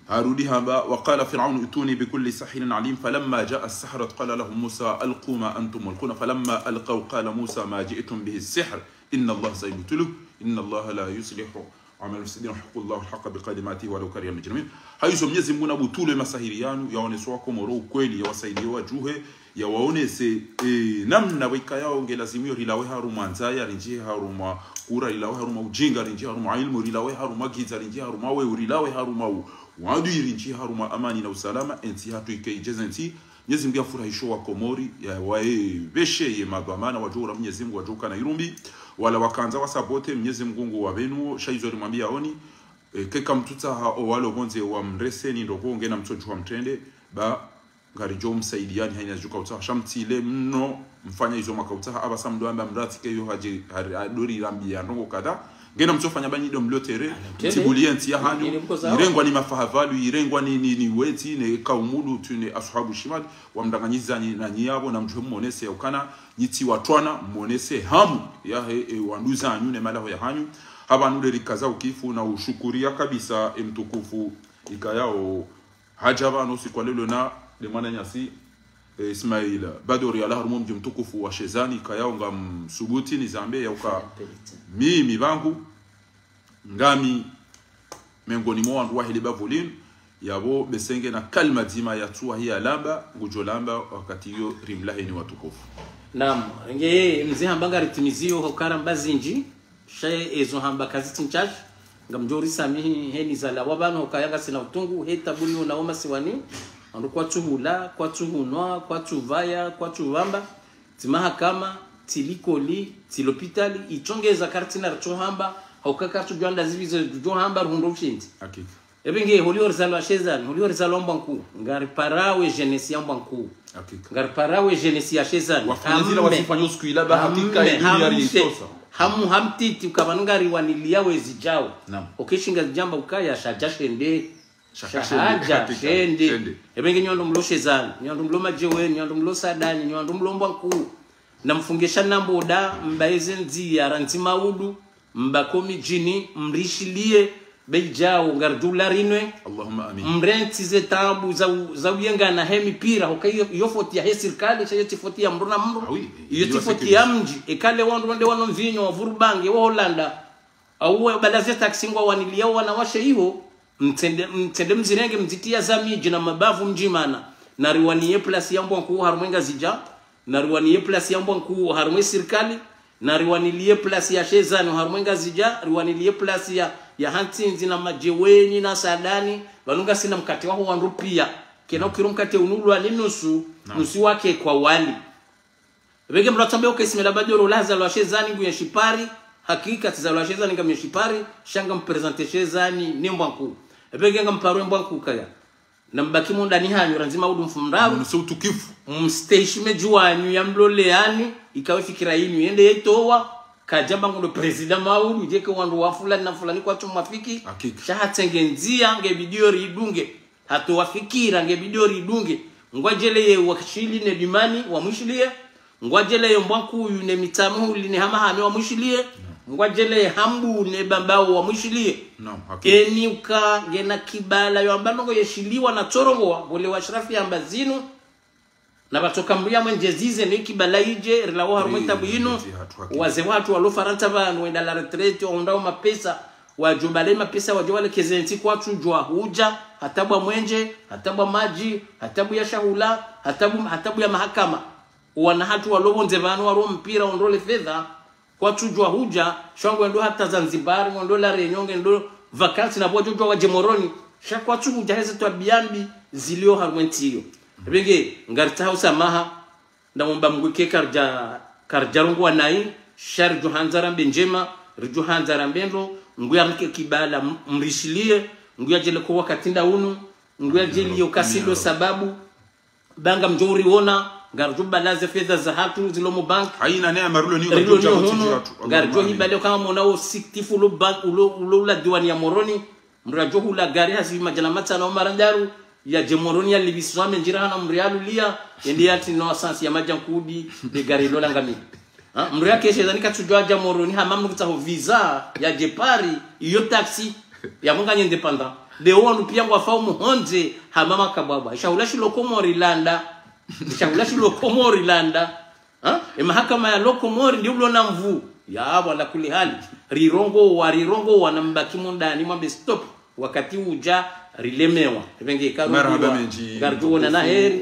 Harudi hamba, وقال فرعون ائتوني بكل ساحر عليم. فلما جاء السحرة قال لهم موسى ألقوا ما أنتم ملقون. فلما ألقوا قال موسى ما جئتم به السحر إن الله سيبطله إن الله لا يصلح عمل المفسدين ويحق الله الحق بكلماته ولو كره المجرمون. Hayizo Mnyezi Mngu na butulu e masahiri yanu, yaonese Wakomoro ukweli, yawasaidie wajuhe, yawaonese, e, namna weka yao nge lazimu yo rilawe harumwa ndzaya, rinjihe harumwa kura, rilawe harumwa ujinga, rinjihe harumwa ilmu, rilawe harumwa giza, rinjihe harumwa weu, rilawe harumwa u-, uadui, rinjihe harumwa amani na usalama, entsi hatru ike idjeze ntsi, Mnyezi Mngu yafurahisho Wakomori, yawaepveshe ye madhwamana, wadjo ura Mnyezi Mngu, wadjo kana irumbi, wala wakandza wasabote, Mnyezi Mngu ngu wapvenuo, sha izo rimwambia oni, e, keka mtsutsaha o walo pvondze wamreseni ndoko ngena mtsodjuha mtrende, ba ngaridjo msaidiani haina djuka utsaha, sha mtsile mno, mfanya izo mwaka utsaha, apvasa mdo amba mratsi ke yo hadje, hari, adori rambi ya ndrongo kadha, ngena mtsofanya ba nyi do mlo tere, mtsibulie ntsi ya hanyu, irengwa ni mafahavalu, irengwa ni, ni, ni wetsi, ne kaumulu, tu ne ashabu shimal, wamdanganyiza nyi, na nyi yapvo, na mdjuhe mwonese ya ukana, nyi tsi watwana, mwonese hamu, yahe, e, wanduzanyu, ne malaho ya hanyu, hapvanu de rikaza ukifu, na ushukuria kabisa, e mtukufu, ikayao, hadja pvanu usiku wa lelo na, de mwananyasi, e, Ismail Badori, ala harumwa mdji mtukufu wa Shezani, ikayao ngamsubuti nizambe ya uka, mimi pvangu, ngami, mengoni mwa wandru wahe le bavu linu, yapvo bese ngena kalima dzima ya tsuwa hiya lamba, ngudjo lamba wakati yo rimlaheni watukufu. Naam, nge mze hamba ngaritimizio hukara mba zindji, sha ezo hamba kazitsi ntshashi, ngamdjo risamihi heni zalawa pvanu hukaya ngasina utungu, he tabu ni unao masiwani, wandru kwatsuhula, kwatsuhunwa, kwatsupvaya, kwatsupvamba, tsi mahakama, tsi likoli, tsi lopitali, itsongeza kartsina ritsohamba, hauka kartsudjwanda zipvize djudjo hamba ruhundro ushindzi. Hakika. Ebe nge, holiho rizalwa Shezani, holiho rizalwa Mbwankuu, ngariparawe jeunesse ya Mbwankuu. Hakika. Ngariparawe jeunesse ya Shezani. Wafanya zila wasifanya usiku ila ba hakika ya dunia ritsosa. Hamu, hamtiti ukapvanu ngariwanilia wezi djao. Naam. Oke shinga djamba ukaya shadja shende. Shaka shende, shahadja, hakika, shende. Shende. Ebe nge nyi wandru mlo Shezani, nyi wandru mlo Madjeweni, nyi wandru mlo Saadani, nyi wandru mlo Mbwankuu. Na mfunge sha namboda, mbaeze ndzia, randzi maudu, mbako midjini, mrishilie, be idjao, ngaridjo ula rinwe. Allahumma amin. Mrentsi ze tabu za u-, za uyengana he mipira, huka iyo, iyo foti ya he sirikali, sha iyo tsi foti ya mdru na mdru. Ah oui, iyo tsi foti ya mdji, ekale wandru wende wano mvinyo, wavuru bange, wa Holanda. Au bala ze taxi ngwawaniliao wanawashe iho, mtsende, mtsende mzirenge mzitia za midji na mabavu mdjimana. Nariwaniye place ya Mbwankuu harumwa Ngazidja, nariwaniye place ya Mbwankuu harumwa sirikali, nariwanilie place ya Shezani harumwa Ngazidja, riwanilie place ya, ya Hantsindzi na Madjeweni na Saadani, pvanu ngasina mkate waho wandru pia. Kena ukiri mkate unu ulwa ni nusu, nusu wake kwa wali. Ebe nge mdru atsambe uka Ismaila Badoro la hazalwa Shezani nguyenshi Paris, hakika tsi zalwa Shezani ngamyenshi Paris, sha ngam présenter Shezani ne Mbwankuu. Ebe nge ngamparwe Mbwankuu kaya. Na mbaki mondani hanyu randzi maudu mfumoraru. Mnuse utukifu. Mstehi she mdji wanyu ya mloleani, ikawe fikira yinu yende yetowa, kadjamba ngundo président maudu, djeke wandru wa fulani na fulani kwatsu mwafiki. Hakika. Sha hatsenge ndzia nge bidi yo ridunge. Hatowa fikira nge bidi yo ridunge. Ngwadjeleye wa Shili ne Dimani wamwishilie. Ngwadjeleye Mbwankuu ne Mitsamihuli ne Hamahame wamwishilie. Ngwadjeleye Hambu ne Bambao wamwishilie. Naam, hakika. Eni uka ngena kibala yo amba ndrongo yeshiliwa na tsorongowa, ngole wa Ashrafi yamba zinu. Na pvatsoka mdru ya mwendjezize ne kibala idje, rilawe harumwa tabu yinu. Wazee watru walo Farantsa pvanu, wenda la retraite, wahundrao mapesa, wadjo bale mapesa, wadjo walekeze ntsi kwatsudjwa hudja, ha tabu ya mwenje, ha tabu ya madji, ha tabu ya shahula, ha tabu, ha tabu ya mahakama. Wana hatru walo pvondze pvanu walo mpira wondro le fedha, kwatsudjuwa hudja, sha ngwendo hata Zanzibar, ngwendo La Réunion, ngwendo vacances na pvwadjodjuwa wadje Moroni, sha kwatsudjuwa heze twabiya mbi zilio harumwa entsi iyo. Ebenge, ngaritsaho samaha, ndamomba Mngu ike karidja, karidja rongowa nayi, sha ridjo handza rambe ndjema, ridjo handza rambe ndro, Mngu yamnike kibala, m-, mrishiliye, Mngu yadjele ko wakati nda unu, Mngu yadjeliye ukasilo sababu, ba ngamdjo uriona, ngaridjo balaze fedha za hatru zilo mu banki. Haina neema rilo ni rilo ngaridjo ni hunu, ngaridjo hibale kama mona wo sikitifu ulo banki, ulo, ulo ula diwani ya Moroni, mradjo hula gari hazi madjana matsanu au mara ndraru, yadje Moroni yalipviswa mendjira hana mrialu liya, yende yatsi no essence ya madjankudi, de gari lo langami. Ha? Mndru yakeshe zani katsudjuwa dja Moroni, hama mndru kutsaho visa yadje Paris, iyo taxi, ya munga nyende panda. De wanu piya ngwafao muhondze, hama makabwabwa. Shahula shilo Komori landa. Shahula shilo Komori landa. Ha? E mahakama yalo Komori ndi ulo na nvu. Ya, ala kuli hali. Rirongowa, rirongowa na mbaki mundani mwambe stop. Wakati udja rilemewa. Ebenge ikaru marahaba mendji, ngaridjo wona na heri.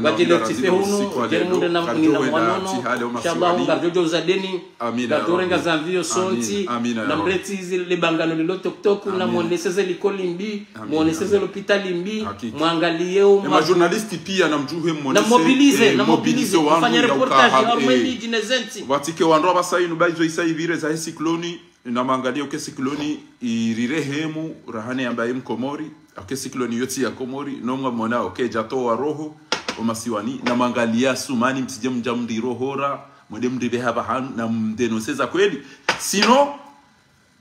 Ngwadjele tife hunu, ngwadjele mundre na mkuni na mwanono. Inshallah, ngaridjo djo uzadeni. Amina ya Rabbi. Ngaridjo renga za mviyo sontsi. Amina, amina ya Rabbi. Na mreti izi le bangano lilo toktok, na mwoneseze likoli mbi, mwoneseze lopitali mbi, mwangaliye uma. E ma journaliste piya na mdjuhe mwoneseze, na mobilize, na mobilize, fanya reportage, harumwa emidji ne zentsi. Watike wandru apvasa inu ba izo isa ipvire za he sikloni. Na mwangalie uke sikloni irirehemu, rahane yamba ye Mkomori, uke sikloni yotsi ya Komori, no ngamwona uke djatowa roho, o masiwani, na mwangalie Asumani, mtsidje mdja mrirohora, mwende mripveha pvahanu, na mdenoncé za kweli. Sinon,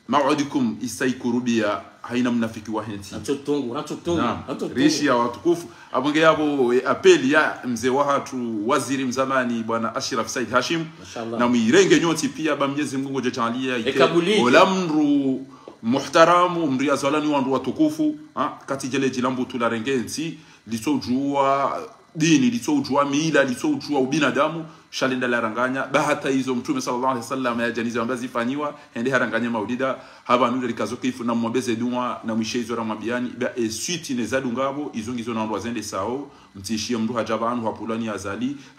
maw'idikum isa ikurubia, haina mnafiki wa hentsi. Hatsotungu, hatsotungu, hatsotungu. Rishi ya watukufu. Apvo nge yapvo, e, appel ya mze wahatru, waziri mzamani, bwana Ashraf Said Hashim. Mashallah. Na mwirenge nyontsi piya, ba Mnyezi Mngu ngodjo djaaliya ike. Ekabuli. Ola mndru muhtaramu, mndru yazalwa ni wandru watukufu, ha? Katsidjele djila mbutu la renge ntsi, litso udjuwa dini, litso udjuwa mila, litso udjuwa ubinadamu, sha lenda laranganya. Ba hata izo Mtrume swallallahu alayhi wasallam yadjaniza amba zifanyiwa, hende haranganya maulida, hapvanu likazo kifu na mwombeze dua, na mwishe izo ramwambiani, ba e suite ne zadunga apvo, izo ngizo na wandru wazendesao, mtsishiye mndru hadja pvanu hapvulwa ni Azali,